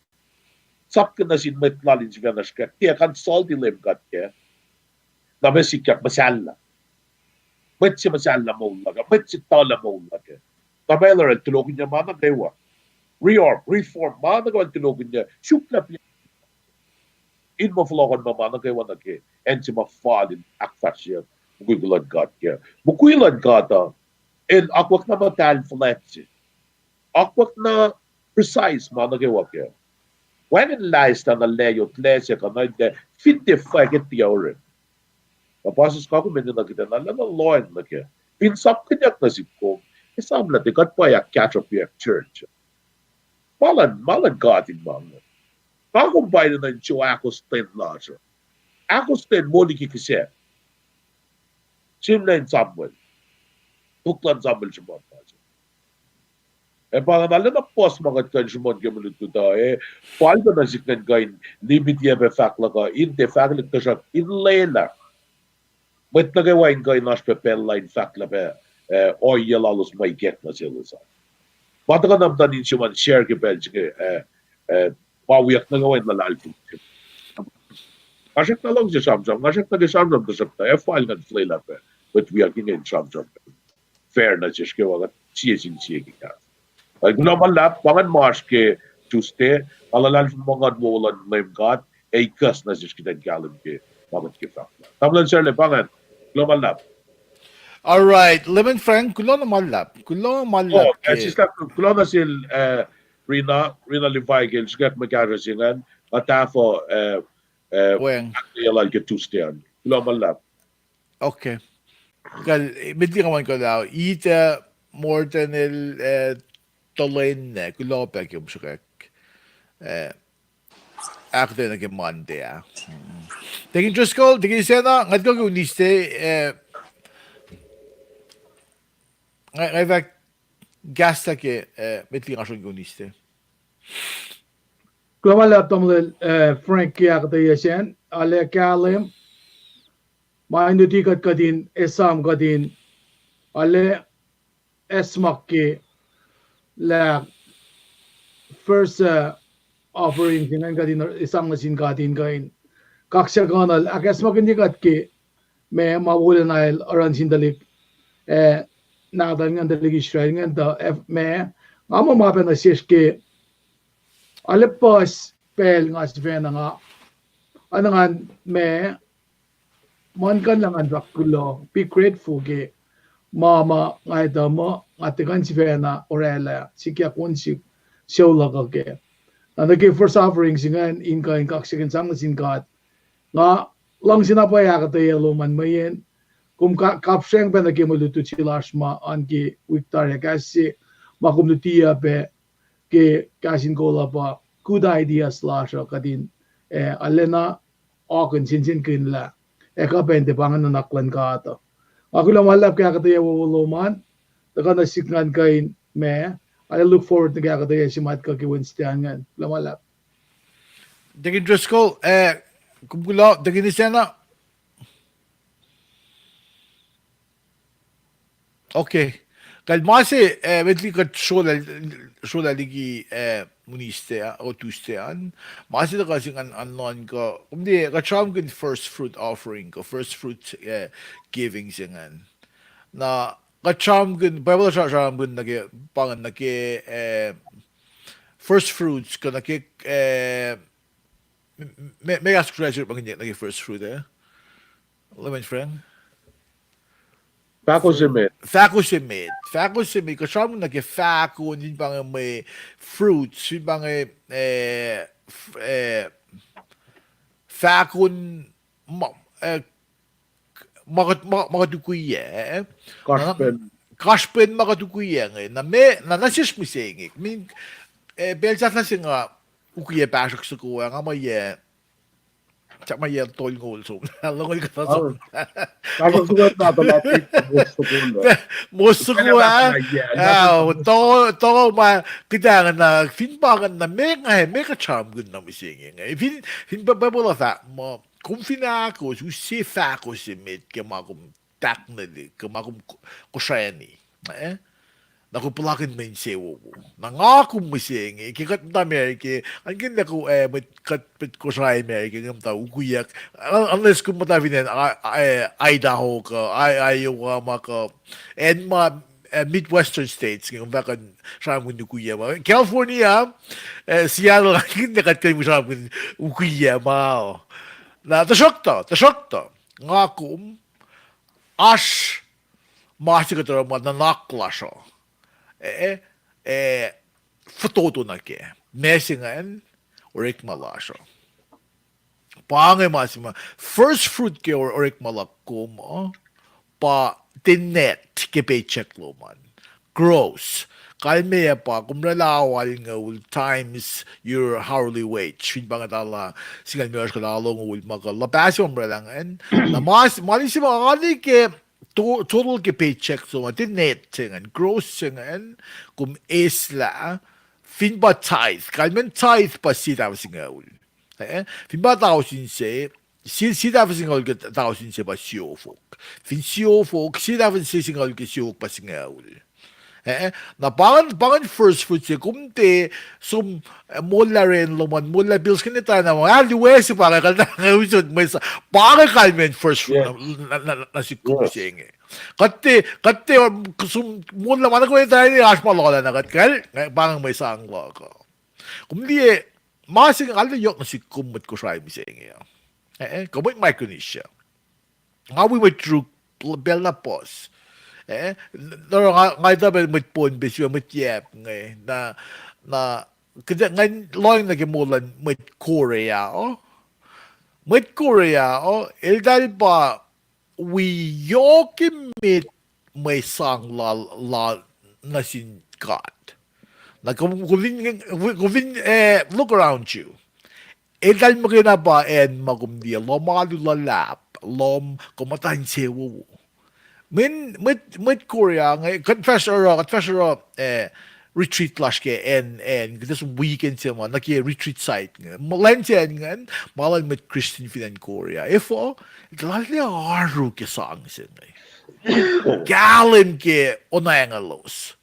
sapkihn nuh sin mwet lal in sifacna srihkwack, tiac consulti Leum God kac. Na ma sikyak muhsahllah. Mwet se muhsahllah moul luhk ah, mwet se tuhlac moul luhk ah. Na ma el oruh el tulokihnyac ma nuh kwewa. Reorg, reform, ma nuh kwewa el tulokihnyac, suk lah in muh fohlohkohnma ma nuh kwewa nuh ke acn se ma fal in ahkfahsryeyuck mukwi luhn God kac. Mukwi luhn God uh, el akwuck na muhtahl fuhlwact se. Akwuck na precise ma nuh kwewa kac. Wacngihn lah eslah na layot, lah se kuh na lah fin tiac fwack tiac oruh. Na pa sis nga kom enenuh kuht in arulacna lohacng nuh kac. Fin sapkihnyuck nuh sihk kom, esam lah tiac kuht pa ahkkahsruhpyak church. Ma luhn, ma luhn God in ma inge. Nga kom pa enenuh in sou ahkostwen lasr uh. Ahkostwen moli ke kihsac. Sihmlac in Samuel. Puk luhn Samuel sruhmuhn lasr uh. Ac pa nga arulacna puhs ma kuht kuh in sruhmuhn ke mwe lutlut uh, eh, fal pac nuh sihk ngan kuh in limit ac pac fahk luhk uh, in tiac fahkwelihk, tuhsruhk in lwelah mwet nuh kwewa in kuh in oasr pac pacl la in fahk lah pac, eh, ohiyac lalos ma ikack nuh selos an. Ma tuhkuh na muhtuhn insiyom an share ke pacl se inge, eh, eh, ma wiyuck nuh kwewa in luhlahlfongi. Nga srackna luhngse sramsram, nga srackna ke sramsram, tuhsruhktuh ac fal ngan fuhlwelah pac mwet wiyuck inge in sramsram fair nuh sesr kwewa, kuht sie sin sie ke kahs. Ac kuloh ma luhlahp, pa ingacn ma oasr ke Tuesday, nga luhlahlfongi muh nguhn wowo luhn Leum God ac ikuhs nuh sesr kuht in kahlwem ke ma kuht ke fahk. Tamuhlwel Sarle, pa ingacn, kuloh ma luhlahp. All right, Lemon Frank, kuloh na ma luhlahp. Kuloh ma luhlahp ke, kuloh na sel, eh, Rina, Rina Levi ke el srihkwack mwe kahsruh se ingacn, nga tahfuh, eh, eh, ahkkweye lal ke Tuesday an. Kuloh ma luhlahp. Okay. Kal, eh, met liki nga muh kuloh, ita Morton el, eh, Tolene, kuloh pac ke kom srihkwack. Eh, ahkuhtweyac nuh ke Monday ah. Mm. Deacon Driscoll, Deacon Sena, nga tuh ke Wednesday, eh, nga, nga fahk kahs lah ke, eh, met liki nga srohn ke Wednesday. Kuloh ma luhlahp tamuhlwel, eh, Frank ke ahkuhtweyac sacn, arlac kahlwem, ma in luti kuht kuht in esam kuht in arlac acsmak ke lah first, eh, offering se ingacn kuht in esam nuh sin God in kuh in kaksakihnuhl ahkacsmakihnye kuht ke ma, ma wolacna el oruh nuh sin tuhlihk, eh, nahtuhl ingacn, tuhlihk Israel ingacn tuh, eh, ma, nga muh ma pacna sesr ke arlac puhs pacl nga sifacna nga, anangan ma, muhlkuhnlah ngan fahk kuloh, be grateful ke ma ma nga etuh muh nga tiac kuh in sifacna orwaclah sikyak on sik sucu luhk uh kac. Na nuh ke first offering se ingacn in kuh in kaksakihn sang nuh sin God, nga luhngse na pwacye ahkuhtweyac lom an mweyen kom ka-, kapsreng pac nuh ke mwe lutlut se lasr ma oan ke wik tari ah, kahs se ma kom lutiyuc pac ke kahs in kol uh pa good ideas lasr uh kuht in, eh, arlacna akihn sensenkackihn lah ac kuh pac in tiac pa ingacn nuhnak luhn God uh. Nga kuloh ma luhlahp ke ahkuhtweyac wowo lom an, tuhkuh nuh sik ngan kuh in ma, arlac look forward nuh ke ahkuhtweyac se ma kuh ke Wednesday an ingacn. Kuloh ma luhlahp. Deacon Driscoll, eh, kom kuloh, Deacon Isena. Okay. Kal ma se, eh, met liki kuht srolah, srolah liki, eh, Wednesday, ah, o Tuesday an. Ma se tuhkuh se ingacn an nuhnkuh, kom tiac, kuht sramsramkihn first fruit offering, kuh first fruit, eh, giving se ingacn. Na kuht sramsramkihn, Bible sra-, sramsramkihn nuh ke, pa ingacn nuh ke, eh, first fruits, kuh nuh ke, eh, me, me, me kahs Kosrae se ma kuht nuh ke first fruit, eh? Lemon Frank? Fahko se met. Fahko se met. Fahko se met. Kuht sramsramkihn nuh ke fahko, fin pa inge mwe fruits, fin pa inge, eh, f-, eh, fahko ma, eh, ma kuht, ma, ma kuht ukwiyac, eh? Kasrpen. Kasrpen ma kuht ukwiyac inge. Na me, na, na sesr mihsenge. Min, eh, pacl sahflah se nga ukwiyac pahsrok soko ah, nga ma yac, sahp ma yac tolngoul som. Longoul kuhtuh som. Pahsrok soko ah, na tuh ma pit mos soko ah. Mos soko ah. Ah, to, to ma kuht ah na, fin pa inge na me nga, me kuht sramsramkihn na mihsenge inge. Fin, fin pa, Bible uh fahk muh, kom fin ahkos, use fahko se met ke ma kom tahknelihk, ke ma kom ko-, kosrani. Eh? Na kom puhlakihn mwe insewowo. Na nga kom mihsenge, ke kuht muhta America, an kihn lah ko, eh, mwet kuht, mwet Kosrae America, inge muhta ukwiyuck. Un-, unless kom muhta fin acn, ah, eh, Idaho kuh, I-, Iowa ma kuh, acn ma, eh, Midwestern states, inge kom fah kuh in sramsramkihn ukwiyuck ma. California, eh, Seattle, an kihn lah kuht kuh in sramsramkihn ukwiyuck ma. Na, tuhsruhktuh, tuhsruhktuh, nga kom, oasr ma se kuht oruh ma nuhnak lasr uh, eh, eh, fototo nuh kac. Ma se ingacn, orekma lasr uh. Pa inge ma se ma, first fruit ke or-, orekma luhk kom uh, pa tenet ke paycheck lom an. Gross. Kalmeyac pa, kom oraclah ao alngoul times your hourly wage. Fin pa inge tala singucul limekohsr kuh tala longoul ma kuh luhpah se ma kom oraclah ingacn. Na ma s-, mani se ma oan ke to-, total ke paycheck lom an, tenet se ingacn, gross se ingacn, kom eislah, fin pa tithe, kalmen tithe pa sie tahfuh singucul. Eh, fin pa tausin se, sie, sie tahfuh singucul ke tausin se pa siofok. Fin siofok, sie tahfuh se singucul ke siofok pa singucul. Eh, na pa ingacn, pa ingacn first fruit se, kom tiac som, eh, moullah racn lom an, moullah bills kene tana, ah, luwe se pa inge, kalta inge usot mwe sang, pa inge kalmacn first fruit na, na, na, na sihk kom se inge. Kuht tiac, kuht tiac, som moullah ma na kom tana, oasr ma lula na kuht kal, pa inge mwe sang luhk uh. Kom liye, ma se inge arlac yohk nuh sihk kom mwet Kosrae mihsenge uh. Eh, kom mwet Micronesia. Nga wi mwet Chuuk pacl na puhs. Eh, oruh nga, nga etuh pac mwet Pohnpei, sipac mwet Yap inge. Na, na, kuht ngan lohacng nuh ke moul luhn mwet Korea uh. Mwet Korea uh, eltahl pa wi yohk emet mwe sang la, la nuh sin God. Na kom, kom fin, kom fin, eh, look around you. Eltahl muhkwena pa acn ma kom liye, lohm alu luhlahp, lohm, kom muhta insewowo. Mweyen, mwet, mwet Korea inge, kuht fahsr oruh, kuht fahsr oruh, eh, retreat lasr ke acn, acn, kuht som weekend se ma, nuh ke retreat site inge. Muh lwen se ingacn, ma luhn mwet Christian fin acn Korea. Efuh, eltahl arulacna oaru ke sang se inge. Kahlwem ke onweacng lalos.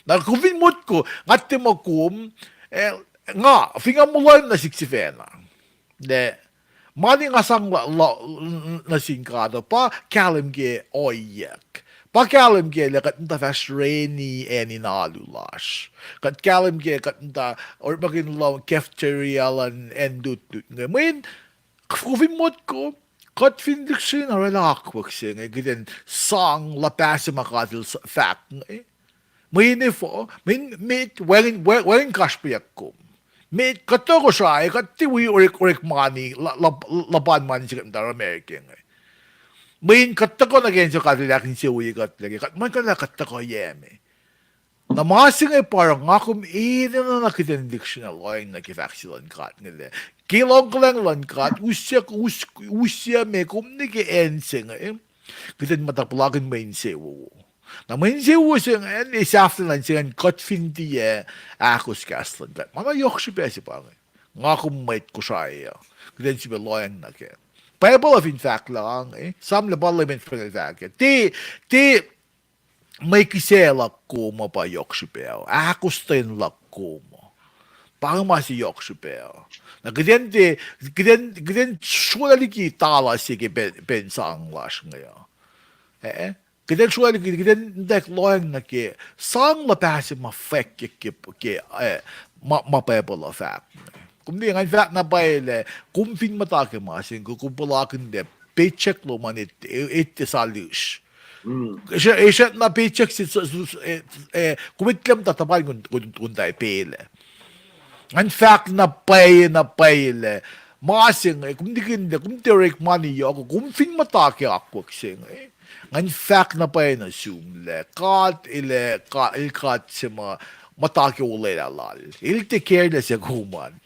Na kom fin motko, nga tiac muh kom, eh, nga, fin nga muh lohacng nuh sihk sifacna. Lah, mani nga sang la, la, nuh sin God uh, pa kahlwem ke ohiyac. Pa kahlwem ke lah kuht muhta fahsr reni acn in alu lasr. Kuht kahlwem ke kuht muhta orekmakihn lohm cafeteria luhn acn lutlut inge. Mweyen, kom fin motko, kuht fin lihksreni orwaclah akwuck se inge, kuht in sang luhpah se ma God El s-, fahk inge. Mweyen efuh, mweyen met, wacngihn, wa-, wacngihn kasrpeyuck kom. Met, kuht tuhkuh Kosrae, kuht tiac wi orek, orek mani, la-, la-, luhpan mani se kuht muhta America inge. Mweyen kuht tuhkuh nuh ke acn se God El ahkinsewowoye kuht lac ke, kuht muhlkuhnlah kuht tuhkuh yac me. Na ma se inge pa oruh nga kom enenuh na kuht in lihksreni lohacng nuh ke fahk se luhn God inge lac. Ke luhngkuhlacng luhn God, us-, us-, usyac me kom nuh ke acn se inge, kuht in muhta puhlakihn mwe insewowo. Na mwe insewowo se ingacn, ac sahflah nuh se ingacn kuht fin tiac ahkos kahs luhn God. Ma na yohk srihpac se pa inge. Nga kom mwet Kosrae uh, kuht in sifilpac lohacng nuh kac. Bible uh fin fahk lah inge, Psalm lah pa Leum El fahk, fahk, tiac, tiac mwe kihsac luhk kom uh pa yohk srihpac uh, ahkostwen luhk kom uh. Pa inge ma se yohk srihpac uh. Na kuht in tiac, kuht in, kuht in srolah liki tala se ke pen, pen sang lasr inge uh. Eh, kuht in srolah liki, kuht in ntack lohacng nuh ke sang luhpah se ma fahkyak ke, ke, eh, ma, ma Bible uh fahk. Kom liye ngan fahk na pwacye lah, kom fin muhta ke ma se inge, kom puhlakihn lah paycheck lom an et, et, et salisr. Esr-, esr na paycheck se, s-, s-, eh, eh, kom etuh lah muhta tuhpan kon, kon, kon tari pacl ah. Ngan fahk na pwacye, na pwacye lah, ma se inge, kom nikihn lah, kom tiac orekma yohk, kom fin muhta ke akwuck se inge. Ngan fahk na pwacye nuh sum lah, God El, God, El God se ma, muhta ke olwelah Lal. El take care lah se kom an.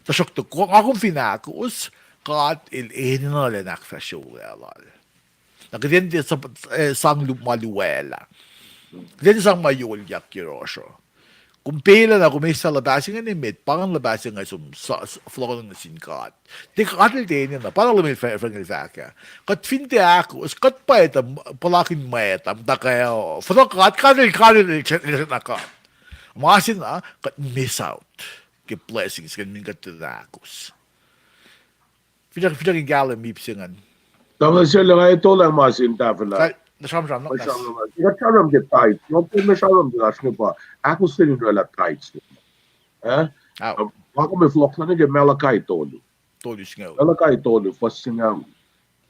Tuhsruhktuh, nga kom fin ahkos, God El enenuh lah in ahkfahsrye olwelah Lal. Na kuht in tiac sap-, eh, sang lu-, ma luwaclah. Kuht in tiac sang ma yohkyak yohrohsr uh. Kom pacl ah na kom eis luhpah se inge emet, pa ingacn luhpah se inge som sa-, s-, fohlohkohnlah nuh sin God. Tiac God El tiac enenuh, pa na Leum El fah-, fahk El fahk ah. Kuht fin tiac ahkos, kuht pa etuh, puhlakihn mwet ah, muhta ke, oh, fohlohk God, God El, God El, El, El, El, God. Ma se na, kuht miss out ke blessings, kuht min kuht tiac ahkos. Finsrak, finsrak in kahlwem ip se ingacn. Tamuhlwel Sele, nga etollah ma sin tahfwelah. Kal-, na sramsram, na sramsram. Kuht sramsram ke tithes. Nga kom sramsram ke lasr inge pa, ahkostwen in orwaclah tithes. Eh? Nga kom ac fohlohk nuh ke Malachi tolu. Tolu singucul. Malachi tolu, fuhs singucul.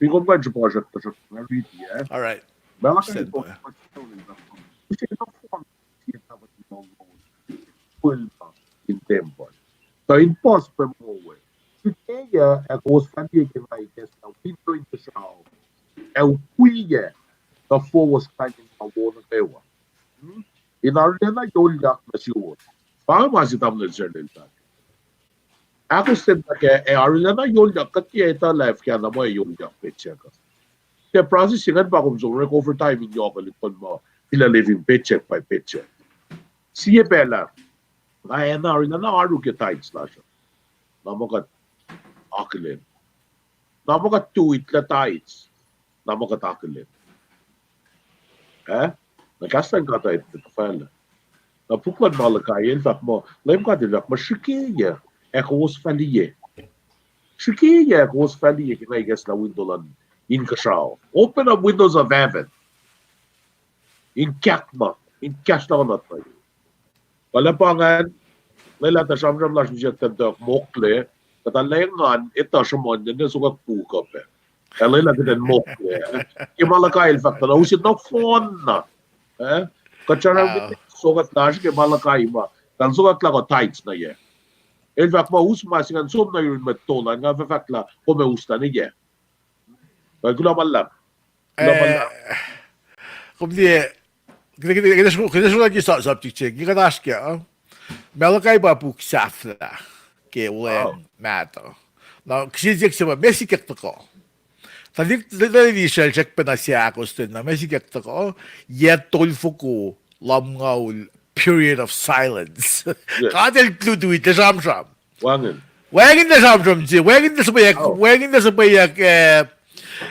Fin kom kuh in sruhpuhsrak, tuhsruhk nga riti, eh? All right. Malachi tolu, fuhs singucul. Use nohfohn sie tahfuh lal, fihl in tempuhl. Tuh in puhs pac moul we. Srihkeyac ac kowos fah liye ke nga ikacslah wi intoin tuhsruhk, ac ukwiyac tuh fowos kain in ma wo nuh kwewa. Hmm? In arulacna yohkyak nuh suwos. Pa inge ma se tamuhlwel Sele el fahk. Ahkostwen nuh kac, ac arulacna yohkyak, kuht tiac etuh lah fuhkah na mwe yohkyak petsac kuh. Ke process se ingacn pa kom som orek overtime in yohk lihpon muh, filah living paycheck by paycheck. Sie pacl ah, nga acn arulacna oaru ke tithes lasr uh. Na muh kuht akihlen. Na muh kuht tuitlah tithes. Na muh kuht akihlen. Eh? Na kahs luhn God uh etuh fahlah. Na puk luhn Malachi el fahk muh, Leum God el fahk muh, srihkeyac ac kowos fah liye. Srihkeyac ac kowos fah liye ke nga ikacslah winto luhn inkuhsrao. Open up windows of heaven. In kahkma, in kahsruh na kuh nuh. Kuh lah pa ingacn, lwelah tuh sramsram lasr mihsackuh tuh mokle, kuhtuh lah engan etuh sruhmuhn, nwe sokwack puk uh pac. Ac lwelah kuht in mokle. Ke Malachi el fahk tuh na use nohfohn na. Eh? Kuht sramsram ke sokwack lasr ke Malachi ma, tuh sokwack lah kuh tithes na yac. El fahk muh us ma se ingacn som nuh yurin mwet tolu an, nga fah fahk lah kom ac us tuh na yac. Kuloh ma luhlahp. Kuloh ma luhlahp. Kom liye, kuht ac sruhlahki subject se inge, kuht oasr ke, uh, Malachi pa puk sahflah ke wuhlweacng mahtuh. Na kihsen siyuck se pa meac sikyak tuhkuh. Tuhlihk, tuhlihk Israel srackpacna seahkostwen na meac sikyak tuhkuh, yac tolfoko lumngaul period of silence. God el luti tuh sramsram. Wacngihn na sramsram se, wacngihn na suhpweyuck, wacngihn na suhpweyuck, eh,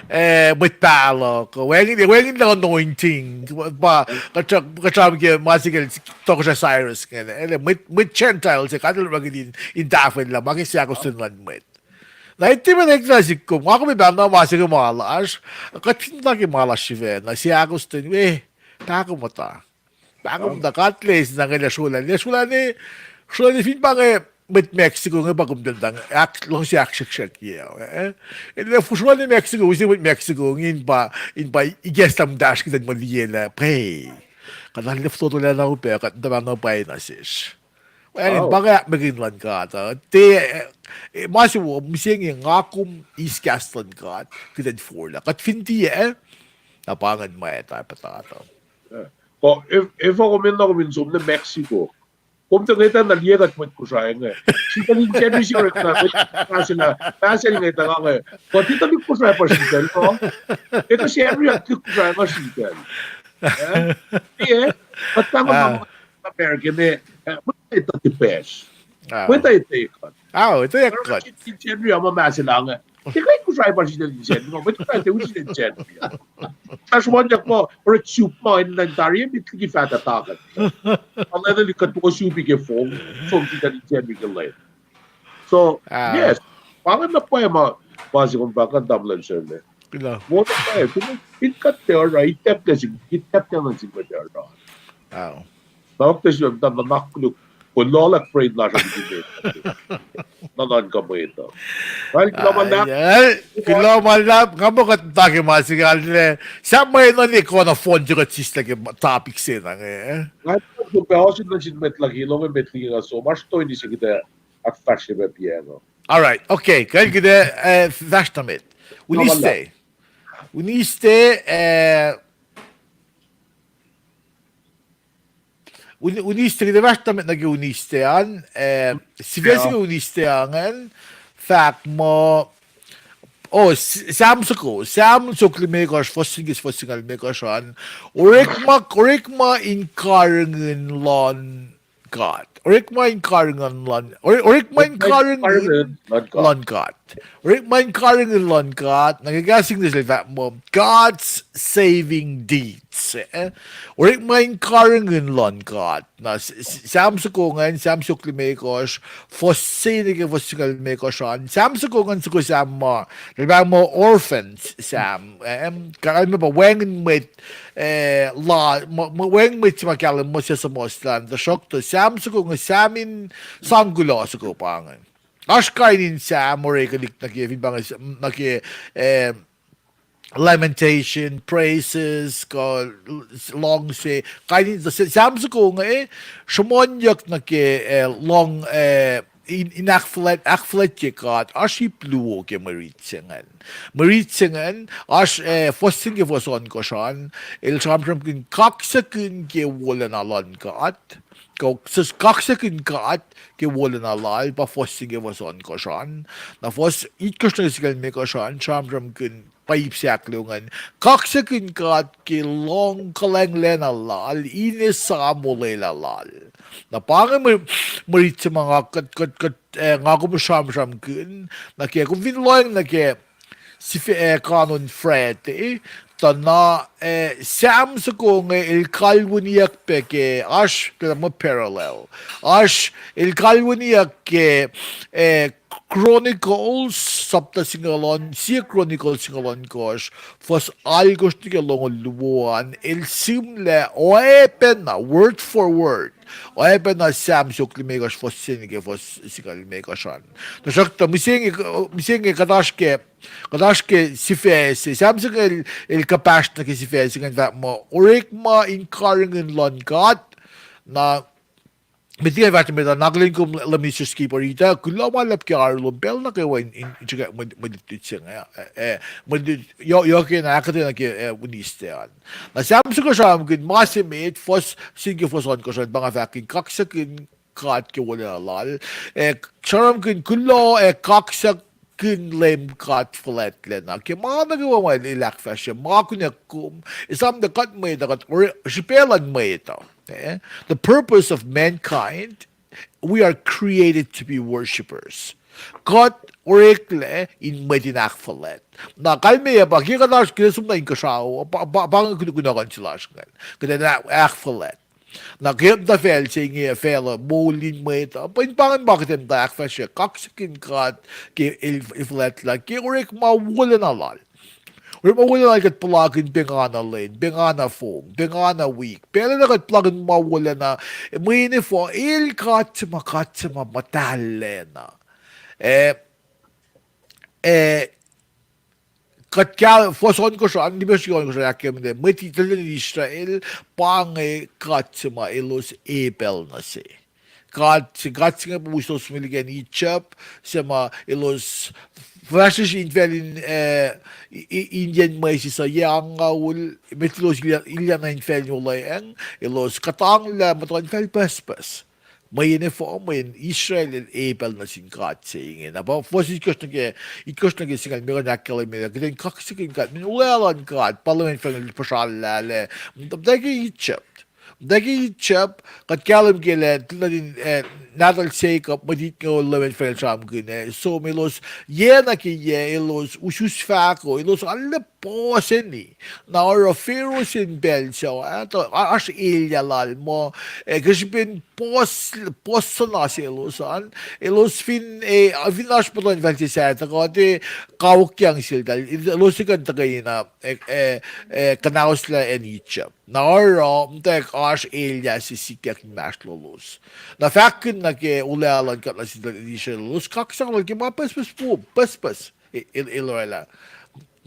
eh, mwet pahluh, wacngihn, wacngihn na anointing, pa, kuht sram ke ma se ke tohkohsrah Cyrus ingacn, mwet, mwet Gentile se, God el orekmakihn in tahfwelah ma ke seahkostwen luhn mwet. Na tiac meac na sihk kom, nga kom pahna ma se ke ma lasr, kuht fin muhta ke ma lasr sifacna, seahkostwen we, pahkomuhta. Pahkomuhta, God el eis na inge lah srolah, lah srolah ne, srolah ne fin pa inge mwet Mexico inge pa kom tuh luhngse ahksrihksrihkye. Lah srolah ne Mexico, use mwet Mexico inge in pa, in pa ikacslah muhtahsr kuht in muh liye lah pwacye. Kuht arlac fototolah na upac, kuht tuh pahna pwacye nuh sesr. Wacngihn pa inge ahkmekihn luhn God uh. Tiac, ma se wo mihsenge nga kom eis kahs luhn God kuht in forlah. Kuht fin tiac, na pa ingacn ma etuh puhtatlac. Kuh efuh kom enenuh kom in som nuh Mexico? Kom tuh ngwetacng na liye kuht mwet Kosrae inge. Sritacl in Sacnri se orekma, mwet Kosrae se na, pahsel ngwetacng inge. Kuht tuhlihk Kosrae pa sritacl kuh? Etuh Sacnri ah tuhlihk Kosrae inge sritacl. Tiac, kuht pahngon America me, mwet etuh tipacsr. Mwet etuh kuht. Sritacl in Sacnri ah ma pahsel inge. Tiac kuht Kosrae pa sritacl in Sacnri, mwet Kosrae tiac wi sritacl in Sacnri. Sruhmuhnyuck muh orek sup ma in luhn tari met liki fahta takuh. Alana liki kuht tuh supi ke fong, som sritacl in Sacnri ke lwen. So, yes, pa inge na pwacye ma, ma se kom fahk an tamuhlwel Sele. Wo na pwacye, kom in kuht tiac oruh, itap nuh sin, itap nuh sin mwet oruh. Nahk nuh sin, na, na, na koluk, kolohlak brain lasr uh nuhnak kuh mwet uh. Kuloh ma luhlahp, nga muh kuht muhta ke ma se inge, sahp mwe nuhnak kuh nohfohn se kuht sislah ke topic se na inge. Nga kom pac ohsun nuh sin mwet luhk, longoul met liki nga som, oasr toeni se kuht ac ahkfahsrye pac piacng uh. All right, okay, kuht ac, eh, fahsr nuh met. Wednesday. Wednesday, eh, Wednesday, kuht ac fahsr nuh met nuh ke Wednesday an, eh, sifac se ke Wednesday an ingacn, fahk muh, oh, Sam soko, Sam soko limekohsr, fuhs se ke fuhs singucul limekohsr an, orekma, orekma in karihngihn luhn God. Orekma in karihngihn luhn, orekma in karihngihn luhn God. Orekma in karihngihn luhn God, na ke kahs English el fahk muh God's saving deeds. Orekma in karihngihn luhn God. Na Sam soko ingacn, Sam soko limekohsr, fuhs se nuh ke fuhs singucul limekohsr an. Sam soko ingacn soko Sam ma, el fahk muh orphans Sam. Kalmac pa wacngihn mwet, eh, la, wacngihn mwet se ma kahlwem muh suhmuhslah an, tuhsruhktuh Sam soko inge Sam in sang kuloh soko pa inge. Oasr kain in Sam orekwelihk nuh ke, fin pa inge, nuh ke, eh, lamentation, praises, kuh luhngse, kain in, Sam soko inge, sruhmuhnyuck nuh ke, eh, luhng, eh, in, in ahkfuhlwact, ahkfuhlwactye God, oasr ip luo ke mwe rit se ingacn. Mwe rit se ingacn, oasr, eh, fuhs se ke fuhs ohnkohsr an, el sramsramkihn kaksakihn ke wolacna luhn God, kaksakihn God ke wolacna lal, pa fuhs se ke fuhs ohnkohsr an. Na fuhs itkohsr nuh ke singucul limekohsr an, sramsramkihn pa ip se ahkluo ingacn. Kaksakihn God ke luhng kuhlwacnglacna lal, in esam olwelah lal. Na pa inge mwe rit se ma nga kuht, kuht, kuht, eh, nga kom sramsramkihn, nuh ke, kom fin lohacng nuh ke, sifac, eh, kanon Friday, tuh na, eh, Sam soko inge el kalweniyuck pac ke, oasr, tuh na muh parallel. Oasr, el kalweniyuck ke, eh, Chronicles, sapta singucul on, sie Chronicles singucul ohnkohsr, fuhs alkosr nuh ke longoul luo an, el sihmlac oacpacna, word for word, oacpacna Sam siofok limekohsr fuhs se nuh ke fuhs singucul limekohsr an. Tuhsruhktuh mihsenge, mihsenge kuht oasr ke, kuht oasr ke sifac se. Sam se inge el, el kuhpahsr nuh ke sifac se inge in fahk muh, orekma in karihngihn luhn God, na met liki fahsr met ah, na akihlen kom Leicester Skinner, kuloh ma luhlahp ke oaru lom pacl nuh kwewa in, in, in srihke mwe, mwe lutlut se inge, eh, eh, mwe lutlut, yohk, yohk na ahkuhtweyac nuh ke, eh, winiste an. Na Sam soko sramsramkihn ma se met, fuhs, sin ke fuhs ohnkohsr an, pa nga fahk in kaksakihn God ke wolacna lal, eh, sramsramkihn kuloh ac kaksakihn Leum God fuhlwactlacna ke ma nuh kwewa ma el ahkfahsrye, ma kunac kom, esam tuh kuht mwet uh, kuht ore-, srihpac luhn mwet uh, eh? The purpose of mankind, we are created to be worshippers. Kuht oreklac in mwet in ahkfuhlwact. Na kalmeyac pa ke kuht oasr ke som na inkuhsrao, pa, pa, pa inge kunohkohn se lasr ingacn. Kuht in ah-, ahkfuhlwact. Na ke muhta facl se inge facluh moul in mwet uh, pa in pa ingacn ma kuht in muhta ahkfahsrye kaksakihn God ke el, el fuhlwactlah ke orekma wolacna lal. Orekma wolacna lal kuht puhlakihn pengana lwen, pengana fong, pengana wik. Pacl na kuht puhlakihn ma wolacna, mweyen efuh, el God se ma, God se ma muhtahlacna. Eh, eh, kuht kal-, fuhs ohnkohsr an, limekohsr ke ohnkohsr an ahkkahlwemye, mwet i-, tuhlihk nuhtin Israel, pa inge God se ma elos epacl nuh se. God se, God se inge pa uslos mwe liki acn Egypt, se ma elos fahsrwesr infacl in, eh, i-, i-, in yen mwesis uh, yac angngaul, met elos ilya-, ilyana infacl in olweacng, elos kuhtanglah muhtuhnfacl pucspucs. Mweyen efuh, mweyen Israel el epacl nuh sin God se inge. Na pa fuhs itkohsr nuh ke, itkohsr nuh ke singucul limekohsr an ahkkahlwemye, kuht in kaksakihn God, mweyen olwelah luhn God pa Leum El fahk in puhsrallah, muhta ke Egypt. Muhta ke Egypt, kuht kahlwem ke lah, tuhlihk nuhtin, eh, nahtuhl Jacob, mwet itngoul Leum El fahk in sramsramkihn, eh, som elos, yac nuh ke yac elos us, us fahko, elos arlac puhseni. Na oruh Pharaoh se in pacl se, eh, tuh, a-, oasr elyah lal muh, eh, ke srihpen puhs, puhs suhna selos an, elos fin, eh, fin oasr muhtuhnfacl se sahyac tuhkuh, tuh kawuckyang seltahl, elos ac kuh in tuhkweni na, eh, eh, eh, kuhnauslah acn Egypt. Na oruh, muhtwacwacack oasr elyah se sikyak inmahsrlolos. Na fahkkihn nuh ke olwelah luhn God nuh sin tuhlihk nuhtin Israel, elos kaksak lal ke ma pucspucs, pucspucs, e-, el-, el orwaclah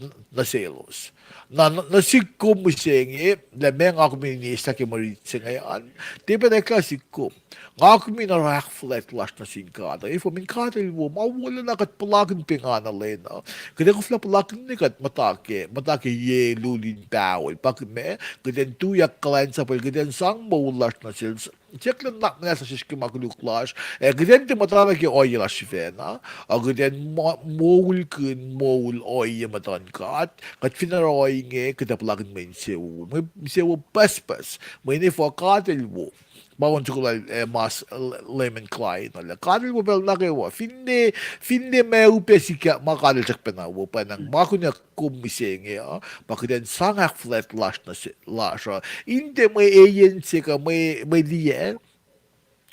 nuh selos. Na, na, nuh sihk kom mihsenge, lah meac nga kom in eslah ke mwe rit se inge an, tiac pac eklac sihk kom. Nga kom in oruh ahkfuhlwact lasr nuh sin God. Efuh, mweyen God El wo, ma wolacna kuht puhlakihn pengana lwen uh. Kuht ac koflah puhlakihn ne kuht muhta ke, muhta ke yac lulin pahol. Pa kuht ma, kuht in tuyak kuhlwacnsapwacl, kuht in sang moul lasr nuh sel, siyuck lah nuhnak muhnahs lasr sesr ke ma koluk lasr, ac kuht in tiac muhtana ke ohiyac lasr sifacna, a kuht in mo-, moulkihn moul ohiyac muhtuhn God, kuht fin oruh ohinge, kuht ac puhlakihn mwe insewowo, mwe insewowo pucspucs, mweyen efuh, God El wo. Ma on soko lal, eh, mas, eh, Laman Klein, lah God El wo pacl nuh kwewa. Finne, finne ma upac sikyak ma, God El srackpacna wo, pwacnwacng ma kunac kom mihsenge uh, pa kuht in sang ahkfuhlwact lasr nuh se, lasr uh. In tiac mwe eyan se kuh mwe, mwe liyac,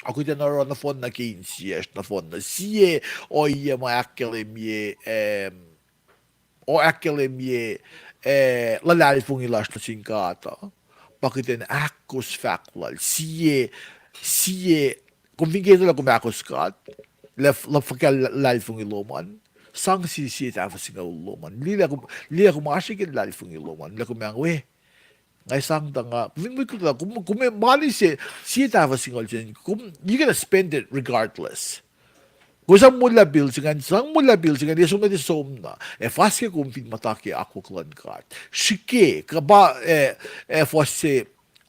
a kuht in oruh nohfohnna ke insiyacsr, nohfohnna sie ohiyac ma ahkkahlwemye, em, o ahkkahlwemye, eh, luhlahlfongi lasr nuh sin God uh, pa kuht in ahkos fahk lal, sie, sie, kom fin ke etuh lah kom ahkos God, lah, lah fuhkah luhlahlfongi lom an, sang sie, sie tahfuh singucul lom an. Liye lah kom, liye lah kom oasr ke luhlahlfongi lom an, lah kom ac we, nga sang tuh nga, fin mwe kuhtuh, kom, kom mani se, sie tahfuh singucul se, kom, you're gonna spend it regardless. Kom sang molwelah pil se ingacn, sang molwelah pil se ingacn, ac som nuh, ac som nuh. Ac fas ke kom fin muhta ke akwuck luhn God. Srihke, kuh pa, eh, eh, fuhs se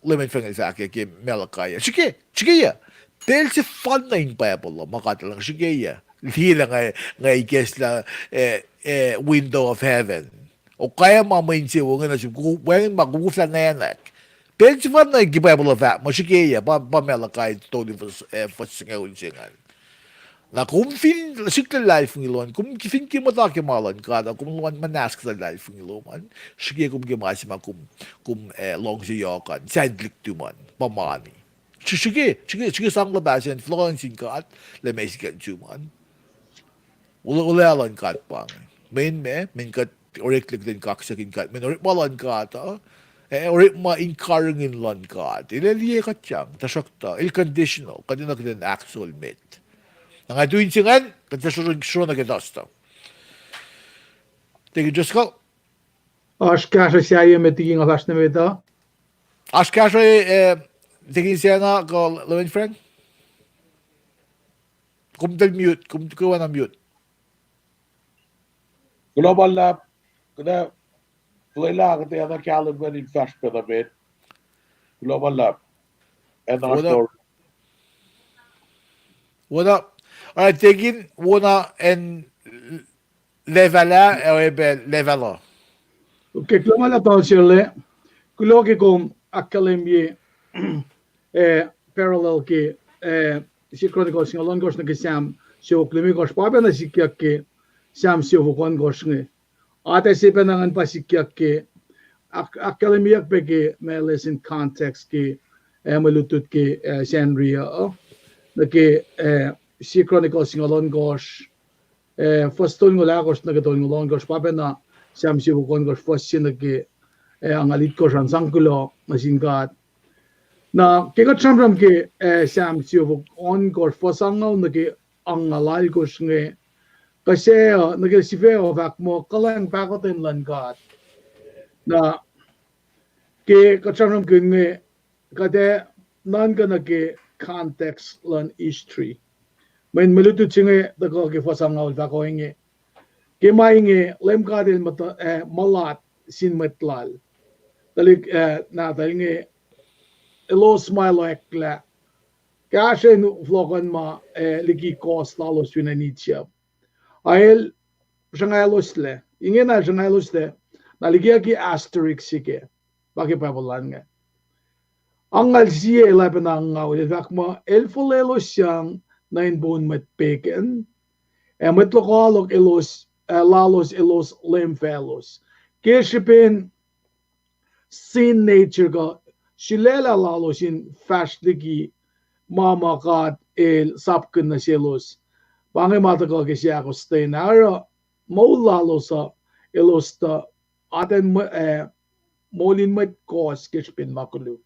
Leum El fahk, fahk ke Malachi. Srihke, srihkeyac. Pacl sefanna in Bible uh, ma God El srihkeyac. Liye lah nga, nga ikacslah, eh, eh, window of heaven. Okac ma mwe insewowo inge nuh sum, wacngihn ma kom koflah nwacknak. Pacl sefanna ke Bible uh fahk muh srihkeyac, pa, pa Malachi tolu fuhs, eh, fuhs singucul se ingacn. Na kom fin suk luhlahlfongi lom an, kom fin ke muhta ke ma luhn God, kom luhman muhnahs ke luhlahlfongi lom an, srihke kom ke ma se ma kom, kom, eh, luhngse yohk an, sacn tuhlihk nuhtum an pa mani. Srihke, srihke, srihke sang luhpah sacn, fohlohk sin God, lah meac sikyak nuhtum an. Olwelah luhn God pa inge. Mweyen meac, mweyen kuht oreklac kuht in kaksakihn God, mweyen orekma luhn God uh, eh, orekma in karihngihn luhn God. El ac liye kuht sang, tuhsruhktuh el conditional, kuht enenuh kuht in ahkos met. Na nga tu in se ingacn, kuht ac srohna ke Thursday. Tekin Driscoll. Oasr kahsruh sahyac met liki nga fahsr nuh met uh? Oasr kahsruh, eh, Tekin Sacna kuh Lewin Frank? Kom tiac mute, kom kwewana mute. Kuloh ma luhlahp, kuht ac fuhlwelah kuht ac enenuh kahlwem in fahsr pacna met. Kuloh ma luhlahp. Acn oasr tor. Wona, oruh Tekin, wona acn Lefaclah, ac oacyacpac Lefacluh. Okay, kuloh ma luhlahp Taun Sele. Kuloh ke kom ahkkahlwemye, eh, parallel ke, eh, Sie Chronicles singucul ohnkohsr nuh ke Sam siofok limekohsr, pa pacna sikyak ke Sam siofok ohnkohsr inge. Atac se pacna ingacn pa sikyak ke, ahk-, ahkkahlwemyeyuck pac ke ma lesson context ke, eh, mwe lutlut ke, eh, Sacnri uh, nuh ke, eh, Sie Chronicles singucul ohnkohsr, eh, fuhs tolngoul ahkosr nuh ke tolngoul ohnkohsr, pa pacna Sam siofok ohnkohsr, fuhs se nuh ke, eh, angngaul itkohsr an. Sang kuloh nuh sin God. Na ke kuht sramsram ke, eh, Sam siofok ohnkohsr, fuhs angngaul nuh ke angngaul alkohsr inge, kuh se uh, nuh ke sifac uh fahk muh kuhlwacng pahkotwen luhn God. Na ke kuht sramsramkihn inge, kuht ac nuhnkuh nuh ke context luhn history. Mweyen mwe lutlut se inge tuhkuh ke fuhs angngaul fahk ohinge. Ke ma inge Leum God El muhta-, eh, mulat sin mwet Lal. Tuhlihk, eh, nahtuhl inge elos ma El oacklah kahsruh in fohlohkohnma, eh, liki kohs lalos fin acn Egypt. A El sruhngacloslac. Ingena El sruhngacloslac, na likiyucki asterisk se ke, pa ke Bible an inge. Angngaul sie, lah pacna angngaul, El fahk muh El fuhlwelosyang nuh in poun mwet pegan, ac mwet lokoalok elos, eh, lalos elos leum faclos. Ke srihpen sin nature kuh sulaclah lalos in fahsr liki ma ma God El sapkihn nuh selos. Pa inge ma tuhkuh ke seahkostwen ah, oruh moul lalos uh, elos tuh atacn mwe-, eh, moul in mwet kohs ke srihpen ma koluk.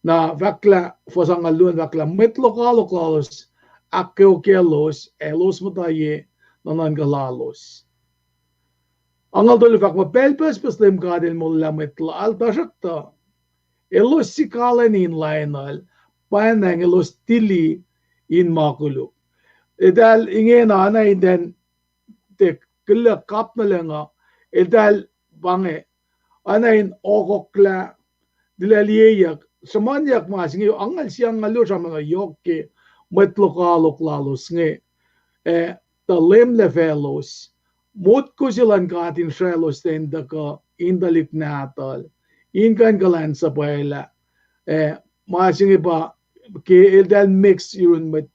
Na fahk lah, fuhs angngaul luo an fahk lah mwet lokoalok lalos ahkkweokyaclos, elos muhta ye nuhnuhnkuh lalos. Angngaul tolu fahk muh pacl pucspucs Leum God El molwelah mwet Lal, tuhsruhktuh elos sikalweni in lainuhl, pwacnwacng elos tili in ma koluk. Eltahl ingena, oacna in ten, tiac kuhluh kapnolacng uh, eltahl pa inge, oacna in ohkohklah, tilac liyeyuck, sruhmuhnyuck ma se inge, angngaul sie, angngaul luo sramsram yohk ke mwet lokoalok lalos inge, eh, tuh leumlah faclos, motko se luhn God in sraclos ten tuhkuh in tuhlihk nahtuhl, in kuh in kuhlwacnsuhpwaclah, eh, ma se inge pa ke eltahl mix yurun mwet,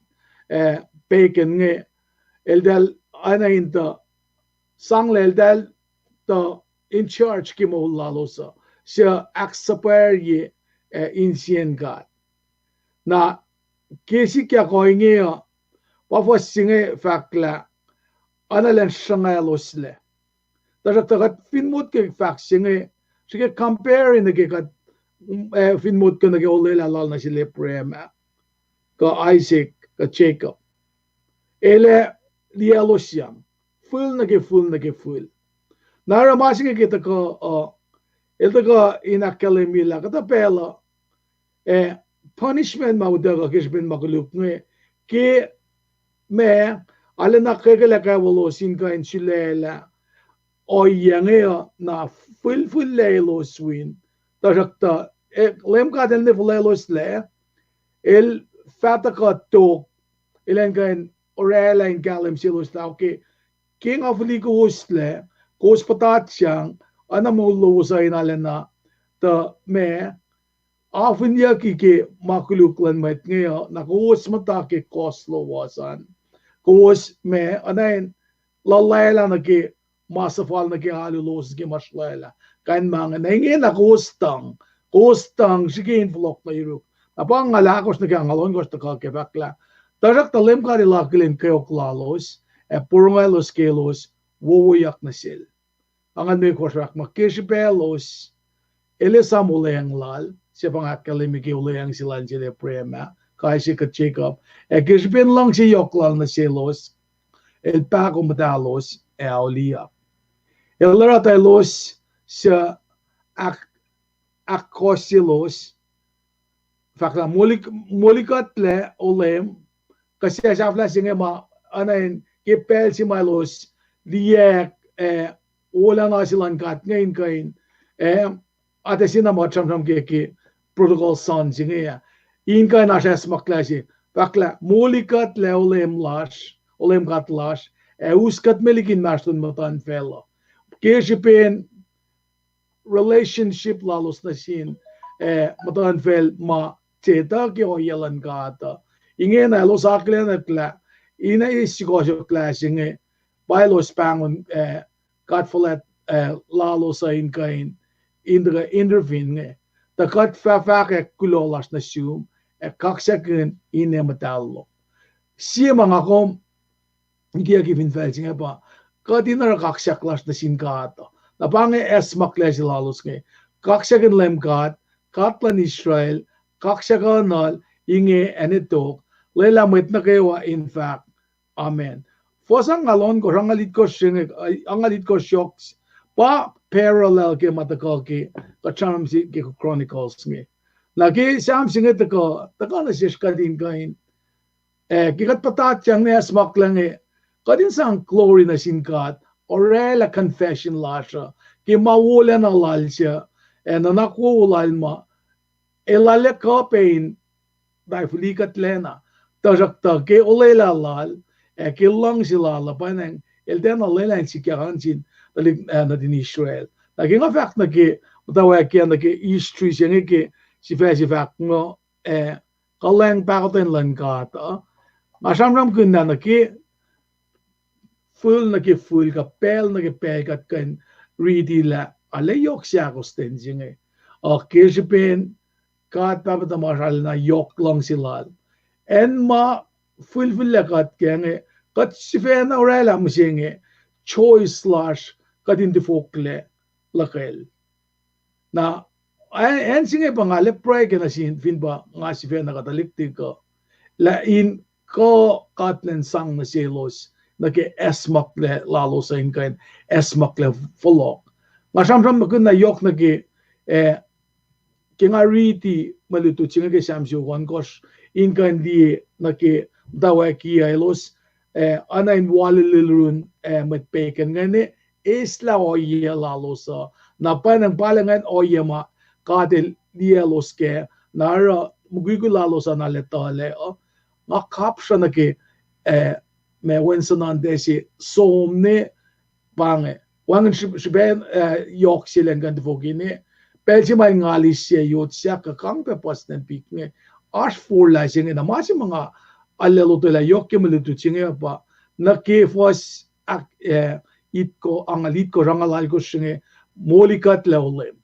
eh, pagan inge, eltahl oacna in tuh sanglah eltahl tuh in charge ke moul lalos uh, suc ahksuhpwacrye, eh, insiyacn God. Na ke sikyak ohinge uh, pa fuhs se inge fahk lah, oacna elan sruhngacloslac. Tuhsruhktuh kuht fin motko fahk se inge, srihke compare nuh ke kuht, eh, fin motko nuh ke olwelah lal nuh sel Abraham ah, kuh Isaac, kuh Jacob. El ac liyaclosyang, fihl nuh ke fihl nuh ke fihl. Na oruh ma se inge ke tuhkuh, uh, el tuhkuh in ahkkahlwemye lah kuhtuh pacl uh, eh, punishment ma utuckuh ke srihpen ma koluk inge, ke ma, arulacna kwekwelah kacwolos in kuh in sulaclah ohiyac inge uh, na fihlfihllac elos win. Tuhsruhktuh, eh, Leum God El ne fuhlweloslac, El fah tuhkuh tok, elan kuh in orwaclah in kahlwem selos lah, okay, ke nga fihli kowoslac, kowos puhtatyang, oacna moul lowos uh in arulacna, tuh ma, afinyucki ke ma koluk luhn mwet inge uh, na kowos muhta ke kohs lowos an. Kowos ma, oacna in luhlahlah nuh ke ma suhfal nuh ke alu lowos nuh ke ma sruhlwaclah. Kain ma inge, na ingena kowos tuhng, kowos tuhng srihke in fohlohk nuh yuruk. Na pa nga ahkosr nuh ke angngaul ohnkohsr tuhkuh ke fahk lah, tuhsruhktuh Leum God El akihlen kweok lalos, ac porongo elos ke elos wowoyak nuh sel. Angngaul limekohsr fahk muh ke srihpac elos, El esam olweacng lal, se pa nga ahkkahlwemye ke olweacng se lal sel Abraham ah, Isaac kuh Jacob, ac ke srihpen luhngse yohk lal nuh selos, El pahkomuhtalos ac auliyak. El oruh tuh elos suc ahk-, ahkkohsyelos, fahk lah moli-, molikuhtlac O Leum, kuh suc sahflah se inge ma, oacna in ke pacl se ma elos liyacack, eh, wolacna se luhn God inge in kuh in, eh, atac se na ma kuht sramsram ke, ke prodigal son se inge ah. In kuh in oasr acsmaklac se, fahk lah molikuhtlac O Leum lasr, O Leum God lasr, ac us kuht me liki inmahsrlon muhtuhnfacl uh. Ke srihpen relationship lalos nuh sin, eh, muhtuhnfacl ma setuh ke ohiyac luhn God uh. Ingena elos akihlen lah, ine eis sukohsohklah se inge, pa elos pahngon, eh, God fuhlwact, eh, lalos uh in kuh in, in tuh intervene inge. Tuh kuht fah fahkwack kuloh lasr nuh sum, ac kaksakihn ine muhtahl lom. Sie ma nga kom ikiyucki fin facl se inge pa, kuht in oruh kaksak lasr nuh sin God uh. Na pa inge acsmaklac se lalos inge. Kaksakihn Leum God, God luhn Israel, kaksakuhnuhl inge ac ne tok, lwelah mwet nuh kwewa in fahk, Amen. Fuhs angngaul ohnkohsr, angngaul itkohsr se inge, angngaul itkohsr yohk, pa parallel ke ma tuhkuh ke, kuht sramsram se ke Chronicles inge. Na ke Sam se inge tuhkuh, tuhkuh nuh sesr kuht in kuh in, eh, ke kuht puhtatyang ne acsmaklac inge, kuht in sang glory nuh sin God, orwaclah confession lasr uh, ke ma wolacna lal suc, ac nuhnak wowo lal ma, el arlac kuh pac in taifilikuhtlacna, tuhsruhktuh ke olwelah lal, ac ke luhngse lal uh, pwacnwacng el tiacna lwelah in sikyak nuh sin tuhlihk, eh, nuhtin Israel. Na ke nga fahk nuh ke, muhtwacwacack nuh ke history se inge ke sifac se fahk nga, eh, kuhlwacng pahkotwen luhn God uh, nga sramsramkihn na nuh ke fihl nuh ke fihl kuh pacl nuh ke pacl kuht kuh in riti lah arlac yohk seahkostwen se inge. Uh, ke srihpen God Pahpah tuhmasr arulacna yohk luhngse lal. Acn ma fihlfihllac kuht kac inge, kuht sifacna orwaclah mihsenge choice lasr kuht in tifoklac luhkwel. Na, a-, acn se inge pa nga arlac pruhe ke nuh sin fin pa nga sifacna kuh tuhlihk tikuh, lah in kuh God elan sang nuh selos, nuh ke acsmaklac lalos uh in kuh in acsmaklac fohlohk. Nga sramsramkihn na yohk nuh ke, eh, ke nga riti mwe lutlut se inge ke Sam siofok ohnkohsr, in kuh in liye nuh ke muhtwacwacack uh elos, eh, oacna in walilil run, eh, mwet pegan ingacn, eislah ohiyac lalos uh, na pwacnwacng pa ingacn ohiyac ma God el liyelos kac, na oruh mukwikwi lalos uh na arlac tuhlac uh. Nga kapsra nuh ke, eh, ma Wednesday se som ne, pa inge, wacngihn srihpac, eh, yohk se elan kuh in tifoki ne, pacl se ma el ngal isi yot sahk kuh kang pac puhs nacn pik inge, oasr forlah se inge na ma se ma nga arlac lotwelah yohk ke mwe lutlut se inge pa, nuh ke fuhs, eh, itko, angngaul itkohsr, angngaul alkohsr se inge, molikuhtlac O Leum.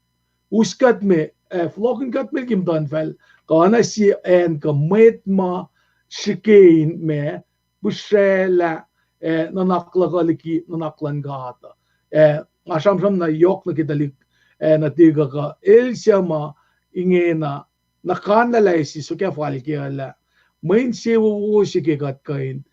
Us kuht me, eh, fohlohkihn kuht me liki muhtuhnfacl, kuh oacna sie acn kuh mwet ma srihke in ma, pihsraclah, eh, nuhnak luhk uh liki nuhnak luhn God uh. Eh, nga sramsram na yohk nuh ke tuhlihk, eh, nuhtihk uh kuh el suc ma ingena, na kanlah lah eis sokwac fal ke lah, mwe insewowo se ke kuht kuh in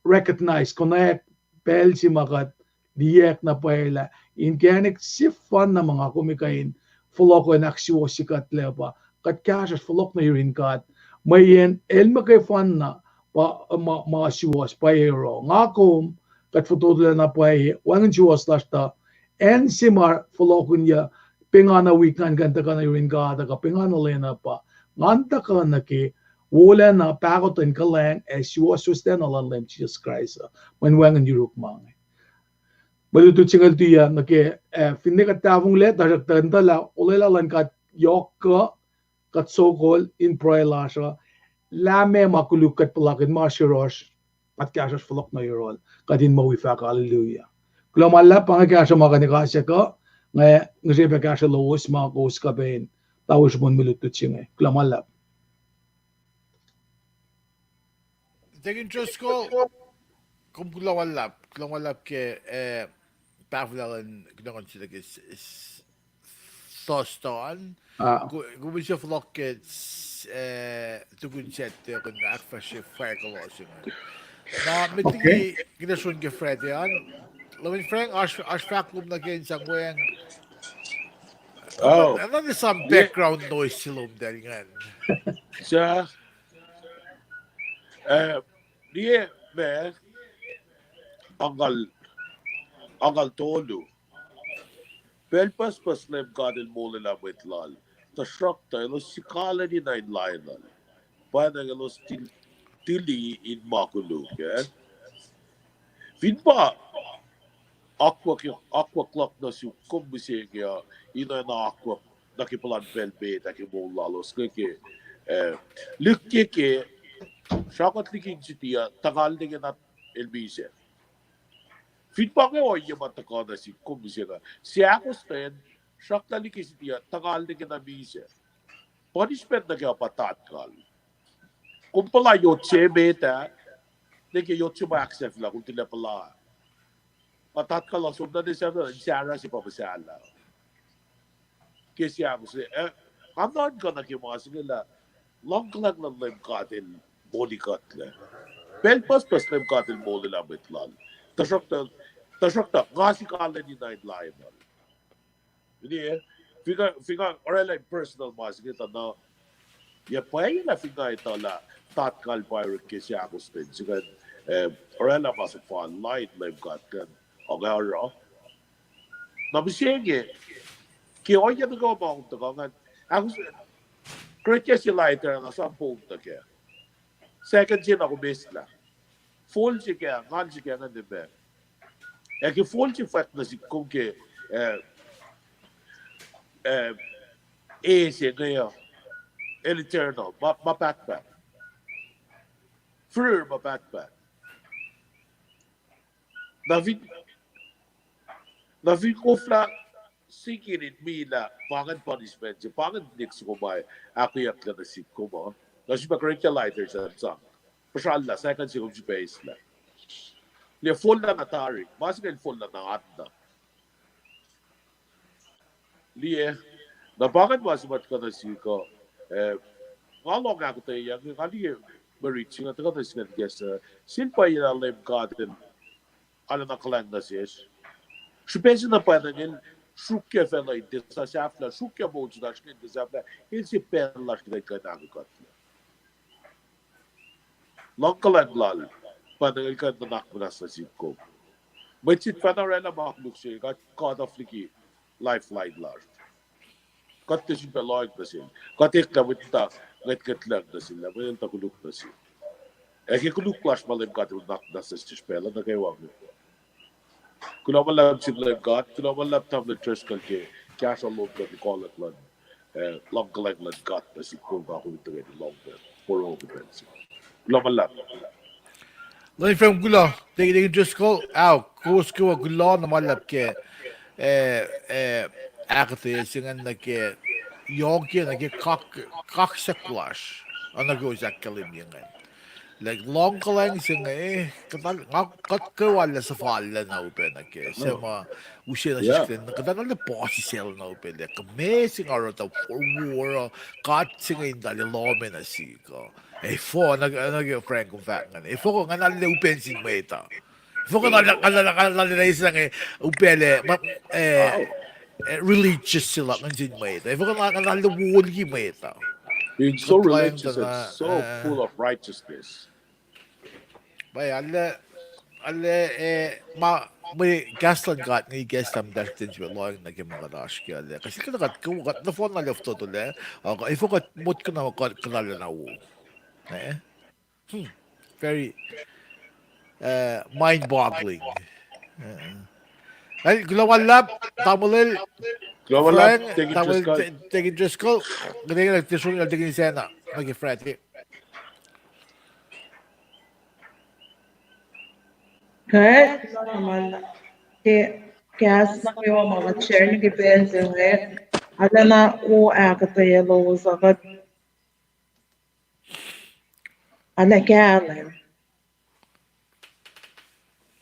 recognize, konwacack pacl se ma kuht liyacack na pwacye lah inkacnek sefanna ma nga kom kuh in fohlohk in ahksuwohsye kuht lac pa, kuht kahsruhsr fohlohk nuh yurin God. Mweyen el muhkwefanna pa, ma, ma suwohs pwacye oruh nga kom, kuht fototolac na pwacye, wacngihn suwohs lasr tuh, acn se ma fohlohkihnyuc, pengana wik ngan kuh in tuhkuh nuh yurin God, kuh pengana lwen uh pa, ngan tuhkuh nuh ke wolacna, pahkotwen, kuhlwacng ac suwohswohs lacna luhn Leum Jisus Kraist uh, mweyen wacngihn yuruk ma inge. Mwe lutlut se inge el tuyak nuh ke, eh, finne kuht tahfonglac, tuhsruhktuh in tuh lah olwelah luhn God yohk kuh, kuht sokol in pruhe lasr uh, lah meac ma koluk kuht puhlakihn ma srohsr, Kuht kahsruhsr fohlohk nuh yohrohl, kuht in muh wi fahk hallelujah. Kuloh ma luhlahp, pa inge kahsruh ma kuh in ikasyuck uh, nga ngihsre pac kahsruh lowos ma kowos kuh pac in tawesr mon mwe lutlut se inge. Kuloh ma luhlahp. Deacon Driscoll, kom kuloh ma luhlahp, kuloh ma luhlahp ke, eh, tahfwelah luhn kunohkohn se nuh ke s-, s-, Thurston. Ah. Ku-, kom use fohlohk ke, eh, tukun Saturday, kom ahkfahsrye fahk lalos inge. Na, met liki kuht srihke ke Friday an, Lewin Frank, oasr, oasr fahk lom nuh ke in sang weacng. Oh. Another some background noise se lom tari ingacn. Sa, eh, liye ma, angal, angal tolu. Pacl pucspucs Leum God El molwelah mwet Lal, tuhsruhktuh elos sikalweni nuh in lainuhl. Pwacnwacng elos til-, tili in ma koluk, eh? Fin pa akwuck, akwuck luhk nuh sum kom mihsenge uh, in oacna akwuck nuh ke puhlan pacl met ah ke moul lalos, ke, ke, eh, lihkeke, srakuht liki in siti uh, tuhkaltack na el misac. Fin pa inge ohiyac ma tuhkuh nuh sihk kom mihsenge, seahkostwen, srakuht liki siti uh, tuhkaltack na misac. Punishment nuh ke uh pa tatkal. Kom puhla yot se met ah, nuh ke yot se ma ahksahfyelah, kom tilac puhla. Pa tatkal uh som nuh sahflah, in sahra se pa muhsahllah. Ke seahkostwen, eh, nga nuhnkuh nuh ke ma se inge lah, luhngkuhlwacng luhn Leum God El moli kuhtlac. Pacl pucspucs Leum God El molwelah mwet Lal. Tuhsruhktuh, tuhsruhktuh, nga sikalweni nuh in lainuhl. Liye, fin nga, fin nga orwaclah personal ma se inge tuh na, yac pwacye lah fin nga etuh lah tatkal pa orek ke seahkostwen se ingacn, eh, orwaclah ma suhfal lain Leum God ingacn, oruh. Na mihsenge, ke ohiyac nuh kwewa ma kom tuhkuh ingacn, ahkos-, Korinth se lighter na sang pom nuh kac. Second se na kom eslah. Fol se kac, ngal se kac ingacn ma. Ac ke fol se fwack nuh sihk kom ke, eh, eh, e se inge uh, el eternal, ma, ma pahtpaht. Firir ma pahtpaht. Na fin, na fin koflah singkihn in milah, pa ingacn punishment se, pa ingacn niyek soko ma ahkoeyucklac nuh sihk kom uh. Na srihpac Korinth lighter se sang. Puhsrallah, second se kom srihpac eslah. Liye follah na tari, ma se ingacn follah na atna. Liye, na pa ingacn ma se ma tuhkuh nuh sihk uh, eh, nga lohng ahkuhtweyac, nga liye mwe rit se inge tuhkuh nuh sihk ingacn, sel pwacye lah Leum God El arulacna kuhlwacng nuh sesr. Srihpac se na pwacnwacng El sruokyac facluh in tiac sahflah, sruokyac moul se lasr inge in tiac sahflah, El se pacl lasr kuht in kuh in ahkkuhtlac. Luhngkuhlwacng Lal, pwacnwacng El kuh in nuhnak muhnahs nuh sihk kom. Mwet se tuhfahna orwaclah ma koluk se, kuht cut off liki lifeline lasr. Kuht tiac sifilpac lohacng nuh sel. Kuht eklac mwet muhta ngwetngwetlac nuh sel, lah mwet el tuh koluk nuh sel. Ac ke koluk lasr ma Leum God El nuhnak muhnahs nuh sesr pacl uh nuh kwewa inge. Kuloh ma luhlahp sin Leum God, kuloh ma luhlahp Tamuhlwel Driscoll ke kahsruh lom kuh in koluk luhn, eh, luhngkuhlwacng luhn God nuh sihk kom, nga kom in tuhkweni lohng pac porongo pacl se. Kuloh ma luhlahp. Lwen fam kuloh, Deacon Driscoll, ao, kowos kwewa kuloh na ma luhlahp ke, eh, eh, ahkuhtweyac se ingacn nuh ke, yohk ke nuh ke kak-, kaksak lasr, oacna kowos ahkkahlwemye ingacn. Lah luhngkuhlwacng se inge, kuht, nga, kuht kwewa lah suhfal na upac nuh ke, se ma use nuh sesr kuht, kuht arlac puhsisacl na upac lah, kuh meac se nga oruh tuh forfor uh, God se inge in tuh lohm nuh sihk uh. Efuh, na, na ke Frank kom fahk ingacn. Efuh kuh nga arlac upac nuh sin mwet uh. Efuh kuh nga arlac, nga arlac, nga arlac eis inge upac lah, ma, eh, eh, religious se luhk nuh sin mwet uh. Efuh kuh nga, nga arlac wo liki mwet uh. Being so religious and so full of righteousness. Pwacye, arlac, arlac, eh, ma, mwe kahs luhn God inge ikacslah muhtahsr kihtin srihpac lohacng nuh ke ma kuht oasr ke arlac. Kuh srihpac kuht, kuht nohfohn na arlac fototo lac, uh, efuh kuht motko na ma kuht, kuht arlac na wo. Eh? Hmm. Very, uh, mind-boggling. Uh, kuloh ma luhlahp, Tamuhlwel Frank, Deacon Driscoll, Deacon Sena, nuh ke Friday. Kuht, ke, kahs nuh kwewa ma kuht share nuh ke pacl se inge, arulacna wo ahkuhtweyac lowos uh, kuht arulacna kahlwem.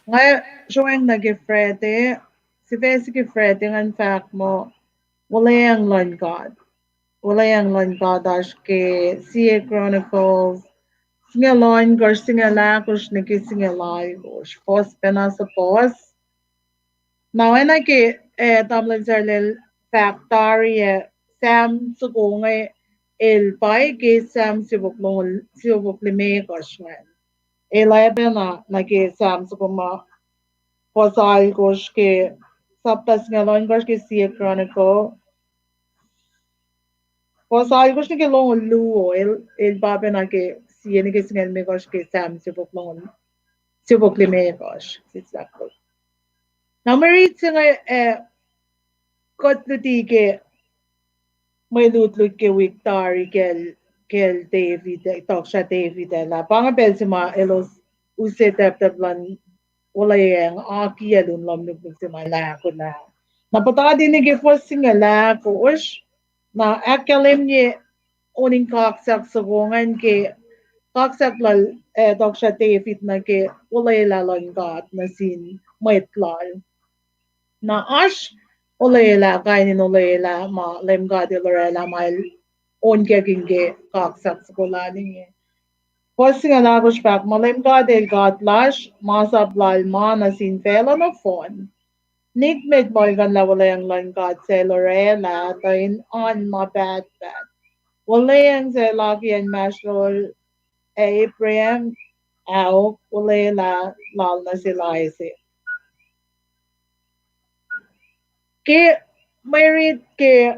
Nga sroang nuh ke Friday, sifac se ke Friday ngan fahk muh, Wuhlweacng luhn God. Wuhlweacng luhn God oasr ke Sie Chronicles, singucul ohnkohsr, singucul ahkosr nuh ke singucul alkosr. Fuhs pacna suhpuhs. Na oacna ke, eh, tamuhlwel Sarlel fahk tari ah, Sam soko inge el pa ke Sam siofok longoul, siofok limekohsr ingacn. El oacpacna nuh ke Sam soko ma fuhs alkosr ke, sapta singucul ohnkohsr ke Sie Chronicles. Fuhs alkosr nuh ke longoul luo, el, el pa pacna ke sie nuh ke singucul limekohsr ke Sam siofok longoul, siofok limekohsr. Exactly. Na mwe rit se inge, eh, kuht luti ke mwe lutlut ke wik tari kacl, kacl David, eh, tohkohsrah David ah, lah pa inge pacl se ma elos use tahptahp luhn wuhlweacng, akiyac lun lohm nuknuk se ma el ahkolah. Na puhtati nuh ke fuhs singucul ahkosr, na ahkkahlwemye on in kaksak soko ingacn ke kaksak lal, eh, tohkohsrah David nuh ke olwelah luhn God nuh sin mwet lal. Na oasr olwelah, kain in olwelah ma Leum God El orwaclah ma el onkakihn ke kaksak soko lal inge. Fuhs singucul ahkosr fahk muh Leum God El God lasr, masap lal ma nuh sin facluh nohfohn. Nikmet muhlkuhnlah wuhlweacng luhn God suc El orwaclah tuh in oan ma pahtpaht. Wuhlweacng suc El akiyac inmahsrlol ac Abraham, ahok, olwelah lal nuh sel Isaac. Ke mwe rit ke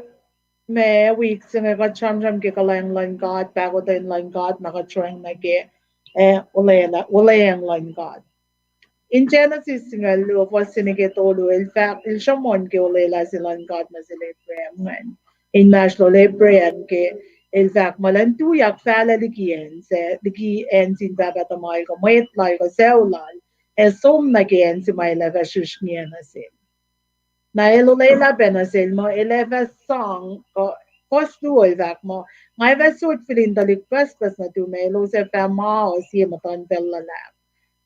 ma wik se inge kuht sramsram ke kuhlwacng luhn God, pahkotwen luhn God, na kuht sramsram nuh ke, eh, olwelah, wuhlweacng luhn God. In Genesis singucul luo, fuhs se nuh ke tolu, el fahk, el sruhmuhn ke olwelah se luhn God nuh sel Abraham ingacn. Inmahsrlol Abraham ke el fahk muh elan tuyak fahlac liki acn sac, liki acn sin pahpah tuhmal kuh mwet lal kuh sucu lal, ac som nuh ke acn se ma el ac fah srihsrngiyac nuh sel. Na el olwelah pac nuh sel muh el ac fah sang, kuh fuhs luo el fahk muh, nga ac fah sot fihl in tuhlihk pucspucs nuhtum ac elos ac fah ma uh sie muhtuhnfacl luhlahp.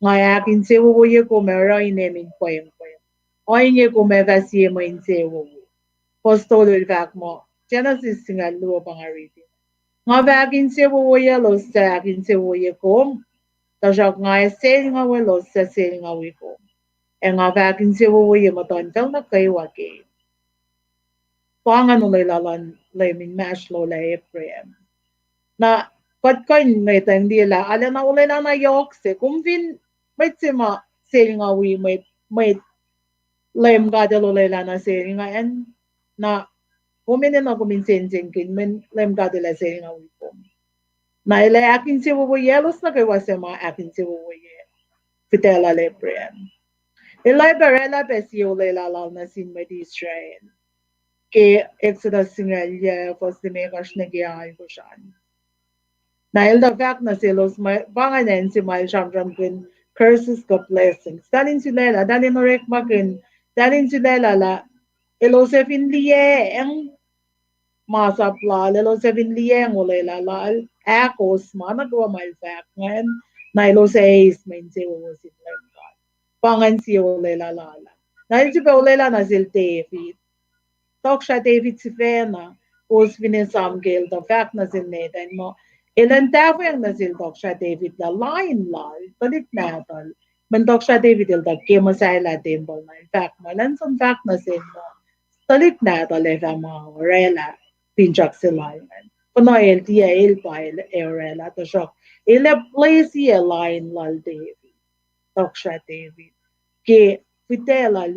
Nga ac ahkinsewowoye kom ac oruh inem in pwengpweng. Ohinge kom ac fah sie mwe insewowo. Fuhs tolu el fahk muh, Genesis singucul luo pa nga riti. Nga fah ahkinsewowoye elos suc ahkinsewowoye kom, tuhsruhk nga ac selngawi elos suc selngawi kom. Ac nga fah ahkinsewowoye muhtuhnfacl nuh kwewa ke. Pa ingacn olwelah luhn Leum inmahsrlol ac Abraham. Na kuht kuh in ngwetacng liye lah arulacna olwelah na yohk se, kom fin mwet se ma selngawi mwet, mwet Leum God El olwelah nuh sel ingacn, na kom enenuh kom in sensenkihn mweyen Leum God El ac selngawi kom. Na El ac ahkinsewowoye elos nuh kwewa suc ma ahkinsewowoye fihtac lal Abraham. El oacyacpac oraclah pac sie olwelah lal nuh sin mwet Israel ke Exodus singucul yac, fuhs limekohsr nuh ke alkosr an. Na el tuh fahk nuh selos, pa ingacn acn se ma el sramsramkihn curses kuh blessings. Tahl in sulaclah, tahl in orekmakihn, tahl in sulaclah lah elos ac fin liyacacng masap lal, elos ac fin liyacacng olwelah lal, ahkos ma nuh kwewa ma el fahk ingacn, na elos ac eis mwe insewowo sin Leum God. Pa ingacn sie olwelah lal ah. Na el sifilpac olwelah nuh sel David. Tohkohsrah David sifacna, kowos fin esam ke el tuh fahk nuh sel Nathan muh, elan tahfweacng nuh sel tohkohsrah David lah lain lal, tuhlihk nahtuhl. Mweyen tohkohsrah David el tuh ke muhsahelah tempuhl na el fahk muh, elan som fahk nuh sel muh, tuhlihk nahtuhl ac fah ma oraclah finsrak se lal ingacn. Kuhna el tiac el pa el ac oraclah, tuhsruhk el ac bless-i lain lal David, tohkohsrah David. Ke fihtac lal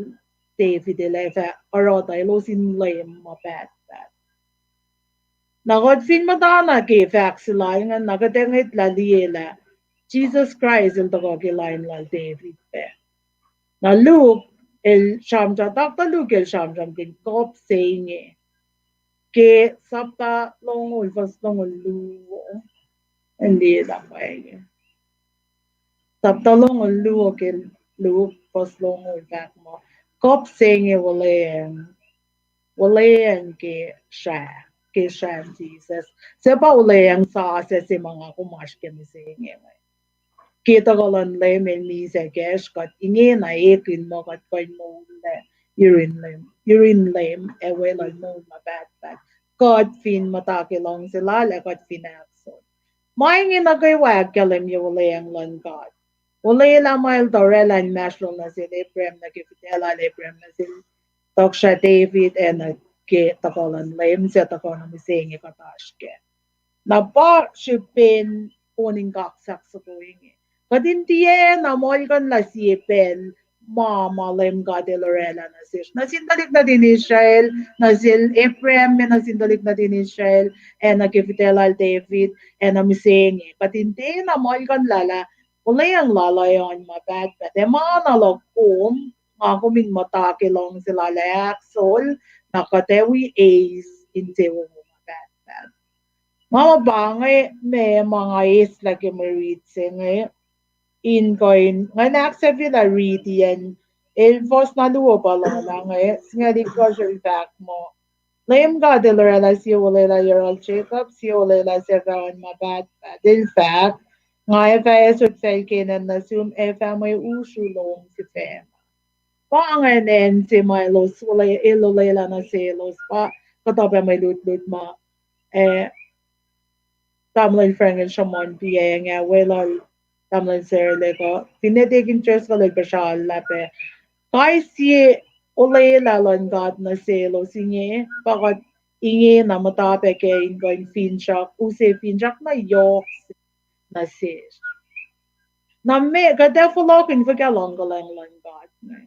David el ac fah oruh tuh elos in leum ma pahtpaht. Na kuht fin muhtana ke fahk se lal ingacn, na kuht ac ngwetlah liye lah Jisus Kraist el tuhkuh ke lain lal David pac. Na Luke el sramsram, Doctor Luke el sramsramkihn kuhp se inge ke sapta longoul, fuhs longoul luo. An liye lah pwacye. Sapta longoul luo ke Luke, fuhs longoul fahk muh, kuhp se inge wuhlweacng, wuhlweacng ke srah, ke srah Jisus. Suc pa wuhlweacng sasuc se ma nga kom oasr ke mihsenge inge. Ke tuhkuh luhn Leum el misac kacsr, kuht ingena ekihn muh kuht kuh in moul lac yurin Leum, yurin Leum, ac weluhl moul ma pahtpaht. Kuht fin muhta ke luhngse lal ac kuht fin ahksol. Ma inge nuh kwewa ahkkahlwemye wuhlweacng luhn God. Olwelah ma el tuh oraclah inmahsrlon nuh sel Abraham, nuh ke fihtac lal Abraham, nuh sel tohkohsrah David, ac nuh ke tuhkuh luhn Leum suc tuhkuh nuh mihsenge kuht oasr kac. Na pa srihpen on in kaksak soko inge. Kuht in tiacna muhlkuhnlah sie pacl ma ma Leum God el oraclah nuh sesr, nuh sin tuhlihk nuhtin Israel, nuh sel Abraham, ac nuh sin tuhlihk nuhtin Israel, ac nuh ke fihtac lal David, ac nuh mihsenge. Kuht in tiacna muhlkuhnlah lah olweacng lal uh on ma pahtpaht. Ac ma na luhk kom, nga kom in muhta ke luhngse lal ac ahksol, na kuht ac wi eis insewowo ma pahtpaht. Ma ma pa inge, ma ma nga eislah ke mwe rit se inge, in kuh in, ngan ahksahfyelah riti an, el fuhs na luo pa lana inge, singucul itkohsr el fahk muh, Leum God el oraclah sie olwelah yohrohl Jacob, sie olwelah suc fah on ma pahtpaht. El fahk, nga ac fah esot facl Canaan nuh sum, ac fah mwe usru lom sifacna. Pa ingacn acn se ma elos, el olwelah nuh selos, pa kuhtuh pac mwe lutlut ma, eh, tamuhlwel Frank el sruhmuhn piacng ah, weluhl tamuhlwel Sarah el kuh, finne Deacon Driscoll el puhsrallah pac, kais sie olwelah luhn God nuh selos inge, pa kuht ingena muhta pac kac in kuh in finsrak, use finsrak na yohk se nuh sesr. Na meac, kuht ac fohlohkihn fuhkah luhngkuhlwacng luhn God inge?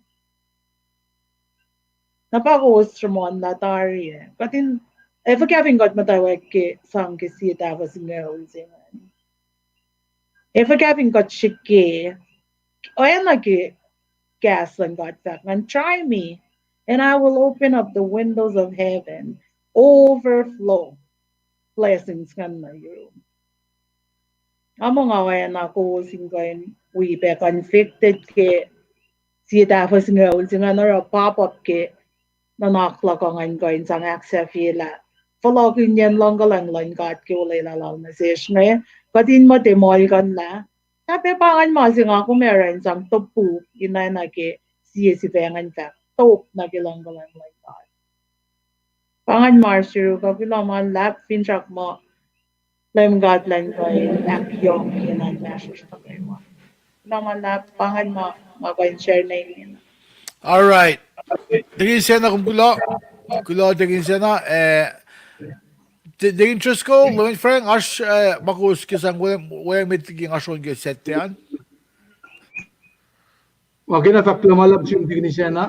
Na pa kowos sruhmuhnlah tari ah. Kuht in, ac fuhkah fin kuht muhtwacwacack ke sang ke sie tahfuh singucul se ingacn? Ac fuhkah fin kuht srihke, oacna ke kahs luhn God fahk ingacn, try me, and I will open up the windows of heaven, overflow blessings ingacn nuh yurum. Nga muh nga oacna kowos in kuh in wi pac convicted ke sie tahfuh singucul se ingacn oruh pop up ke nuhnak luhk uh ngan kuh in sang ahksahfyelah fohlohkihnyacn luhngkuhlwacng luhn God ke olwelah lal nuh sesr inge, kuht in muhta muhlkuhnlah. Na pac pa ingacn ma se nga kom ac oruh in sang topuk in oacna ke sie sifacna in fahk, top nuh ke luhngkuhlwacng luhn God. Pa ingacn ma oasr yuruk uh, kuloh ma luhlahp, finsrak muh Leum God Elan kuh in ahkyohkye nuhn inmahsrlosr nuh kwewa. Kuloh ma luhlahp, pa ingacn ma nga kuh in share nuh ingena. All right. Deacon Sena, kom kuloh. Kuloh Deacon Sena, eh, Deacon Driscoll, Leum Frank, oasr, eh, ma kowos ke sang, weacng met liki nga srohn ke Saturday an. Nga kena fahk kuloh ma luhlahp sum Deacon Sena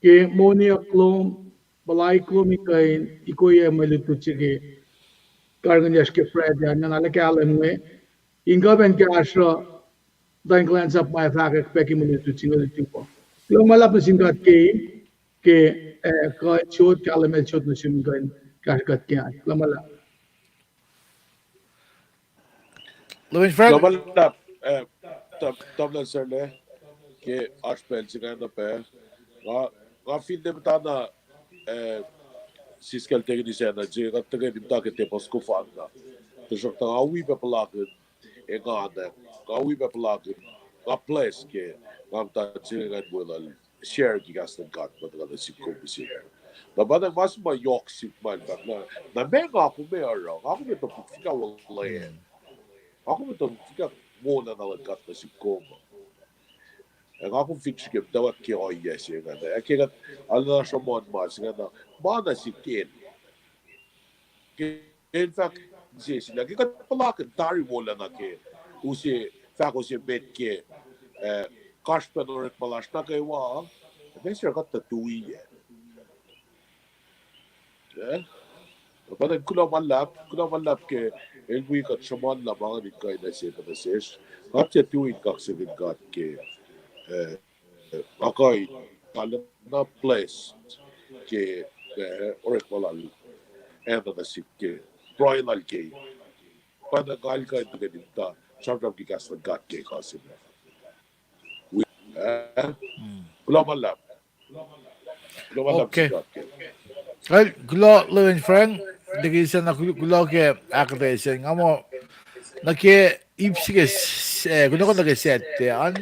ke moniyuck lom, puhlaik lom in kuh in ikoye mwe lutlut se ke karihngihnyucsr ke Friday an, na lah kahlwem inge in kuh in kahsruh tuh in kuhlwacnsap ma fahkwack pac ke mwe lutlut se inge lutlut uh. Kuloh ma luhlahp nuh sin God ke, ke, eh, kuh sot, kahlwem el sot nuh sum in kuh in kahsruh kuht ke an. Kuloh ma luhlahp. Leum Frank? Kuloh ma luhlahp, eh, tamuhlwel Sarle, ke oasr pacl se ingacn pac. Nga, nga fin tiac muhtana, eh, siskacl Deacon Sena, se kuht tuhkweni muhta ke table soko fanna. Tuhsruhktuh nga wi pac puhlakihn engan, nga wi pac puhlakihn, nga bless ke nga muhta se ingacn weluhl share ke kahs luhn God ma tuhkuh nuh sihk kom mihsenge. Na pa na ma se ma yohk sihk ma el fahk, na, na meac nga kom ac oruh, nga kom ac topuk fuhkah olweacng, nga kom ac topuk fuhkah wolacna luhn God nuh sihk kom. Ac nga kom fin srihke muhtwacwacack ke ohiyac se ingacn, ac ke kuht arulacna sruhmuhn ma se ingacn, ma na sikena ke el fahk, se sila ke kuht puhlakihn tari wolacna ke use, fahk use met ke, eh, kasrpen orekma lasr nuh kwewa, meac se kuht tuh tui, eh? Eh? Pa na kuloh ma luhlahp, kuloh ma luhlahp ke el wi kuht sruhmuhnlah ma ngihn in kuh in ase nuh sesr. Kuht tiac tui in kaksakihn God ke, eh, nga kuh in arulacna bless ke, eh, orekma lal, ac nuh sihk ke pruhe lal ke, pa na nga el kuh in tuhkweni muhta sramsram ke kahs luhn God ke kuh se ma, eh? Kuloh ma luhlahp. Kuloh ma luhlahp. Okay. Kuloh, kuloh Reverend Frank, liki se na kuloh ke ahkuhtweyac se nga muh, nuh ke ip se ke, kunohkohn nuh ke Saturday an,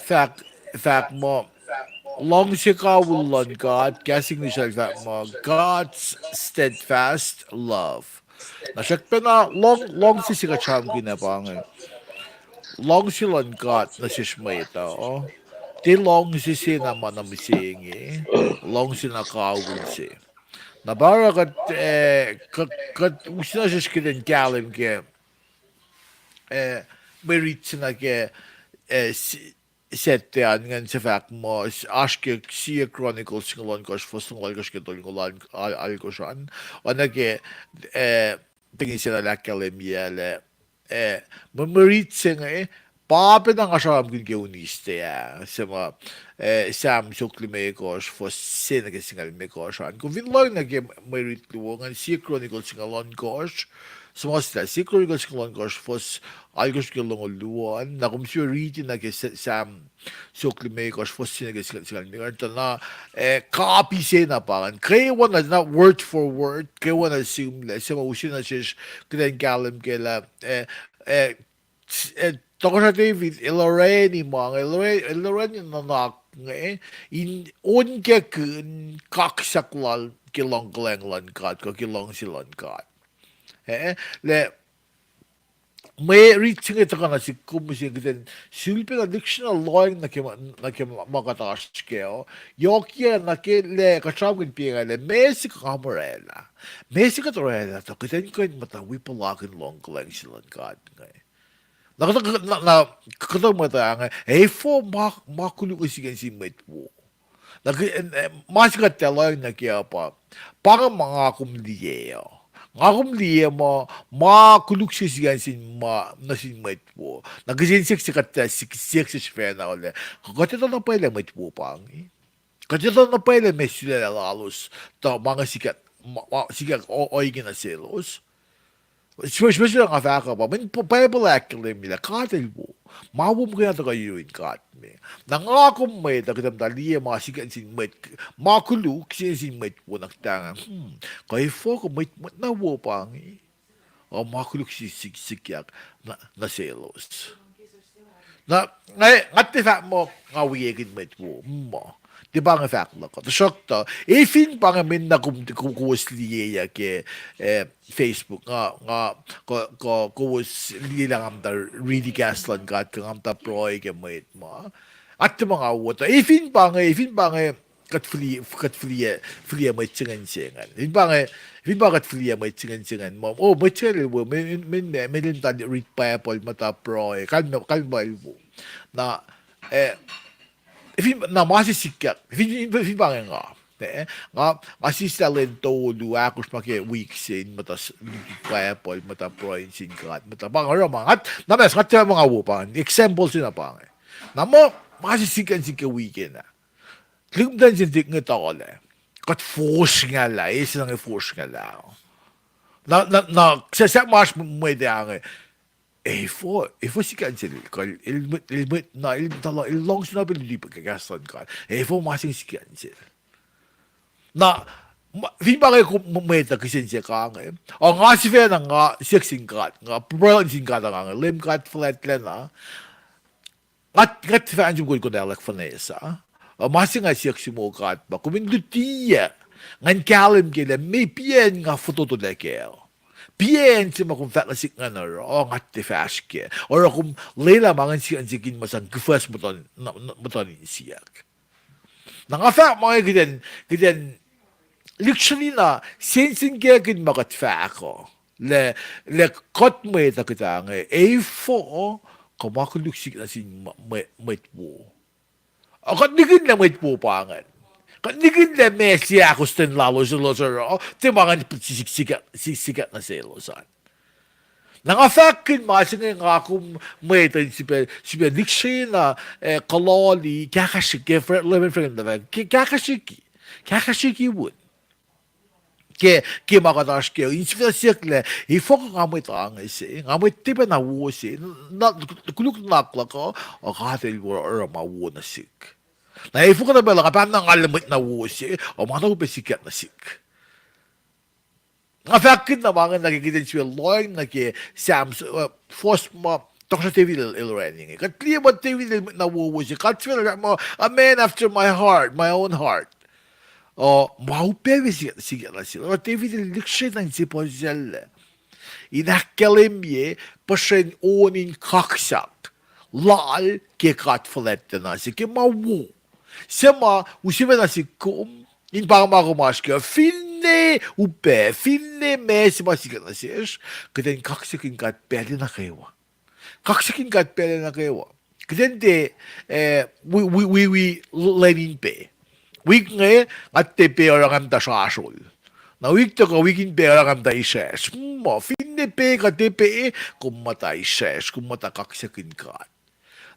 fahk, fahk muh, luhngse kawihl luhn God, kahs English el fahk muh God's steadfast love. Na srackpacna luhngse se kuht sramsramkihn ah pa inge, luhngse luhn God nuh sesr mwet uh, tiac luhngse se na ma na mihsenge, luhngse na kawihl se. Na pa oruh kuht, kuht use na sesr kuht in kahlwem ke mwe rit se nuh ke Saturday an ingacn suc fahk muh, oasr ke Sie Chronicles singucul ohnkohsr, fuhs singucul ohnkohsr ke tolngoul ohnkohsr an, oacna ke Tekin Sena el ahkkahlwemye lah, mwe rit se inge, pa pacna nga sramsramkihn ke Wednesday ah, se ma Sam siofok limekohsr, fuhs se nuh ke singucul limekohsr an. Kom fin lohng nuh ke mwe rit luo ingacn, Sie Chronicles singucul ohnkohsr, suhmuhslah Sie Chronicles singucul ohnkohsr, fuhs alkohsr ke longoul luo an, na kom sifil riti nuh ke Sam siofok limekohsr, fuhs se nuh ke singucul limekohsr an, tuh na kapi se na pa ingacn. Kwewana, na word for word, kwewana sihmlac, se ma use na sesr kuht in kahlwem ke lah, tohkohsrah David el orani ma inge, el orani nuhnak inge in onkakihn kaksak lal ke luhngkuhlwacng luhn God kuh ke luhngse luhn God. Lah mwe rit se inge tuhkuh nuh sihk kom mihsenge kuht in sulpacna lihksreni lohacng nuh ke ma kuht oasr kac uh. Yohkiyac nuh ke lah kuht sramsramkihn pa inge lah meac se kuht orwaclah, meac se kuht orwaclah tuh kuht in kuh in muhta wi puhlakihn luhngkuhlwacng se luhn God inge. Na kuhtuh mwet uh inge, efuh ma koluk sikacn sin mwet wo? Na ma se kuht ac lohacng nuh kac uh pa, pa inge ma nga kom liye uh. Nga kom liye muh ma koluk sikacn sin ma nuh sin mwet wo. Na kihsen siyuck se kuht ac siyuck sesr sifacna uh lah, kuht etuh na pwacye lah mwet wo pa inge? Kuht etuh na pwacye lah meac sulaclah lalos tuh ma inge sikyak ohinge nuh selos? Srihpac nga fahk uh pa mweyen Bible ahkkahlwemye lah God el wo. Ma wo muhkwena tuhkuh yurin God me. Na nga kom mwet uh kuht ac muhta liye ma sikacn sin mwet, ma koluk sikacn sin mwet wo, na kuht ac, kuh efuh kuh mwet na wo pa inge? Ac ma koluk sikyak nuh selos. Na nga tiac fahk muh nga wiekihn mwet wo, muh tiac pa inge fahk luhk uh. Tuhsruhktuh e fin pa inge mweyen na kowos liyeyuck ke Facebook, nga, nga, kowos liye lah nga muhta riti kahs luhn God kuh nga muhta pruhe ke mwet ma, a tiac ma nga wo tuh e fin pa inge, e fin pa inge kuht fihliyac, fihliyac mwet se ingacn se ingacn. Fin pa inge, fin pa kuht fihliyac mwet se ingacn se ingacn, muh, o, mwet se ingacn el wo, mweyen el muhta riti Bible, muhta pruhe, kalmac el wo. Na, na ma se sikyak, fin pa inge nga, nga sislah lwen tolu ahkosr ma ke wik se in muhta riti Bible, muhta pruhe nuh sin God, muhta pa inge oruh ma, na mas nga tiac ma nga wo pa inge, example se na pa inge. Na muh ma se sikyak sin ke wik ah, lihmtacn se inge tuhlac, kuht fosrngahlah, e se na inge fosrngahlah. Na, na, na sahp ma oasr mwet ah inge, efuh, efuh sikyak sel, kuh el, el, na el, el luhngse na pacl luti kahs luhn God, efuh ma se inge sikyak sel? Na fin pa inge mwet uh kihsen siyuck inge, o, nga sifacna nga siyuck sin God, nga pruhe sin God uh inge, Leum God fuhlwactlacna, nga, nga tiac fahsr in som konwacack fuhnesa. Ma se nga siyuck sum God pa kom in lutiyuc, ngan kahlwem ke lah meac piac nga fototolac kac, piac se ma kom fahk nuh sihk ngan oruh, o, nga tiac fahsr kac. Oruh kom lwelah ma ngan sikyak sel in ma sang kuhfuhs muhtuhn insiyuck. Na nga fahk ma inge kuht in, kuht in lihksreni na sensenkackihn ma kuht fahk uh, lah, lah kuht mwet uh kuht inge, efuh kuh ma koluk sikyak nuh sin mwet wo? Kuht nihkihn lah mwet wo pa ingacn. Kuht nihkihn lah meac seahkostwen lalos elos oruh, tiac ma ngan sikyak nuh selos an. Na nga fahkkihn ma se inge nga kom mwet uh in sifilpac lihksreni na, kuloh liki kahkahsrihk, ke Reverend Frank el fahk, kahkahsrihk, kahkahsrihk won. Ke, ke ma kuht oasr ke, in sifacna siyuck lah, efuh kuh nga mwet ange se, nga mwet tiac pacna wo se, na, koluk nuhnak luhk uh, a God El oruh ma wo nuh sihk. Na efuh kuh na pacl uh nga pahn na nga mwet na wo se, a ma na upac sikyak nuh sihk. Nga fahkkihn na ma inge nuh ke kuht in sifil lohacng nuh ke Psalm, uh, first ma, tohkohsrah David el, el orani inge. Kuht liye muh David el mwet na wowo se, God sifacna oruh ma, a man after my heart, my own heart. Uh, ma upac we si-, sikyak nuh sel. Oruh David el lihksreni in se puhsisacl lah in ahkkahlwemye puhsren on in kaksak lal ke God fuhlwactlacna se ke ma wo. Se ma use pacna sihk kom, in pa ma kom oasr ke, finne upac, finne ma se ma sikyak nuh sesr, kuht in kaksakihn God pacl nuh kwewa. Kaksakihn God pacl nuh kwewa. Kuht in tiac, eh, wi, wi, wi, wi lwen in pac. Wik inge, nga tiac pac oruh nga muhta srasrol. Na wik tuhkuh wik in pac oruh nga muhta israsr. Ma, finne pac kuht tiac pac, kom muhta israsr, kom muhta kaksakihn God.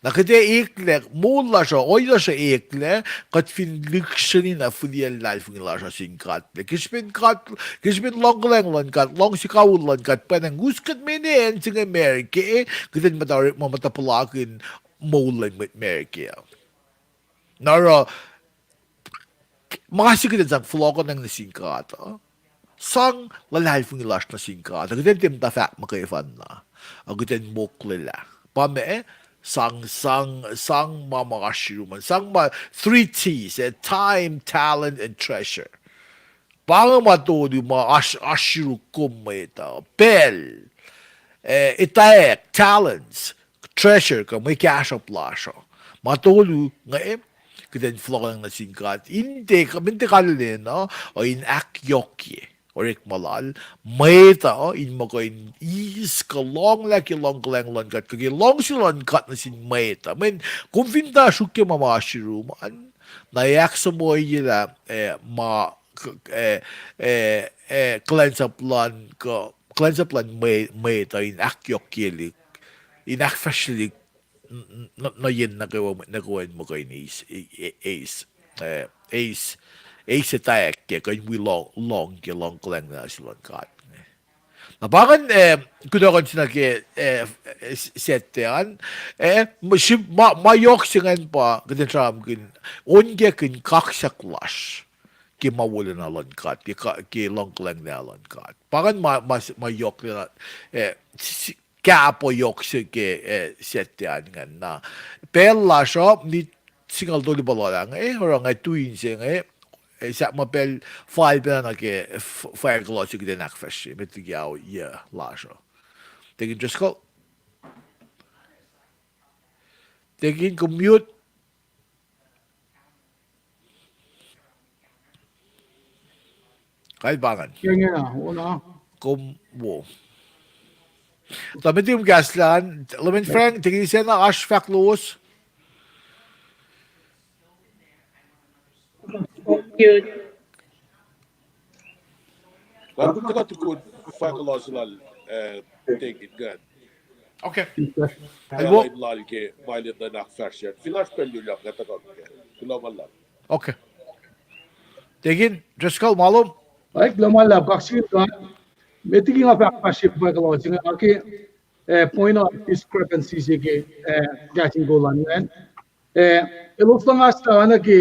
Na kuht ac eklac, moul lasr uh, ohiyac lasr uh eklac, kuht fin lihksreni na fihliyac luhlahlfongi lasr uh sin God. Ke srihpen God, ke srihpen luhngkuhlacng luhn God, luhngse kawihl luhn God, pwacnwacng us kuht mene acn se inge America, kuht in muhta orekma muhta puhlakihn moul luhn mwet America. Na oruh, ma se kuht in sang fohlohkohnacng nuh sin God uh, sang luhlahlfongi lasr nuh sin God uh, kuht in tiac muhta fahk muhkwena, a kuht in moklelah. Pa ma, sang, sang, sang ma ma oasr yurum an, sang ma three T's, eh, time, talent, and treasure. Pa inge ma tolu ma oasr, oasr yurum kom mwet uh, pacl, eh, etwacack, talents, treasure, kuh mwe kahsruhp lasr uh. Ma tolu inge, kuht in fohlohkohnacng nuh sin God. In tiac, min tiac kalweni, uh, in ahkyohkye orekma lal mwet uh, in muh kuh in eis kuh lohnglah ke luhngkuhlacng luhn God, kuh ke luhngse luhn God nuh sin mwet uh. Mweyen kom fin tuh sruokyac ma ma oasr yurum an, na ac ahksuhmuhyelah, eh, ma, eh, eh, eh, kuhlwacnsap luhn, kuh, kuhlwacnsap luhn mwe-, mwet uh in ahkyohkyelihk, in ahkfahsrelihk, n-, n-, nuh yen nuh kwewa, nuh kwewa in muh kuh in eis, e-, e-, eis, eh, eis, eis etwacack ke kuh in wi lohng, lohng ke luhngkuhlacng na se luhn God. Na pa ingacn, eh, kunohkohn se nuh ke, eh, Saturday an, eh, ma, ma yohk se ingacn pa kuht in sramsramkihn, onkakihn kaksak lasr ke ma wolacna luhn God, ke, ke luhngkuhlacng na luhn God. Pa ingacn ma, ma, ma yohk, eh, kahp yohk se ke, eh, Saturday an ingacn. Na pacl lasr uh, nit singucul tolu pa lula inge, oruh nga tui inse inge, eh, sahp ma pacl fal pacna nuh ke f-, fire kuloh se kuht in ahkfahsrye met liki ao yac lasr uh. Tekin Driscoll. Tekin, kom mute. Kal pa ingacn. Kom wo. Tuh met liki kom kahslah an, Leman Frank, tekin sacna oasr fahk lowos. Nga kuh tukun fahk lowos lal, eh, tekin ingacn. Okay. Lal ke ma elan ahkfahsrye. Fin oasr pacl luhk nga tuhkuh ke. Kuloh ma luhlahp. Okay. Tekin Driscoll, ma lom. Kuloh ma luhlahp, kaksakihn God. Met liki nga fahk fahsrye fahk lowos inge, nga ke, eh, point out discrepancy se ke, eh, kahs in kol an ingacn. Eh, elos luhngaslah nuh ke,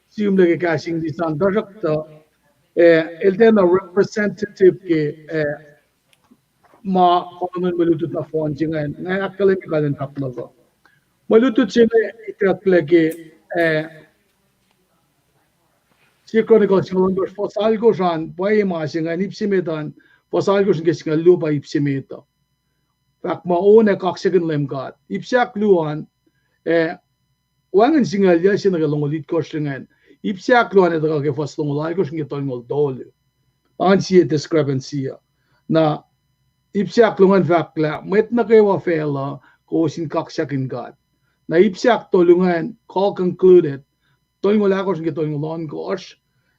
sihmlac ke kahs English an, tuhsruhktuh, eh, el tiacna representative ke, eh, ma oan mwe lutlut nohfohn se ingacn, nga ahkkahlwemye kain in fahk luhk uh. Mwe lutlut se inge itucklac ke, eh, sie Chronicles singucul ohnkohsr fuhs alkosr an, pwacye ma se ingacn, ip se met an, fuhs alkosr nuh ke singucul luo pa ip se met uh. Fahk muh on ac kaksakihn Leum God. Ip se ahkluo an, eh, wacngihn singucul yac se nuh ke longoul itkohsr ingacn. Ip se ahkluo an ac tuhkuh ke fuhs longoul alkosr nuh ke tolngoul tolu. Pa ingacn sie discrepancy uh. Na ip se ahkluo ingacn fahk lah mwet nuh kwewa facluh kowos in kaksakihn God. Na ip se ahktolu ingacn, call concluded, tolngoul ahkosr nuh ke tolngoul ohnkohsr,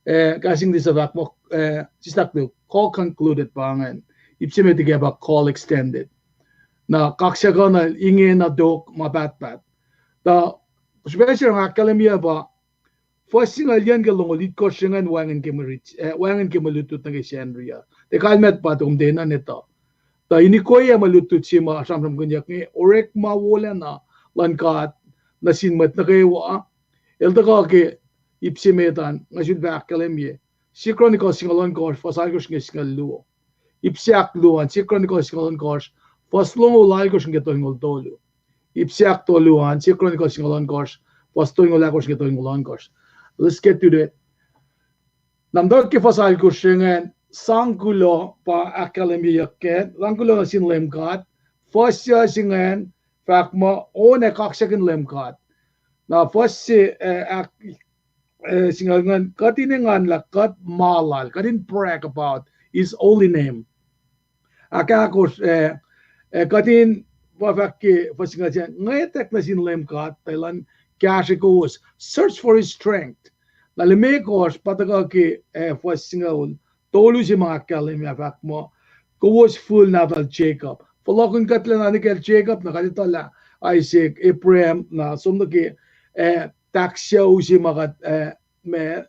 eh, kahs English uh fahk muh, eh, sislah call concluded pa ingacn. Ip se met liki ah pa call extended. Na kaksakihn uh ingena tok ma pahtpaht. Tuh srihpac se nga ahkkahlwemye pa fuhs singucul yuh nuh ke longoul itkohsr se ingacn wacngihn ke mwe rit-, eh, wacngihn ke mwe lutlut nuh ke Sacnri uh. Tuh kalmac pa tuh kom tiacna etuh. Tuh in ikoac mwe lutlut se ma sramsramkihnyuck inge, orekma wolacna luhn God nuh sin mwet nuh kwewa. El tuhkuh ke ip se met an, nga sun fahk ahkkahlwemye. Sie Chronicles singucul ohnkohsr, fuhs alkohsr inge singucul luo. Ip se ahkluo an, Sie Chronicles singucul ohnkohsr, fuhs longoul alkohsr inge tolngoul tolu. Ip se ahktolu an, Sie Chronicles singucul ohnkohsr, fuhs tolngoul ahkosr inge tolngoul ohnkohsr. Let's get to it. Na muhtwacwacack ke fuhs alkohsr se ingacn, sang kuloh pa ahkkahlwemyeyuck kac, sang kuloh nuh sin Leum God, fuhs se ingacn, fahk muh, on ac kaksakihn Leum God. Na fuhs se, eh, ahk-, eh, singucul ingacn, kuht in engan lah kuht ma lal, kuht in brag about his holy name. Ahkahkosr, eh, eh, kuht in, pa fahk ke fuhs singucul se, ngwetack nuh sin Leum God, tuh elan kahsrwe kowos, search for his strength. Na limekohsr, pa tuhkuh ke, eh, fuhs singucul tolu se ma ahkkahlwemye, fahk muh, kowos fihl nahtuhl Jacob. Fohlohkihn kuhtlac na nuh kacl Jacob, na kuht etuh lah Isaac, Abraham, na som nuh ke, eh, tahk sucu se ma kuht, eh, ma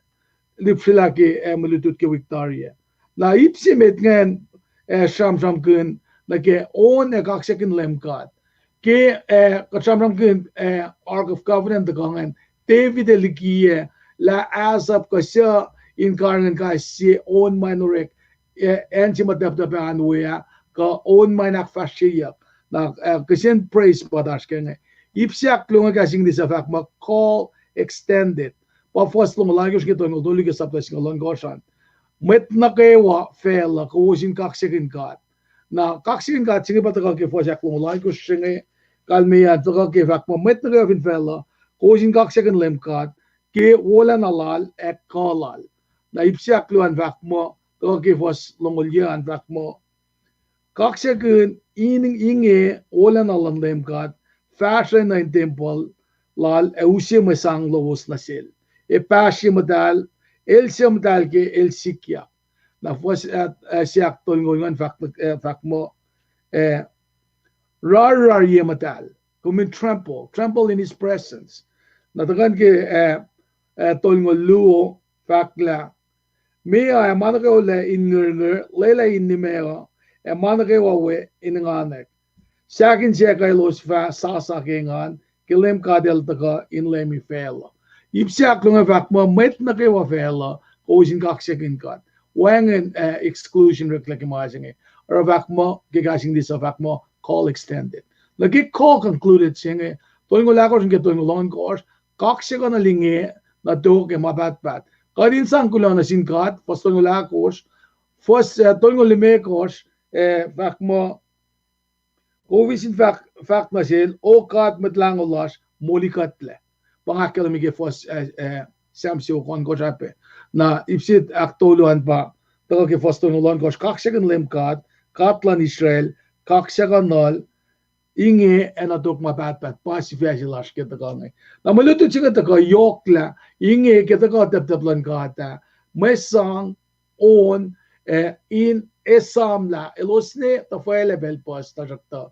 lihpsrelah ke, eh, mwe lutlut ke wik tari ah. Na ip se met ingacn, eh, sramsramkihn nuh ke on ac kaksakihn Leum God. Ke, eh, kuht sramsramkihn, eh, Ark of Covenant tuhkuh ingacn, David el likiyac lah Asaph kuh suc in karihngihn kais sie on ma in orek, eh, acn se ma tahptahp an we ah, kuh on ma in ahkfahsryeyuck. Na, eh, kihsen praise pa oasr ke inge. Ip se ahkluo inge kahs English uh fahk muh call extended. Pa fuhs longoul alkohsr inge tolngoul tolu ke chapter singucul ohnkohsr an. Mwet nuh kwewa facluh, kowos in kaksakihn God. Na kaksakihn God se inge pa tuhkuh ke fuhs ahklongoul alkohsr se inge, kalmeyac an tuhkuh ke fahk muh mwet nuh kwewa fin facluh, kowos in kaksakihn Leum God, ke wolacna lal ac kuh lal. Na ip se ahkluo an fahk muh, tuhkuh ke fuhs longoul yuh an fahk muh, kaksakihn in inge wolacna luhn Leum God, fahsrweni nuh in tempuhl lal ac use mwe sang lowos nuh sel. Ac pahsrye muhtahl, el suc muhtahl ke el sikyak. Na fuhs, ah, ah, se ahktolngoul an fahk, ah, fahk muh, ah, rarrarye muhtahl. Kom in tremble, tremble in his presence. Na tuhkuh ke, ah, ah, tolngoul luo fahk lah, meoa ac ma nuh kwewa lac in ngirngir, lwelah in nimeoa, ac ma nuh kwewa we in enganwack. Sahk insack elos fah sasa ke engan, ke Leum God El tuhkuh in leumi facluh. Ip se ahkluo inge fahk muh mwet nuh kwewa facluh, kowos in kaksakihn God. Wacngihn, ah, exclusion oreklac ke ma se inge. Oruh fahk muh, ke kahs English uh fahk muh call extended. Na ke call concluded se inge, tolngoul ahkosr nuh ke tolngoul ohnkohsr, kaksakihnuhl inge nuh tok ac ma pahtpaht. Kuht in sang kuloh nuh sin God, fuhs tolngoul ahkosr, fuhs, ah, tolngoul limekohsr, ah, fahk muh, kowos in fahk, fahk nuh sel, O God Mwet Lahngo lasr, molikuhtlac. Pa nga ahkkahlwemye ke fuhs, ah, ah, Sam siofok ohnkohsr ah pac. Na ip se ahktolu an pa, tuhkuh ke fuhs tolngoul ohnkohsr, kaksakihn Leum God, God luhn Israel, kaksakihnuhl inge ac nuh tok ma pahtpaht, pa sifac se lasr ke tuhkuh inge. Na mwe lutlut se inge tuhkuh yohk lah, inge ke tuhkuh tahptahp luhn God ah, mwe sang, on, ah, in esam lah elos ne tuhfwaclah pacl puhs tuhsruhktuh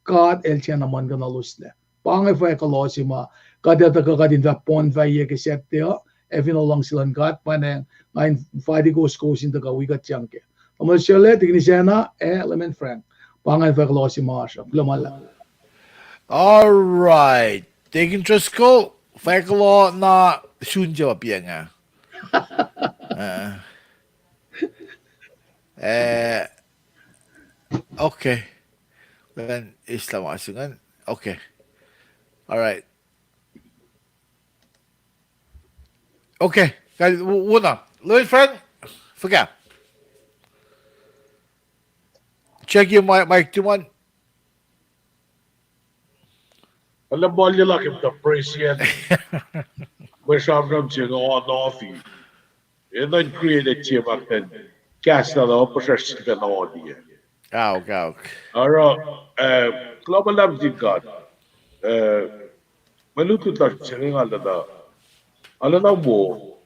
God El tiacna muhlkuhnlah elos lac. Pa inge fwack kuloh se ma kuht ac tuhkuh kuht in fah poun fahyac ke Saturday uh, ac fin luhngse luhn God pa inge, nga invite kowos, kowos in tuhkuh wi kuht sang ke. Tamuhlwel Sele, Tikin Isacna, ac Leman Frank. Pa inge fwack kuloh se ma oasr uh. Kuloh ma luhlahp. All right. Tikin Driscoll, fwack kuloh na sun job yanga. Uh, uh, okay. Then Islam asungan. Okay. All right. Okay. Kal-, w-, wona. Leman Frank, fuhkah? Check your mic, mic, two one. Alu ma lwelah ke muhta president. Mwe sramsram se inge on ofi. Enenuh in create sie ma kuht in kahs na puhsracsr sifacna audio. Aok, aok. Oruh, eh, kuloh ma luhlahp sin God. Eh, mwe lutlut lasr se inge nga lwelah, nga lwelah wo,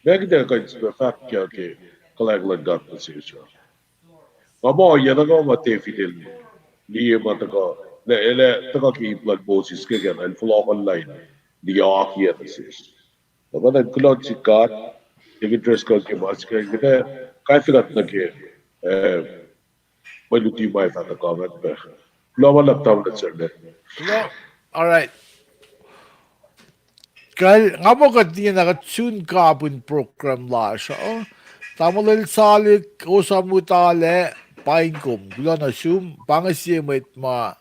ma kuht ac kuh in sifil fahk ke kuhlwacng luhn God nuh sesr uh. Nga muh ohiyac na nga ma David el liye ma tuhkuh, el, el tuhkuh ke ip luhn Moses ke kena el fohlohkohnlah in liye akiyac nuh sesr. Na pa na kuloh nuh sin God, Deacon Driscoll ke ma sikyak, kuht ac kaifegat nuh ke, eh, mwe luti ma fah tuhkuh ingacn pac. Kuloh ma luhlahp tamuhlwel Serle. Kuloh. All right. Kal, nga muh kuht ingena kuht sun kapihn program lasr uh. Tamuhlwel Salik, Osamuhtala, paing kom. Kuloh nuh sum, pa inge sie mwet ma,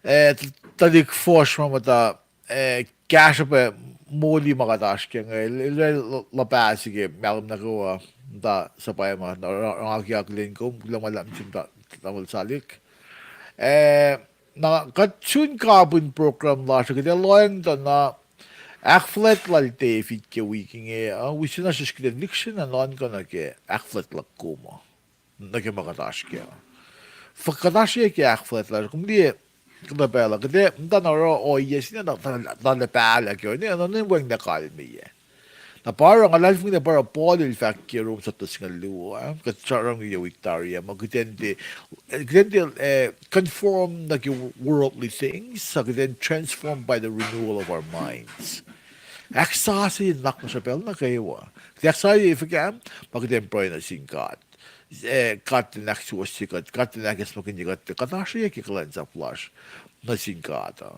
eh, tuhlihk fuhsr ma muhta, eh, kahsruh pac moli ma kuht oasr ke inge, el, el, el luhpah se ke mahlwem nuh kwewa, muhta suhpwacma, na, na, na, nga ke akihlen kom, kuloh ma luhlahp nuh sum ta-, tamuhlwel Salik. Eh, na kuht sun kapihn program lasr uh, kuht ac lohacng tuh na ahkfuhlwact lal David ke wik inge uh, wi sena sesr kuht in lihksreni nuhnkuh nuh ke ahkfuhlwact luhk kom uh, nuh ke ma kuht oasr kac. Fuhkah kuht oasr ke ahkfuhlwact lasr, kom liye, kuhtuh pacl uh, kuht ac muhta na oruh ohiyac se na, na, na, na pahlah ke ohiyac, na, na, na wacngihn kalmeyac. Na pa oruh, nga luhlahlfongi lah pa oruh Paul el fahk ke Rom sapta singucul luo, ah, kuht sramsram ke wik tari ah, ma kuht in tiac, kuht in tiac, eh, conform nuh ke worldly things, ah, kuht in transformed by the renewal of our minds. Ahksasucye nuhnak lasr uh pacl nuh kwewa. Kuht ahksasucye fuhkah, ma kuht in pruhe nuh sin God. Eh, God in ahksuwohsye kuht, God in ahkacsmakihnye kuht, kuht oasr ke kuhlwacnsap lasr nuh sin God uh.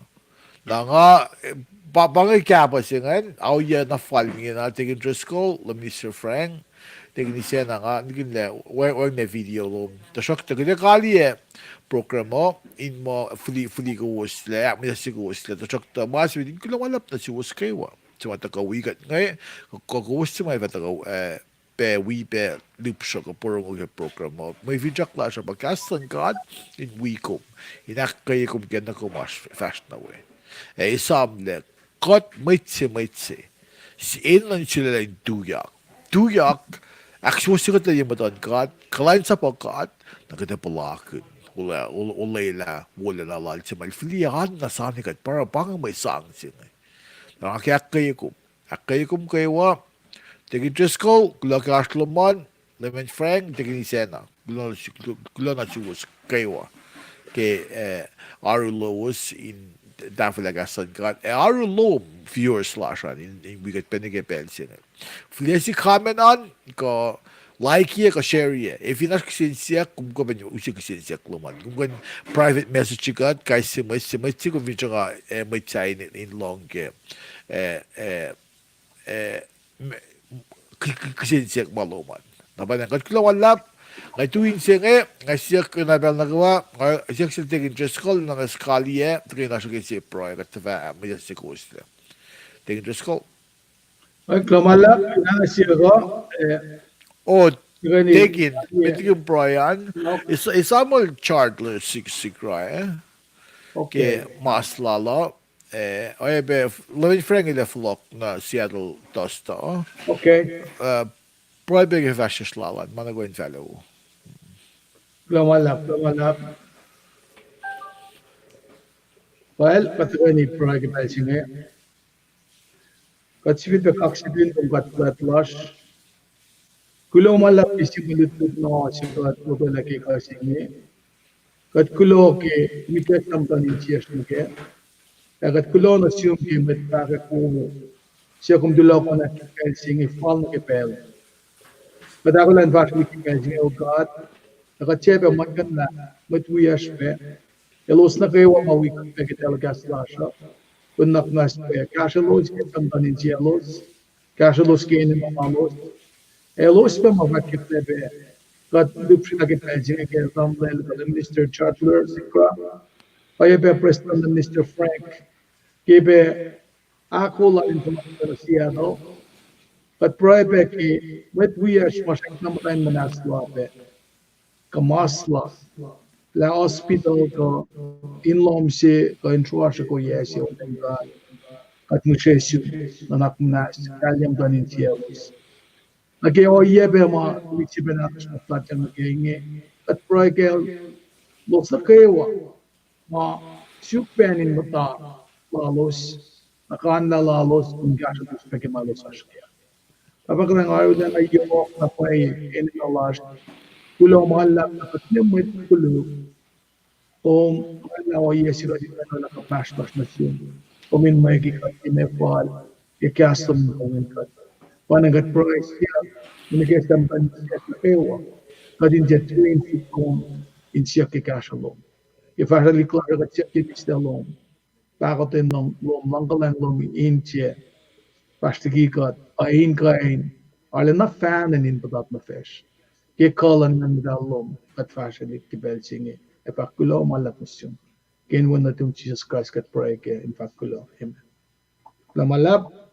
Na nga, eh, pa, pa inge kahpah se ingacn, ohiyac na fal ingena, Deacon Driscoll, Minister Frank, Deacon Isacna, nga nikihnlah, wacng, wacngihn video lom. Tuhsruhktuh kuht ac kaliyac program uh, in muh fihli, fihli kowoslac, ahkmihsye kowoslac, tuhsruhktuh ma se met in kuloh ma luhlahp nuh suwos kwewa se ma tuhkuh wi kuht inge, kuh, kuh kowos se ma fah tuhkuh, eh, pac wi pac lihpsruh kuh porongo ke program uh. Mwe finsrak lasr uh pa kahs luhn God in wi kom, in ahkkweye kom ke na kom oasr fahsr nuh we. Ac esamlah, kuht mwet se mwet se, s-, enenuh in sulaclah in tuyak. Tuyak, ahksuwohsye kuht lah ye muhtuhn God, kuhlwacnsapuh God, na kuht ac puhlakihn olwelah, wolacna lal se ma el fihliyac oanna sani kuht, pa oruh pa inge mwe sang se inge. Na nga ke ahkkweye kom, ahkkweye kom kwewa, Deacon Driscoll, kuloh ke oasr lom an, Leman Frank, Deacon Isacna, kuloh nuh su-, kuloh nuh suwos kwewa ke, eh, oaru lowos in tahfwelah kahs luhn God, ac oaru lom viewers lasr an in, in wi kuht pacna ke pacl se inge. Fihliyac se comment an, kuh like-ye, kuh share-ye. Ac fin oasr kihsen siyuck, kom kuh pac in use kihsen siyuck lom an. Kom kuh in private message kuht, kais sie mwet se, mwet se kom fin sruhnga, eh, mwet sahyac in, in lohng ke, eh, eh, eh, m-, k-, k-, kihsen siyuck ma lom an. Na pwacnwacng kuht kuloh ma luhlahp, nga tu inse inge, nga siyuck na pacl nuh kwewa, nga siyuck sel Deacon Driscoll, na nga kaliyac, tuhkweni oasr ke sie pruhe, kuht tuhfah mwe siyuck se kowoslac. Deacon Driscoll. Kuloh ma luhlahp, nga siyuck uh, eh, o, Deacon, met liki pruhe an, Samuel Chartler sik, sik ra, eh? Ke mas lal uh, eh, oacyacpac Leman Frank el ac fohlohk nuh Seattle Thursday. Eh, pruhe pac ke fahsr sesr lal an, ma na kuh in fahluo. Kuloh ma luhlahp, kuloh ma luhlahp. Well, kuht tuhkweni pruhe ke pacl se inge. Kuht sifilpac kaksakihn kom, God fuhlwact lasr. Kuloh ma luhlahp ke sie mwe lutlut na se kuht lotwelah ke kuh se inge. Kuht kuloh ke wikak na muhtuhn insiyacsr nuh kac. Ac kuht kuloh nuh sum ke mwet fahkwack wowo se kom tulohkohnak ke pacl se inge fal nuh ke pacl. Kuht ahkolah in fahsr wik ke pacl se inge, O God, ac kuht sifilpac muhlkuhnlah mwet wiyacsr pac, elos nuh kwewa ma wi kuht pac ke telecast lasr uh, nuhnak muhnahs pac kahsrwelos ke muhtuhn insiyaclos, kahsrwelos ke enenuh lalos, ac elos pac ma fahkwack pac, kuht lihpsrlah ke pacl se inge ke tamuhlwel kuh Minister Chartler Sikra, oacyacpac Prestuhn Minister Frank, ke pac ahkolah in fohlohk nuh Seattle. Kuht pruhe pac ke mwet wiyacsr ma srackna muhta in muhnahslah pac, kuh masla, lah hospital kuh in lohm se kuh in sruasr kuh yac se, Leum God, kuht ngihsre sum, nuhnak muhnahs, kahlyac muhtuhn insiyaclos. Nuh ke ohiyac pac ma tuhlihk srihpen ahkosr muhtatyang nuh ke inge, kuht pruhe kaclos nuh kwewa ma suk pacna in muhta lalos, nuhkanlah lalos, in kahsrwelos pac ke ma elos oasr kac. Pahpah kuhlwacng, arulacna yohk na pwacye enenuh lasr. Kuloh ma luhlahp lah kuht liye mwet koluk. Kom arulacna ohiyac se kuht in orwaclah kuhpahsr lasr nuh sum. Kom in mwe ki kuht ke ma fal. ke kahs lom in kuht. Pa na kuht pruhe siyuck, in ikacslah muhtuhn siyuck nuh kwewa, kuht in tiac tui in suk lom, in siyuck ke kahsruh lom. Ke fahsrwelihk lasr uh kuht siyuck ke mihslac lom, pahkotwen lom, luhngkuhlwacng lom in tiac fahsr liki kuht, uh, in kuh in arulacna fahnen in puhtat nuh facsr. Ke kuh luhn Nguhn Muhtahl lom, kuht fahsrwelihk ke pacl se inge, ac fahk kuloh ma luhlahp nuh sum. Ke inen Wen nuhtum Jisus Kraist kuht pruhe kac in fahk kuloh. Amen. Kuloh ma luhlahp.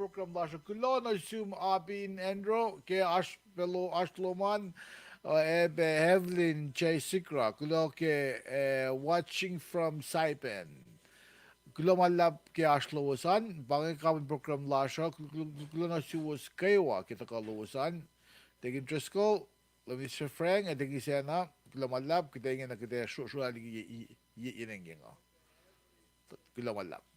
Program lasr uh kuloh nuh sum Abin Andro ke oasr pacl, oasr lom an, uh, ac pac Evelyn J Sikra, kuloh ke, uh, watching from Saipan. Kuloh ma luhlahp ke oasr lowos an, pa inge kain program lasr uh, kuloh, kuloh, kuloh nuh suwos kwewa ke tuhkuh lowos an. Tekin Driscoll, Lemister Frank, ac Tekin Sacna, kuloh ma luhlahp, kuht ingena kuht ac sro-, srolah liki ye, ye, ye, ye nengeng uh. Kuloh ma luhlahp.